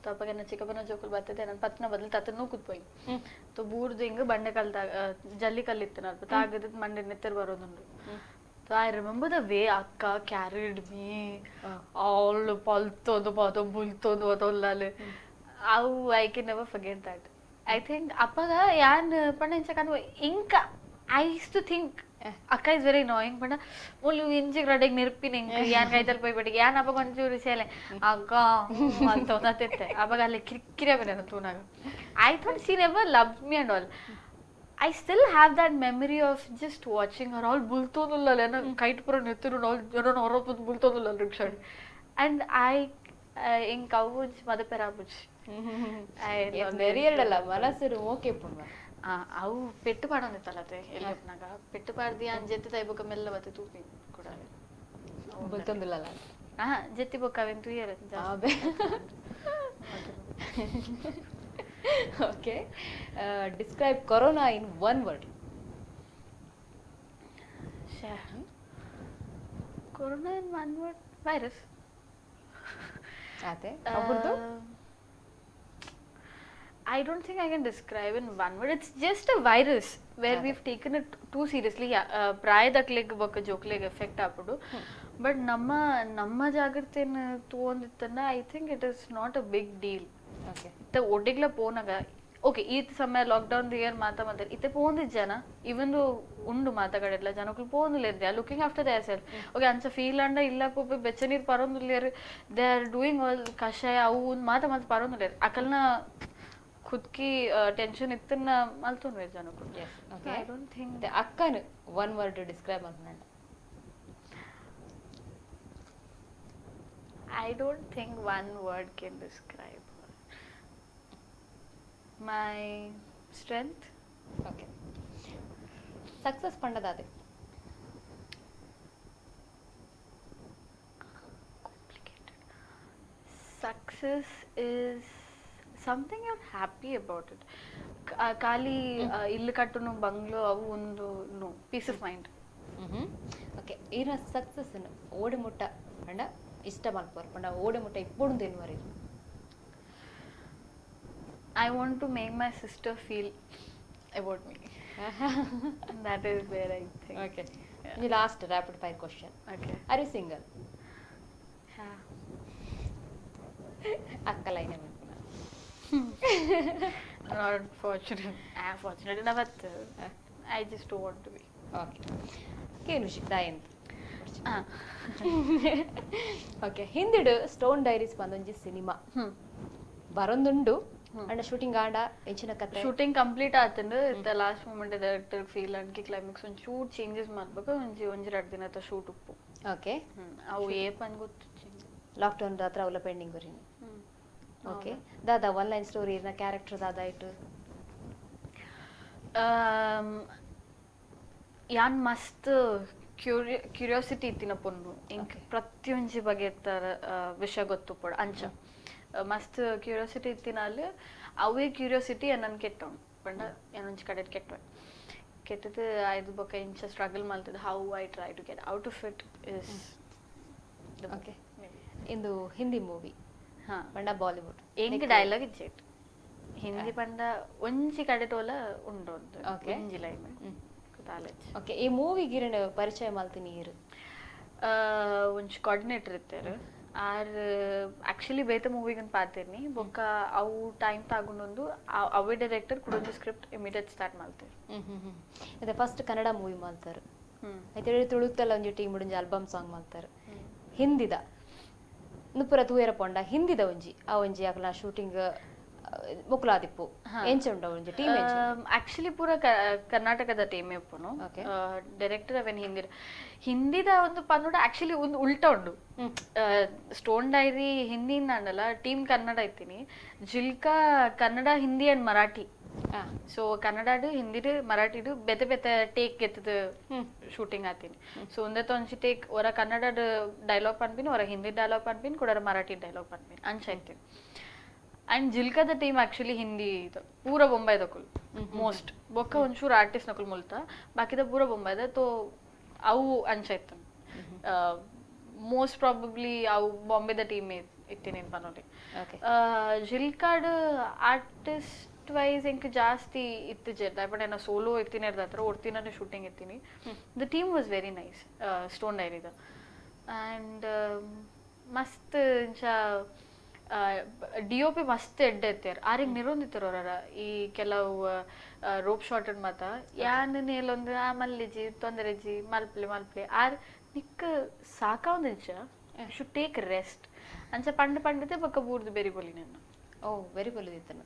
ತೋ ಅಪ್ಪಗ ಎನ್ನ ಚಿಕ್ಕಪ್ಪನ ಜೋಕುಲು ಬರ್ತದೆ ನನ್ನ ಪತ್ನ ಬದಲು ತತ್ತನೂ ಕೂತ್ಪೋಯಿ ತೋ ಬೂರ್ದು ಹಿಂಗ ಬಂಡೆ ಕಲ್ ಜಲ್ಲಿ ಕಲ್ಲಿತ್ತು ಅಲ್ಪ ತಾಗದ ಮಂಡೆ ನೆತ್ತರ್ ಬರೋದುಂಡು so I remember the way ಅಕ್ಕ ಕ್ಯಾರಿಡ್ ಮೀ ಆಲ್ ಪಲ್ತೊಂದು ಪಾತೊ ಬುಲ್ತೊಂದು ಒತ್ತೊಲ್ಲಾಲೆ ಅವು I can never forget that I think ಅಪ್ಪಗ ಯಾನ್ ಪಂಡ ಇಂಚ ಕನ್ ಇಂಕ I use to think ಅಕ್ಕ is very annoying ಪಂಡ ಮುಲ್ಲು ಇಂಚಿಗೆ ರಡೆಗೆ ನೆರ್ಪಿನ ಇಂಕ್ ಯಾನ್ ಕೈತಲ್ ಪೋಯ್ಬಿಟ್ಟಿಗೆ ಯಾನ್ ಅಪ್ಪಗ ಒಂಚೂರು ಸೇಲೆ ಅಕ್ಕ ಅಂತ ಒಂದತ್ತಿತ್ತೆ ಅವಾಗ ಅಲ್ಲಿ ಕಿರಿಕಿರಿ ಬೇನೆ ತೂನಾಗ I thought she never love me and all I still have that memory of just watching her all ಬುಲ್ತೋನುಲ್ಲ ಏನೋ ಕೈಟ್ ಪೂರ ನೆತ್ತಿರು ಆಲ್ ಏನೋ ಹೊರಪುದ್ ಬುಲ್ತೋನುಲ್ಲ ರಿಕ್ಷಾ ಅಂಡ್ I ಇಂಕ್ ಅವು ಮದಪೆರ ಆಪುಜಿ ನೆರಿಯರಡಲ್ಲ ಮನಸ್ಸು ಓಕೆ ಪುಣ್ಯ ಅವು ಪೆಟ್ಟು ಪಾಡೊಂದಿತ್ತಲ್ಲತೆ ಎಲ್ಲಿಪ್ಪನಾಗ ಪೆಟ್ಟು ಪಾಡ್ದಿ ಅನ್ ಜೆತ್ತಿ ತೈಬೊಕ್ಕ ಮೆಲ್ಲ ಬತ್ತೆ ತೂಪಿ ಕೂಡ ಬುಲ್ತೊಂದುಲ್ಲ ಹಾ ಜೆತ್ತಿ ಬೊಕ್ಕ ಅವೇನು ತೂಯರ okay describe corona in one word corona in one word virus ಅದೇ ಒಬ್ರದ್ದು I don't think I can describe in one word. It's just a virus where we've taken it too seriously. ಪ್ರಾಯದಕ್ಲೆಗ್ ಬೊಕ್ಕ ಜೋಕ್ಲೆಗ್ ಎಫೆಕ್ಟ್ ಆಪುಂಡು but ನಮ್ಮ ನಮ್ಮ ಜಾಗ್ರತೆನ ತೂವೊಂದಿತ್ತನ್ನ I think it is not a big deal okay ಇತ್ತೆ ಒಡ್ಡಿಗ್ಲ ಪೋನಾಗ okay ಈತ್ ಸಮಯ lockdown year ಮಾತಾ ಮಾತಾಡಿ ಇತ್ತೆ ಪೋಂದಿಜ್ಜ ಜನ ಇವನ್ ಉಂಡು ಮಾತಾಗಡೆಲ್ಲ ಜನಕ್ಕೂ ಪೋಂದಿಲ್ಲ they are looking after their self okay ಅಂಚ ಫೀಲ್ ಅಂಡ ಇಲ್ಲ ಪೋಪೆ ಬೆಚ್ಚ ನೀರು ಪರೊಂದುಲ್ಲೇರು they are doing all ಕಷಾಯ ಅವು ಮಾತಾ ಮಾತು ಪರೊಂದುಲ್ಲೇರು ಅಕಲ್ನ ಖುದ್ ಕಿ ಟೆನ್ಷನ್ ಇತ್ತನ್ನ ಮಲ್ತೊನ್ವೇರು ಜನಕ್ಕೂ ಓಕೆ I don't think ಅಕ್ಕನು ಒನ್ ವರ್ಡ್ ಡಿಸ್ಕ್ರೈಬ್ ಮಲ್ಪುನಂಡ I don't think one word can describe her. My strength. Okay success ಪಂಡದಾದೆ Complicated. Success is something you're happy about it. ಖಾಲಿ ಇಲ್ಲು ಕಟ್ಟುನು ಬಂಗ್ಲೋ ಅವು ಒಂದು no peace of mind. Okay, ಈನ success ಓಡಿ ಮುಟ್ಟ ಪಂಡ ಇಷ್ಟ ಮಲ್ಪೋರು ಪಂಡ ಓಡಿ ಮುಟ್ಟ ಇಪ್ಪೊಡು ತಿನ್ನುವರಿ. I want to make my sister feel about me. That is where I think. Okay. The last rapid fire question. Okay. Are you single? Yeah. Akkala Not fortunate. I am fortunate enough, but I just don't want to be. Okay. Kenu shikta. Okay. Hindidu Stone Diaries pandonji cinema. Barondundu. And shooting ಆಂಡ ಎಂಚಿನ ಕತೆ shooting complete ಆತಂಡು the last moment director feel and climax ಒಂದು shoot changes ಮಾಡ್ಬೇಕು ಒಂಜಿ ಒಂಜಿ ಎರಡು ದಿನ ತ ಶೂಟ್ ಉಪ್ಪು. ಓಕೆ, ಅವು ಏಪನ್ ಗೊತ್ತು ಲಾಕ್ ಡೌನ್ ದಾತ್ರ ಅವಲ ಪೆಂಡಿಂಗ್ ಬರಿನಿ. ಓಕೆ ದಾದಾ ಒನ್ ಲೈನ್ ಸ್ಟೋರಿ ಇರ್ನ ಕ್ಯಾರೆಕ್ಟರ್ ದಾದಾ ಇಟ್ಟು ಯಾನ್ ಮಸ್ತ್ ಕ್ಯೂರಿಯಾಸಿಟಿ ಇತ್ತಿನ ಪೊನ್ನು ಇಂಕ್ ಪ್ರತಿಯೊಂಜಿ ಬಗ್ಗೆ ವಿಷಯ ಗೊತ್ತು ಪೋಡ ಅಂಚ ಮಸ್ತ್ ಕ್ಯೂರಿಯಾಸಿಟಿ ಇತ್ತಿನ ಅಲ್ಲಿ ಅವೇ ಕ್ಯೂರಿಯಾಸಿಟಿ ನನ್ನ ಕೆಟ್ಟವನು ಪಂಡ ಏನೊಂಚು ಕಡೆ ಕೆಟ್ಟವೆ ಕೆಟ್ಟದ್ದು ಐದು ಬೊಕ್ಕ ಇಂಚ ಸ್ಟ್ರಗಲ್ ಮಾಡ್ತದೆ how I try to get out of it is. Okay, ಇಂದು ಹಿಂದಿ ಮೂವಿ ಹಾಂ ಪಂಡ ಬಾಲಿವುಡ್ ಎಂಕ್ ಡೈಲಾಗ್ ಇಚ್ಚೇಟ್ ಹಿಂದಿ ಪಂಡ ಒಂಜಿ ಕಡೆ ತೋಲ ಉಂಡು ಒಂಜಿ ಲೈನ್. ಓಕೆ, ಈ ಮೂವಿ ಗಿರಣ ಪರಿಚಯ ಮಾಡ್ತೀನಿ ಇರು ಒಂಜಿ ಕೋಆರ್ಡಿನೇಟರ್ ಇರ್ತಾರೆ ಆರ್ ಆಕ್ಚುಲಿ ಬೇತ ಮೂವಿಗನ್ ಪಾತಿರ್ನಿ ಬೊಕ್ಕ ಅವು ಟೈಮ್ ತಗೊಂಡೊಂದು ಅವೇ ಡೈರೆಕ್ಟರ್ ಕುಡೊಂದು ಸ್ಕ್ರಿಪ್ಟ್ ಇಮಿಡಿಯೇಟ್ ಸ್ಟಾರ್ಟ್ ಮಾಡ್ತಾರೆ. ಅದೇ ಫಸ್ಟ್ ಕನ್ನಡ ಮೂವಿ ಮಾಡ್ತಾರೆ ಆಯ್ತು, ತುಳುತ್ತಲ್ಲ ಒಂಜಿ ಟೀಮ್ ಒಂಜಿ ಆಲ್ಬಮ್ ಸಾಂಗ್ ಮಾಡ್ತಾರೆ. ಹಿಂದಿದ ನುಪ್ಪುರ ತೂಯರ ಪೊಂಡ ಹಿಂದಿದ ಒಂಜಿ ಆ ಒಂಜಿ ಅಕಲ ಶೂಟಿಂಗ್ ಮುಕುಲಾದಿಪ್ಪು ಎಂಚ ಉಂಡ ಒಂಜಿ ಟೀಮ್ ಆಕ್ಚುಲಿ ಪೂರ ಕರ್ನಾಟಕದ ಟೀಮ್ ಇಪ್ಪುನು ಡೈರೆಕ್ಟರ್ ಅವೇನು ಹಿಂದಿ ಹಿಂದಿದ ಒಂದು ಪನ್ನುಡ ಆಕ್ಚುಲಿ ಒಂದು ಉಲ್ಟಾ ಉಂಡು. ಸ್ಟೋನ್ ಡೈರಿ ಹಿಂದಿಯಿಂದ ಅಂಡಲ್ಲ ಟೀಮ್ ಕನ್ನಡ ಇತ್ತೀನಿ ಜಿಲ್ಕಾ ಕನ್ನಡ ಹಿಂದಿ ಅಂಡ್ ಮರಾಠಿ. ಸೊ ಕನ್ನಡಡು ಹಿಂದಿಡು ಮರಾಠಿಡು ಬೆತೆ ಬೆತೆ ಟೇಕ್ ಗೆತ್ತದ ಶೂಟಿಂಗ್ ಆತೀನಿ. ಸೊ ಒಂದೇ ಒಂಜಿ ಟೇಕ್ ಹೊರ ಕನ್ನಡ ಡೈಲಾಗ್ ಪನ್ಪಿನಿ ಹೊರ ಹಿಂದಿ ಡೈಲಾಗ್ ಪನ್ಪಿನಿ ಕೂಡ ಮರಾಠಿ ಡೈಲಾಗ್ ಪನ್ಪಿನಿ ಅಂಚ ಐತೀನಿ. ಅಂಡ್ ಜಿಲ್ಕದ ಟೀಮ್ ಆಕ್ಚುಲಿ ಹಿಂದಿ ಪೂರ ಬೊಂಬೈದಕುಲು ಮೋಸ್ಟ್ ಬೊಕ್ಕ ಒಂಚೂರು ಆರ್ಟಿಸ್ಟ್ ನಕುಲು ಮುಲ್ತ ಬಾಕಿದ ಪೂರ ಬೊಂಬೈದ ತೋ ಅವು ಅಂಚ ಇತ್ತು ಮೋಸ್ಟ್ ಪ್ರಾಬಬ್ಲಿ ಅವು ಬಾಂಬೆದ ಟೀಮ್ ಇತ್ತೀನಿ ಪನೋಲಿ. ಜಿಲ್ಕಾಡ್ ಆರ್ಟಿಸ್ಟ್ ವೈಸ್ ಎಂಕ್ ಜಾಸ್ತಿ ಇತ್ತು ಜೆರ್ದ ಬಟ್ ಏನೋ ಸೋಲೋ ಇತ್ತೀನಿ ಹತ್ರ ಒಡ್ತಿನ ಶೂಟಿಂಗ್ ಇತ್ತೀನಿ. The team was very nice stone ಡೈರಿದ and ಮಸ್ತ್ ಇಂಚ ಡಿ ಒ ಪಿ ಮಸ್ತ್ ಎಡ್ಡೆ ಇತ್ತಾರೆ ಆರಿಗೆ ನಿರೊಂದಿತ್ತಾರೆ ಅವರ ಈ ಕೆಲವು ರೋಪ್ ಶಾರ್ಟ್ ಮಾತ ಯಾನ್ ನೇಲೊಂದು ಆ ಮಲ್ಲಿಜಿ ತೊಂದರೆಜಿ ಮಲ್ಪ್ಲೆ ಮಲ್ಪ್ಲೆ ಆರ್ ನಿಕ್ ಸಾಕಾವಂದಿಜ್ಜ should take rest ಅಂಚ ಪಂಡ ಪಂಡತೆ ಬೊಕ್ಕ ಬೂರ್ದು ಬೇರಿ ಬೊಲಿ ನನ್ನ. ಓ ವೆರಿ ಬೊಲಿದಿತ್ತನ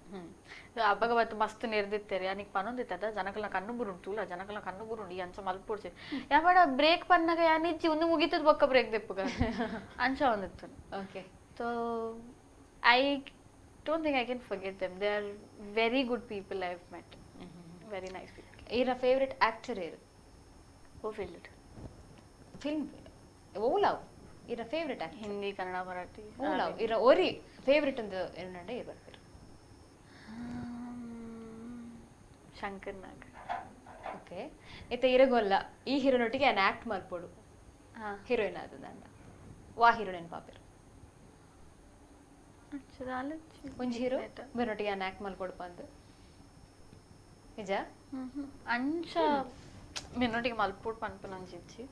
ಅಬ್ಬಗ ಬತ್ತು ಮಸ್ತ್ ನೆರ್ದಿತ್ತಾರೆ ಯಾನಿಕ್ ಪನೊಂದಿತ್ತದ ಜನಕಲ್ನ ಕಣ್ಣು ಬುರುಂಡು ತೂಲ ಜನಕಲ್ನ ಕಣ್ಣು ಬುರುಂಡು ಈ ಅಂಚ ಮಲ್ಪೊಡ್ಚಿ ಯಾಪಡ ಬ್ರೇಕ್ ಪನ್ನಾಗ ಯಾನಿಜ್ಜಿ ಒಂದು ಮುಗಿತದ ಬೊಕ್ಕ ಬ್ರೇಕ್ ದೆಪ್ಪುಗ ಅಂಚ ಒಂದಿತ್ತು. Okay, so I don't think I can forget them. They are very good people I've met. Very nice people. Your favorite actor is? Oh, favorite. Film. Oh, love. Your favorite actor? Hindi, Kannada, Marathi. Oh, love. Your ori favorite and enna iru Shankar Nag. Okay. Itte iregolla ee hero nottige an act malpodu. Heroine adu nanna. Wa heroine paper. ಒಂಜಿ hero ಬೇರೊಟ್ಟಿಗೆ ಆನ್ act ಮಲ್ಕೊಡು ಅಂದು ನಿಜ ಅಂಚ ಬೆನ್ನೊಟ್ಟಿಗೆ ಮಲ್ಪೋಡು ಪನ್ಪುನ ಅಂಚಿಜ್ಜಿ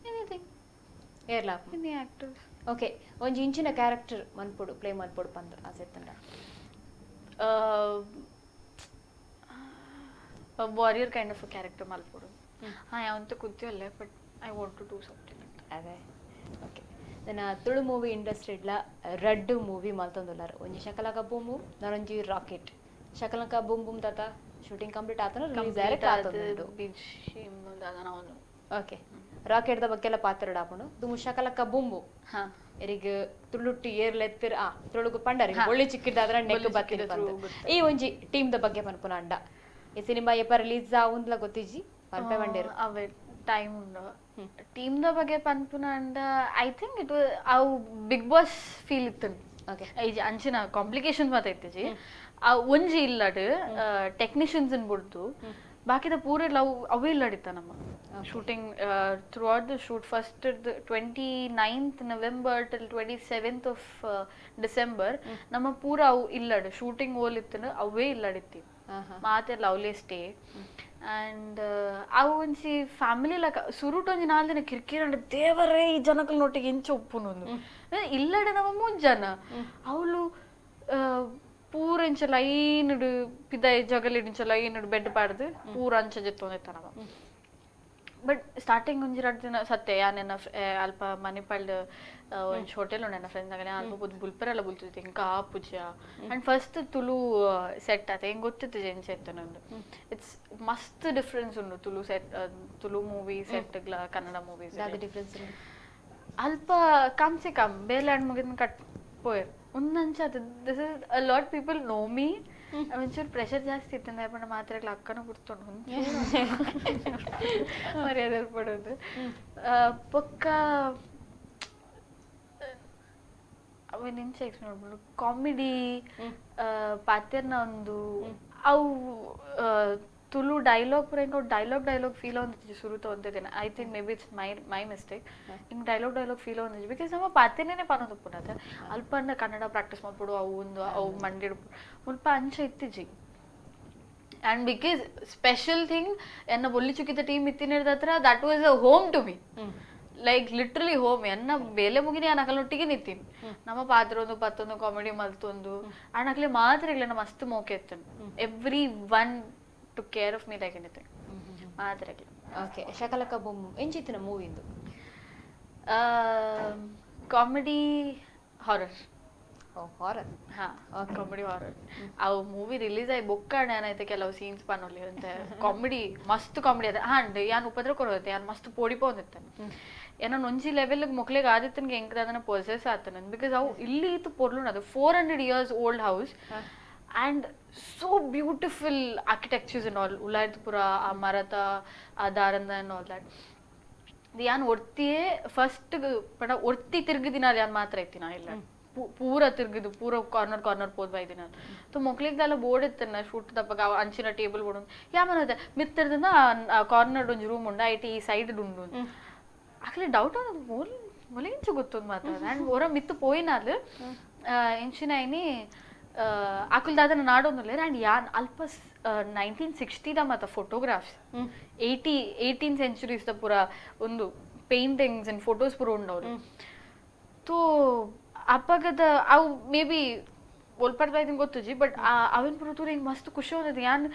ಎನಿಥಿಂಗ್ ಏರ್ಲಾ ಎನಿ ಆಕ್ಟರ್ಸ್. ಓಕೆ, ಒಂಜಿ ಇಂಚಿನ ಕ್ಯಾರೆಕ್ಟರ್ ಮನ್ಪೊಡು ಪ್ಲೇ ಮಲ್ಪೊಡು ಪಂದು ಆಸೆ ಇತ್ತಂಡ? ವಾರಿಯರ್ ಕೈಂಡ್ ಆಫ್ ಕ್ಯಾರೆಕ್ಟರ್ ಮಲ್ಪೊಡು. ಹಾಂ ಯಾವಂತ ಕೂತಿಯಲ್ಲ but I want to do something. ಅದೇ ಓಕೆ, ನನ್ನ ತುಳು ಮೂವಿ ಇಂಡಸ್ಟ್ರಿಡ್ಲ ರಡ್ಡು ಮೂವಿ ಮಲ್ತೊಂದುಲ್ಲಾರ ಒಂಜಿ ಶಕಲಕ ಬೂಮ್ ಬೂಮ್ ನಾನೊಂಜಿ ರಾಕೆಟ್. ಶಕಲಕ ಬೂಮ್ ಬೂಮ್ ತಾತ ಶೂಟಿಂಗ್ ಕಂಪ್ಲೀಟ್ ಆತನ ರಿಲೀಸ್ ಆರೆ ಕಾತೊಂದುಂಡು. ಓಕೆ, ರಾಕೆಟ್ the ಬಗ್ಗೆ ಎಲ್ಲ ಪಾತ್ರ ಡಾಪುಂಡು ದುಮು ಶಕಲಕ ಬೂಮ್ ಬೂಮ್ ಎರಿಗ್ ತುಳುಟ್ಟು ಏರ್ಲೆತ್ತಿರ್ ಆ ತುಳುಗು ಪಂಡರಿ ಒಳ್ಳೆ ಚಿಕ್ಕಿದ್ದಾದ್ರ ನೆಕ್ ಬತ್ತಿನ ಪಂದು ಈ ಒಂಜಿ ಟೀಮ್ the ಬಗ್ಗೆ ಪನ್ಪುನ ಅಂಡ ಈ ಸಿನಿಮಾ ಎಪ ರಿಲೀಸ್ ಆವುಂದ್ಲ ಗೊತ್ತಿಜ್ಜಿ ಪನ್ಪೆ ಬಂಡೇರು ಅವೇ ಟೈಮ್ ಉಂಡು ಟೀಮ್ the ಬಗ್ಗೆ ಪನ್ಪುನ ಅಂಡ I think it ಅವು ಬಿಗ್ ಬಾಸ್ ಫೀಲ್ ಇತ್ತು. ಓಕೆ, ಅಂಚಿನ ಕಾಂಪ್ಲಿಕೇಶನ್ಸ್ ಮಾತ ಇತ್ತಿಜಿ ಆ ಒಂಜಿ ಇಲ್ಲಡ್ ಟೆಕ್ನಿಷಿಯನ್ಸ್ ನ್ ಬುಡ್ದು ಬಾಕಿದ ಪೂರ ಲವ್ ಅವೇ ಇಲ್ಲಡಿತ್ತ ನಮ್ಮ shooting throughout the shoot first 29th November till 27th of December ನಮ್ಮ ಪೂರ ಅವು ಇಲ್ಲಡ್ ಶೂಟಿಂಗ್ ಓಲಿತ್ತು ಅವೇ ಇಲ್ಲಡಿತ್ತಿ ಮಾತೆಲ್ಲ ಅವಲೇ ಸ್ಟೇ ಅಂಡ್ ಅವು ಒಂಜಿ ಫ್ಯಾಮಿಲಿ ಲಕ ಸುರುಟ್ ಒಂಜಿ ನಾಲ್ ದಿನ ಕಿರ್ಕಿರ ದೇವರೇ ಈ ಜನಕಲ್ನೊಟ್ಟಿಗೆ ಇಂಚ ಒಪ್ಪುನೊಂದು ಇಲ್ಲಡೆ ನಮ್ಮ ಮೂಜ್ ಜನ ಅವಳು ಪೂರ ಇಂಚ ಲೈನ್ ಪಿದಾಯಿ ಜಗಲಿಡ್ ಲೈನ್ ಬೆಡ್ ಪಾಡ್ದು ಪೂರ ಅಂಚ ಜೆತ್ತೊಂದಿತ್ತ ನಮ್ಮ. ಬಟ್ ಸ್ಟಾರ್ಟಿಂಗ್ ಒಂಜಿ ರಡ್ಡ್ ದಿನ ಸತ್ಯ ಯಾನೆನ್ನ ಅಲ್ಪ ಮಣಿಪಾಲ್ಡ್ ಒಂಜಿ ಹೋಟೆಲ್ ಉಂಡು ನನ್ನ ಫ್ರೆಂಡ್ಸ್ ನಾಗನೆ ಅಲ್ಪ ಪೂದು ಬುಲ್ಪರೆಲ್ಲ ಬುಲ್ತಿತ್ತು ಇಂಕ ಆಪುಜ. ಅಂಡ್ ಫಸ್ಟ್ ತುಳು ಸೆಟ್ ಆತ ಹೆಂಗೆ ಗೊತ್ತಿತ್ತು ಎಂಚ ಇತ್ತು ನಂದು it's ಮಸ್ತ್ ಡಿಫ್ರೆನ್ಸ್ ಉಂಡು Tulu set Tulu movie set Kannada movies difference ಅಲ್ಪ ಕಮ್ ಸೆ ಕಮ್ ಬೇಲೆ ಅಂಡ್ ಮುಗಿದ ಕಟ್ ಪೋಯರ್ ಒಂದಂಚ this is a lot people know me ಒಂಚೂರು ಪ್ರೆಷರ್ ಜಾಸ್ತಿ ಇತ್ತು ಅಂದ್ರೆ ಮಾತ್ರೆಗಳು ಅಕ್ಕನೂ ಗುರ್ತುಂಡು ಮರ್ಯಾದೆ ಪಡೋದು ಪೊಕ್ಕ ಅವೇನು ಎಂಚ ಎಕ್ಸ್ಪ್ಲೇನ್ ಮಾಡ್ಬೋದು ಕಾಮಿಡಿ ಪಾತೆರ್ನ ಒಂದು ಅವು ತುಳು ಡೈಲಾಗ್ ಪೂರ ಹಿಂಗೆ ಡೈಲಾಗ್ ಡೈಲಾಗ್ ಫೀಲ್ ಆವಂದಿತ್ತು ಸುರುತ ಒಂದೇ ದಿನ. I think maybe it's my my mistake ಹಿಂಗೆ ಡೈಲಾಗ್ ಡೈಲಾಗ್ ಫೀಲ್ ಆವಂದಿತ್ತು because ನಮ್ಮ ಪಾತೆನೇ ಪನೊಂದುಪ್ಪುನತೆ ಅಲ್ಪ ಅಂಡ ಕನ್ನಡ ಪ್ರಾಕ್ಟೀಸ್ ಮಾಡ್ಬಿಡು ಅವು ಒಂದು ಅವು ಮಂಡಿಡು ಮುಲ್ಪ ಅಂಚ ಇತ್ತಿಜಿ. ಆ್ಯಂಡ್ because special thing ಎನ್ನ ಬೊಲ್ಲಿ ಚುಕ್ಕಿತ ಟೀಮ್ ಇತ್ತಿನ ಹತ್ರ that was a home to me like literally home. ಎನ್ನ ಬೇಲೆ ಮುಗಿನಿ ನಾನು ಅಕಲೊಟ್ಟಿಗೆ ನಿತ್ತೀನಿ ನಮ್ಮ ಪಾತ್ರ ಒಂದು ಪತ್ತೊಂದು ಕಾಮಿಡಿ ಮಲ್ತೊಂದು ಆ್ಯಂಡ್ ಅಕ್ಲೆ ಮಾತ್ರ ಇಲ್ಲ ನಮ್ಮ ಮಸ್ತ್ ಮೋಕೆ ಇತ್ತು everyone took care of me like anything. ಮಾತ್ರ ಓಕೆ ಶಕಲಕ ಬೊಮ್ಮ ಎಂಚಿತ್ತಿನ ಮೂವಿ ಇಂದು ಕಾಮಿಡಿ ಹಾರರ್. ಹಾರರ್? ಹಾ ಕಾಮಿಡಿ ಹಾರರ್. ಅವು ಮೂವಿ ರಿಲೀಸ್ ಆಗಿ ಬೊಕ್ಕಣ ಏನಾಯ್ತು ಕೆಲವು ಸೀನ್ಸ್ ಪನೊಲಿ ಅಂತ ಕಾಮಿಡಿ ಮಸ್ತ್ ಕಾಮಿಡಿ ಅದ. ಹಾಂ ಯಾನ್ ಉಪದ್ರ ಕೊರೋತ್ತೆ ಯಾನ್ ಮಸ್ತ್ ಪೋಡಿಪೋ ಒಂದಿತ್ತಾನೆ ಏನೋ ಒಂಜಿ ಲೆವೆಲ್ ಮೊಕ್ಲೆಗ್ ಆದಿತ್ತನ್ಗೆ ಎಂಕ್ ಅದನ್ನ ಪೊಸೆಸ್ ಆತನ because ಅವು ಇಲ್ಲಿ ಇತ್ತು ಪೊರ್ಲುಂಡು ಅದು 400 years old house and so beautiful architectures and all ಉಲಾಯ್ತಪುರ ಆ ಮರತ ಆ ದಾರಂದ ಅಂಡ್ ಆಲ್ that. ಯಾನ್ ಒರ್ತಿಯೇ ಫಸ್ಟ್ ಪಂಡ ಒರ್ತಿ ತಿರ್ಗಿದಿನ ಯಾನ್ ಮಾತ್ರ ಇತ್ತಿನ ಇಲ್ಲ ಪೂರ ತಿರ್ಗಿದು ಪೂರ ಕಾರ್ನರ್ ಕಾರ್ನರ್ ಪೋದ್ ಬೈದಿನ ಸೊ ಮೊಕ್ಲಿಗ್ದೆಲ್ಲ ಬೋರ್ಡ್ ಇತ್ತನ್ನ ಶೂಟ್ ತಪ್ಪಗ ಅಂಚಿನ ಟೇಬಲ್ ಬೋರ್ಡ್ ಯಾ ಮನ ಮಿತ್ತರ್ದಿಂದ ಕಾರ್ನರ್ ಒಂಜಿ ರೂಮ್ ಉಂಡು IT ಈ ಸೈಡ್ ಉಂಡು ಆಕ್ಲಿ ಡೌಟ್ ಮೂಲ ಮೊಲಿಂಚು ಗೊತ್ತೊಂದು ಮಾತ್ರ ಅಂಡ್ ಹೊರ ಮಿತ್ತು ಪೋಯಿನಾಲ್ ಎಂಚಿನ ಐನಿ ಅಕುಲ್ದಾದನ ನಾಡೊಂದುಲ್ಲೇರ್ ಅಂಡ್ ಯಾನ್ ಅಲ್ಪ 1960 the ಮಾತ ಫೋಟೋಗ್ರಾಫ್ಸ್ 18 ಸೆಂಚುರೀಸ್ ದ ಪೂರ ಒಂದು ಪೇಂಟಿಂಗ್ಸ್ ಅಂಡ್ ಫೋಟೋಸ್ ಪೂರ ಉಂಡವ್ರು. ತೋ ಅಪ್ಪಗದ ಅವು ಮೇ ಬಿ ಒಲ್ಪಡ್ದ ಇದ್ದೀನಿ ಗೊತ್ತುಜಿ ಬಟ್ ಅವಿನ ಪೂರ ತೂರ ಹಿಂಗೆ ಮಸ್ತ್ ಖುಷಿ ಹೋದದು ಯಾನ್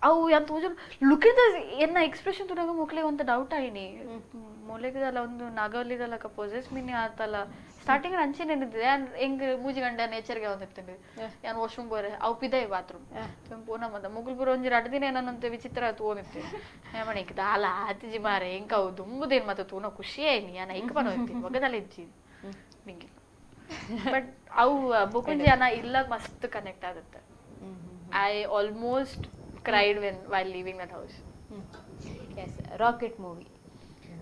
ಅವು ಯಾನ್ ತೋಜು ಲುಕ್ ಇನ್ ಎನ್ನ ಎಕ್ಸ್ಪ್ರೆಷನ್ ತೂರಾಗ ಮೊಕ್ಲೆಗೆ ಒಂದು ಡೌಟ್ ಆಯ್ನಿ ಮೊಲೆಗದಲ್ಲ ಒಂದು ನಾಗವಲ್ಲಿದಲ್ಲ ಪೊಸೆಸ್ ಮಿನಿ ಆತಲ್ಲ ಸ್ಟಾರ್ಟಿಂಗ್ ಅಂಚೆ ನೆನದಿದೆ ಯಾನ್ ಹೆಂಗ್ ಮೂಜಿ ಗಂಡ ನೇಚರ್ಗೆ ಒಂದಿರ್ತೇನೆ ಯಾನ್ ವಾಶ್ರೂಮ್ ಬೋರೆ ಅವು ಪಿದೈ ಬಾತ್ರೂಮ್ ಪೋನ ಮಂದ ಮುಗುಲ್ ಪೂರ ಒಂಜಿ ರಡ್ ದಿನ ಏನನ್ನಂತೆ ವಿಚಿತ್ರ ತೋನಿತ್ತೆ ಮಣೆ ದಾಲ ಆತಿಜಿ ಮಾರೆ ಹೆಂಗ್ ಅವು ದುಂಬುದೇನ್ ಮತ್ತೆ ತೂನ ಖುಷಿ ಆಯ್ನಿ ಯಾನ್ ಐಕ್ ಪನ ಹೋಗ್ತೀನಿ ಮಗದಲ್ಲ ಇಜ್ಜಿ ನಿಂಗೆ ಬಟ್ ಅವು ಬೊಕೊಂಜಿ ಅನ್ನ ಇಲ್ಲ ಮಸ್ತ್ ಕನೆಕ್ಟ್ ಆಗುತ್ತೆ. I almost cried when while leaving that house. Yes rocket movie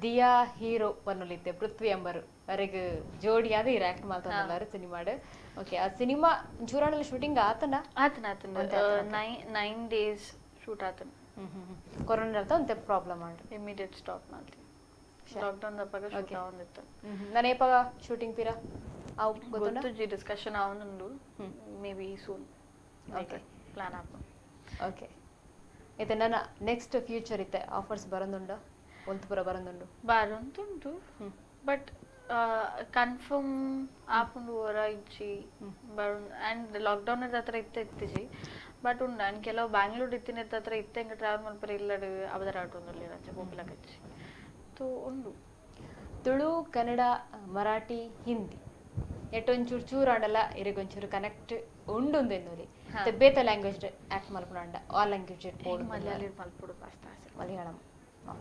Diya hero ಪನ್ನುಲಿತ್ತೆ ಪೃಥ್ವಿ ಅಂಬರು ಅರೆಗ್ ಜೋಡಿಯಾದ ಈ ಆಕ್ಟ್ ಮಾಡ್ತಾರ ಸಿನಿಮಾಡ್. ಓಕೆ ಆ ಸಿನಿಮಾ ಜೂರಾಣಲ್ಲಿ ಶೂಟಿಂಗ್ ಆತನ ಆತನ ಆತನ 9 days shoot ಆತನ. ಕೊರೋನಾ ಅರ್ಥ ಒಂತೆ ಪ್ರಾಬ್ಲಮ್ ಆಂಡ್ ಇಮಿಡಿಯೇಟ್ ಸ್ಟಾಪ್ ಮಾಡ್ತೀನಿ ಲಾಕ್ಡೌನ್ ದಪ್ಪಾಗ ಶೂಟ್ ಆವೊಂದಿತ್ತು. ನಾನು ಏಪಾಗ ಶೂಟಿಂಗ್ ಪಿರ ಅವು ಗೊತ್ತುಜಿ ಡಿಸ್ಕಷನ್ ಆವೊಂದುಂಡು may be soon okay plan ಆಪ. ಓಕೆ ಇತ್ತೆ ನನ್ನ ನೆಕ್ಸ್ಟ್ ಫ್ಯೂಚರ್ ಇತ್ತೆ ಆಫರ್ಸ್ ಬರಂದುಂಡ ಒಂತುಪುರ ಬರಂದುಂಡು ಬರಂದುಂಡು ಬಟ್ ಕನ್ಫರ್ಮ್ ಆಪುಂಡು ಹೊರ ಇಜ್ಜಿ ಬರುಂಡು ಆ್ಯಂಡ್ ಲಾಕ್ಡೌನ್ ಹತ್ರ ಇತ್ತೆ ಇತ್ತಿಜಿ ಬಟ್ ಉಂಡು ಆ್ಯಂಡ್ ಕೆಲವು ಬ್ಯಾಂಗ್ಳೂರ್ ಇತ್ತಿನ ಹತ್ರ ಇತ್ತೆ ಹೆಂಗೆ ಟ್ರಾವೆಲ್ ಮಲ್ಪರೆ ಇಲ್ಲಡು ಅವದರ ಆಟೊಂದುಲ್ಲ ಅಂಚೆ ಪೋಪುಲಕಚ್ಚಿ ತೋ ಉಂಡು. ತುಳು ಕನ್ನಡ ಮರಾಠಿ ಹಿಂದಿ ಎಟ್ಟೊಂಚೂರು ಚೂರು ಆಂಡಲ ಇರೆಗೊಂಚೂರು ಕನೆಕ್ಟ್ ಉಂಡು ಎನ್ನೋಲಿ ಬೇತ ಲ್ಯಾಂಗ್ವೇಜ್ ಆಕ್ಟ್ ಮಲ್ಪುಂಡ ಆ ಲ್ಯಾಂಗ್ವೇಜ್ ಮಲಯಾಳಿ ಮಲ್ಪುಡು ಮಸ್ತ್ ಆಸೆ. ಮಲಯಾಳಂ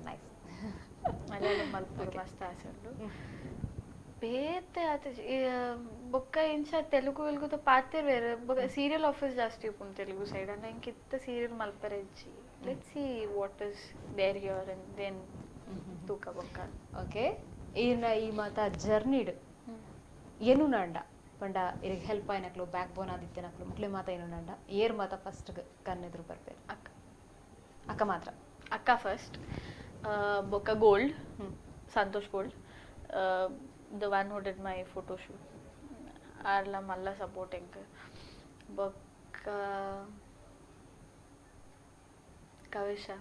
ನೈಸ್ ಮಲಯಾಳಂ ಮಲ್ಪುಡು ಮಸ್ತ್ ಆಸೆ ಉಂಡು. ಬೇತೆ ಆತ ಬೊಕ್ಕ ಇಂಚ ತೆಲುಗು వెలుగుతో ಪಾತೆರ್ ಬೇರೆ ಬೊಕ್ಕ ಸೀರಿಯಲ್ ಆಫೀಸ್ ಜಾಸ್ತಿ ಉಪ್ಪುಂಡು ತೆಲುಗು ಸೈಡ್ ಅಂಡ ಇಂಕ ಇತ್ತ ಸೀರಿಯಲ್ ಮಲ್ಪರೆ ಇಜ್ಜಿ. Let's see what is there here and then ತೂಕ ಬೊಕ್ಕ. ಓಕೆ ಈರ್ನ ಈ ಮಾತ ಜರ್ನಿಡ್ ಏನು ನಾಂಡ ಪಂಡ ಇರಿಗೆ ಹೆಲ್ಪ್ ಆಯ್ನಕ್ಲು ಬ್ಯಾಕ್ ಬೋನ್ ಆದಿತ್ಯನಕ್ಲು ಮುಕ್ಲೆ ಮಾತ ಏನಂಡ ಏರ್ ಮಾತ ಫಸ್ಟ್ ಕಣ್ಣೆದುರು ಬರ್ಪೇರು ಅಕ್ಕ ಅಕ್ಕ ಮಾತ್ರ ಅಕ್ಕ ಫಸ್ಟ್ ಬೊಕ್ಕ gold Santosh gold the one who did my photo shoot ಆರ್ಲ ಮಲ್ಲ ಸಪೋರ್ಟಿಂಗ್ ಬೊಕ್ಕ ಕವಿಶಾ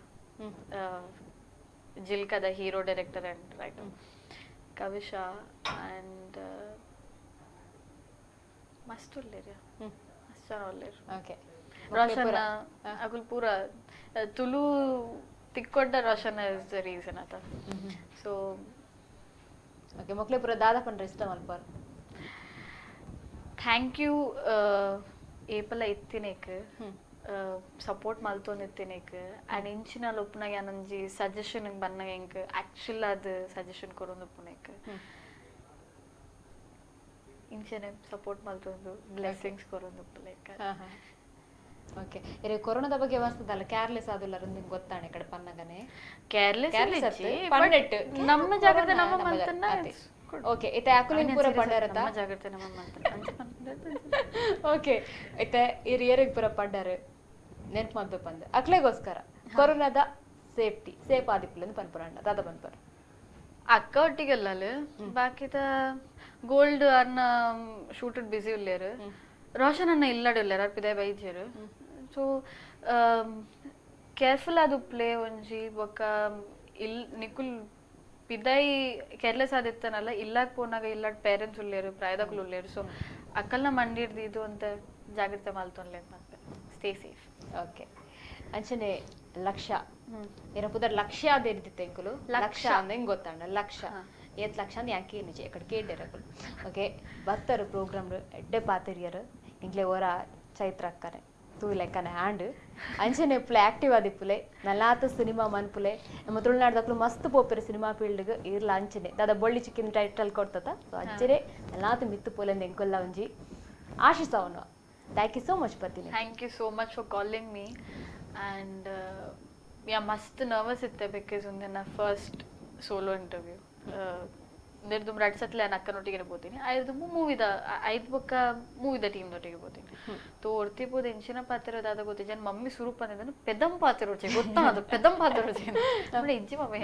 ಜಿಲ್ಕದ hero director and writer Kavisha and ಮಸ್ತ್ ಉಲ್ಲೇರ್ ಮಸ್ತ್ ಜನ ಉಲ್ಲೇರ್ ಓಕೆ ರೋಷನ್ ಅಗುಲ್ ಪೂರ Tulu ತಿಕ್ಕೊಡ್ಡ Roshan is the reason ಆತ ಸೊ ಓಕೆ ಮೊಕ್ಲೆ ಪೂರ ದಾದಾ ಪಂಡ್ರೆ ಇಷ್ಟ ಮಲ್ಪರ್ thank you ಏಪಲ ಇತ್ತಿನೇಕ್ ಸಪೋರ್ಟ್ ಮಲ್ತೊಂದಿತ್ತಿನೇಕ್ ಆ್ಯಂಡ್ ಇಂಚಿನ ಲೊಪ್ಪುನಾಗ ನಂಜಿ ಸಜೆಷನ್ ಬನ್ನಾಗ ಎಂಕ್ ಆ್ಯಕ್ಚುಲ್ ಅದು ಸಜೆಷನ್ ಕೊರೊಂದು ಉಪ್ಪುನೇಕ್ ಇಂಚನೆ ಸಪೋರ್ಟ್ ಮಲ್ತೊಂದು ಬ್ಲೆಸ್ಸಿಂಗ್ಸ್ ಕೊರೊಂದು ಉಪ್ಪುಲೇಕ್ ಓಕೆ ಇರೆ ಕೊರೋನಾದ ಬಗ್ಗೆ ವಾಸ್ತದಲ್ಲ ಕೇರ್ಲೆಸ್ ಆದುಲ್ಲ ನಿಂಗೆ ಗೊತ್ತಾಣೆ ಕಡೆ ಪನ್ನಗನೆ ಕೇರ್ಲೆಸ್ ಪನ್ನೆಟ್ ನಮ್ಮ ಜಾಗ್ರತೆ ನಮ್ಮ ಮಲ್ತನ್ನ ಓಕೆ ಇತ್ತೆ ಅಕುಲಿನ್ ಪೂರ ಪಂಡರತ ನಮ್ಮ ಜಾಗ್ರತೆ ನಮ್ಮ ಮಲ್ತನ್ನ ಓಕೆ ಇತ್ತೆ ಹಿರಿಯರಿಗೆ ಪೂರ ಪಂಡರು ನೆನ್ಪು ಮಾಡ್ಬೇಕು ಅಂದ ಅಕ್ಲೆಗೋಸ್ಕರ ಕೊರೋನಾದ ಸೇಫ್ಟಿ ಸೇಫ್ ಆದಿಪ್ಪುಲ ಪನ್ಪುರಂಡ ದಾದ ಪನ್ಪರ್ ಅಕ್ಕ ಒಟ್ಟಿಗೆಲ್ಲ ಬಾಕಿದ ಗೋಲ್ಡ್ ಅನ್ನ ಶೂಟೆಡ್ ಬಿಸಿ ಉಲ್ಲೇರು ರೋಷನ್ ಅನ್ನ ಇಲ್ಲಡೆ ಉಲ್ಲೇರು ಅರ್ಪಿದೆ ಬೈಜೇರು ಸೊ ಕೇರ್ಫುಲ್ ಅದು ಪ್ಲೇ ಒಂಜಿ ಬೊಕ್ಕ ಇಲ್ ನಿಕುಲ್ ಪಿದಾಯಿ ಕೇರ್ಲೆಸ್ ಆದಿತ್ತನಲ್ಲ ಇಲ್ಲಾಕ್ ಪೋನಾಗ ಇಲ್ಲಾಡ್ ಪೇರೆಂಟ್ಸ್ ಉಲ್ಲೇರು ಪ್ರಾಯದಕ್ಲು ಉಲ್ಲೇರು ಸೊ ಅಕ್ಕಲ್ನ ಮಂಡಿರ್ದು ಇದು ಅಂತ ಜಾಗ್ರತೆ ಮಲ್ತೊನ್ಲೆ ಅಂತ stay safe okay ಅಂಚನೆ ಲಕ್ಷ ಏನ ಪುದರ್ ಲಕ್ಷ ಅದೇರ್ದಿತ್ತೆ ಎಂಕುಲು ಲಕ್ಷ ಅಂದ್ರೆ ಹೆಂಗ್ ಗೊತ್ತಾಂಡ ಲಕ್ಷ ಏತ್ ಲಕ್ಷ ಅಂದ್ರೆ ಯಾಕೆ ನಿಜ ಎಕಡೆ ಕೇಂಡೇರಕುಲು ಓಕೆ ಬತ್ತರು ಪ್ರೋಗ್ರಾಮ್ ಎಡ್ಡೆ ಪಾತಿರಿಯರು ಇಂಗ್ಲೆ ಓರ ಚೈತ್ರ ಅಕ್ಕನೆ ತೂಲೆಕ್ಕನೆ ಆಂಡ್ ಅಂಚನೆ ಪುಲೆ ಆಕ್ಟಿವ್ ಆದಿಪ್ಪುಲೆ ನಲ್ಲಾತ ಸಿನಿಮಾ ಮನ್ಪುಲೆ ನಮ್ಮ ತುಳುನಾಡ್ದಕ್ಲು ಮಸ್ತ್ ಪೋಪೆರು ಸಿನಿಮಾ ಫೀಲ್ಡ್ಗೆ ಇರ್ಲ ಅಂಚನೆ ದಾದ ಬೊಳ್ಳಿ ಚಿಕ್ಕಿನ ಟೈಟಲ್ ಕೊಡ್ತತ ಸೊ ಅಂಚನೆ ನಲ್ಲಾತ ಮಿತ್ತು ಪೋಲೆ ಎಂಕೊಲ್ಲ ಒಂಜಿ ಆಶಿಸವನು thank you so much ಪತ್ತೀನಿ thank you so much for calling me and yeah ಮಸ್ತ್ ನರ್ವಸ್ ಇತ್ತೆ because ಒಂದಿನ first solo interview ದುಂಬ ಎರಡು ಸತ್ಲೆ ನಾನು ಅಕ್ಕನೊಟ್ಟಿಗೆ ಬೋತೀನಿ ಐದು ಮೂವಿದ ಐದು ಬೊಕ್ಕ ಮೂವಿದ ಟೀಮ್ದೊಟ್ಟಿಗೆ ಬೋತೀನಿ ತೋರ್ತಿ ಬೋದು ಎಂಚಿನ ಪಾತ್ರ ದಾದ ಗೊತ್ತಿ ಜನ ಮಮ್ಮಿ ಸುರೂಪ್ ಅಂದಿದ್ದನು ಪೆದಂ ಪಾತಿರೋಚೆ ಗೊತ್ತಾ ಅದು ಪೆದಂ ಪಾತಿರೋಚೆ ಅಂದ್ರೆ ಇಂಚಿ ಮಮ್ಮಿ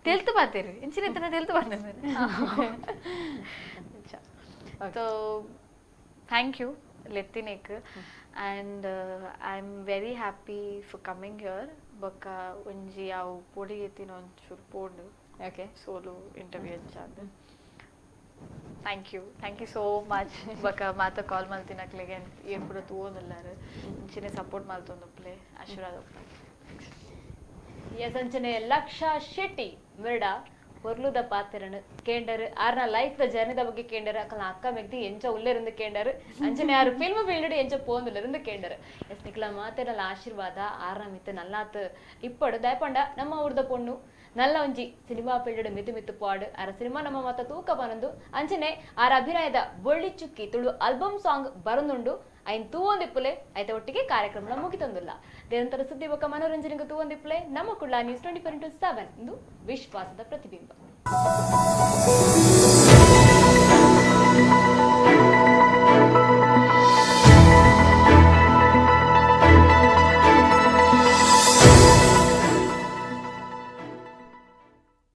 ತೆಲ್ತು ಪಾತಿರು ಇಂಚಿನ ಇತ್ತನ ತೆಲ್ತು ಬಂದಿದ್ದೇನೆ so thank you ಲೆತ್ತಿನೇಕ್ and I am very happy for coming here ಬೊಕ್ಕ ಒಂಜಿ ಅವು ಪೊಡಿ ಎತ್ತಿನ ಒಂಚೂರು ಪೋಂಡು okay solo interview ಅಂಚಾದ thank you so much ಬೊಕ್ಕ ಮಾತ ಕಾಲ್ ಮಲ್ತಿನಕ್ಲೆಗೆ ಏನ್ ಪೂರ ತೂವೊಂದುಲ್ಲಾರು ಇಂಚಿನೆ ಸಪೋರ್ಟ್ ಮಲ್ತೊಂದುಪ್ಲೆ ಆಶೀರ್ವಾದ ಎಸ್ ಅಂಚನೆ ಲಕ್ಷ ಶೆಟ್ಟಿ ಮಿರ್ಡ பொருளுத பாத்திரனு கேண்டரு ஆர்னா லைஃப்ல ஜர்னித ಬಗ್ಗೆ ಕೇಂಡರು ಅಕ್ಕನ ಅಕ್ಕ ಮೆಗ್ದಿ ಎಂಚ ಉಲ್ಲೇರಿಂದ ಕೇಂಡರು ಅಂಚನೆ ಯಾರು ಫಿಲ್ಮ್ ಫೀಲ್ಡ್ ಎಂಚ ಪೋಂದುಲರಿಂದ ಕೇಂಡರು ಎಸ್ ನಿಕ್ಲ ಮಾತೆರಲ್ಲ ಆಶೀರ್ವಾದ ಆರ್ನ ಮಿತ್ತು ನಲ್ಲಾತ್ ಇಪ್ಪಡು ದಯಪಂಡ ನಮ್ಮ ಊರ್ದ ಪೊಣ್ಣು ನಲ್ಲ ಒಂಜಿ ಸಿನಿಮಾ ಫೀಲ್ಡ್ ಮಿತು ಮಿತ್ತು ಪಾಡು ಆರ ಸಿನಿಮಾ ನಮ್ಮ ಮತ ತೂಕ ಬನಂದು ಅಂಚನೆ ಆರ ಅಭಿನಯದ ಬೊಳ್ಳಿ ಚುಕ್ಕಿ ತುಳು ಆಲ್ಬಮ್ ಸಾಂಗ್ ಬರನುಂಡು ಐನ್ ತೂವೊಂದಿಪ್ಪುಲೆ ಐತ ಒಟ್ಟಿಗೆ ಕಾರ್ಯಕ್ರಮ ಮುಗಿತೊಂದುಲ್ಲ ನಿರಂತರ ಸುದ್ದಿ ಬೊಕ್ಕ ಮನೋರಂಜನೆಗೆ ತೂವೊಂದಿಪ್ಪುಲೆ ನಮ್ಮ ಕುಡ್ಲ ನ್ಯೂಸ್ 24x7 ಇಂದು ವಿಶ್ವಾಸದ ಪ್ರತಿಬಿಂಬ.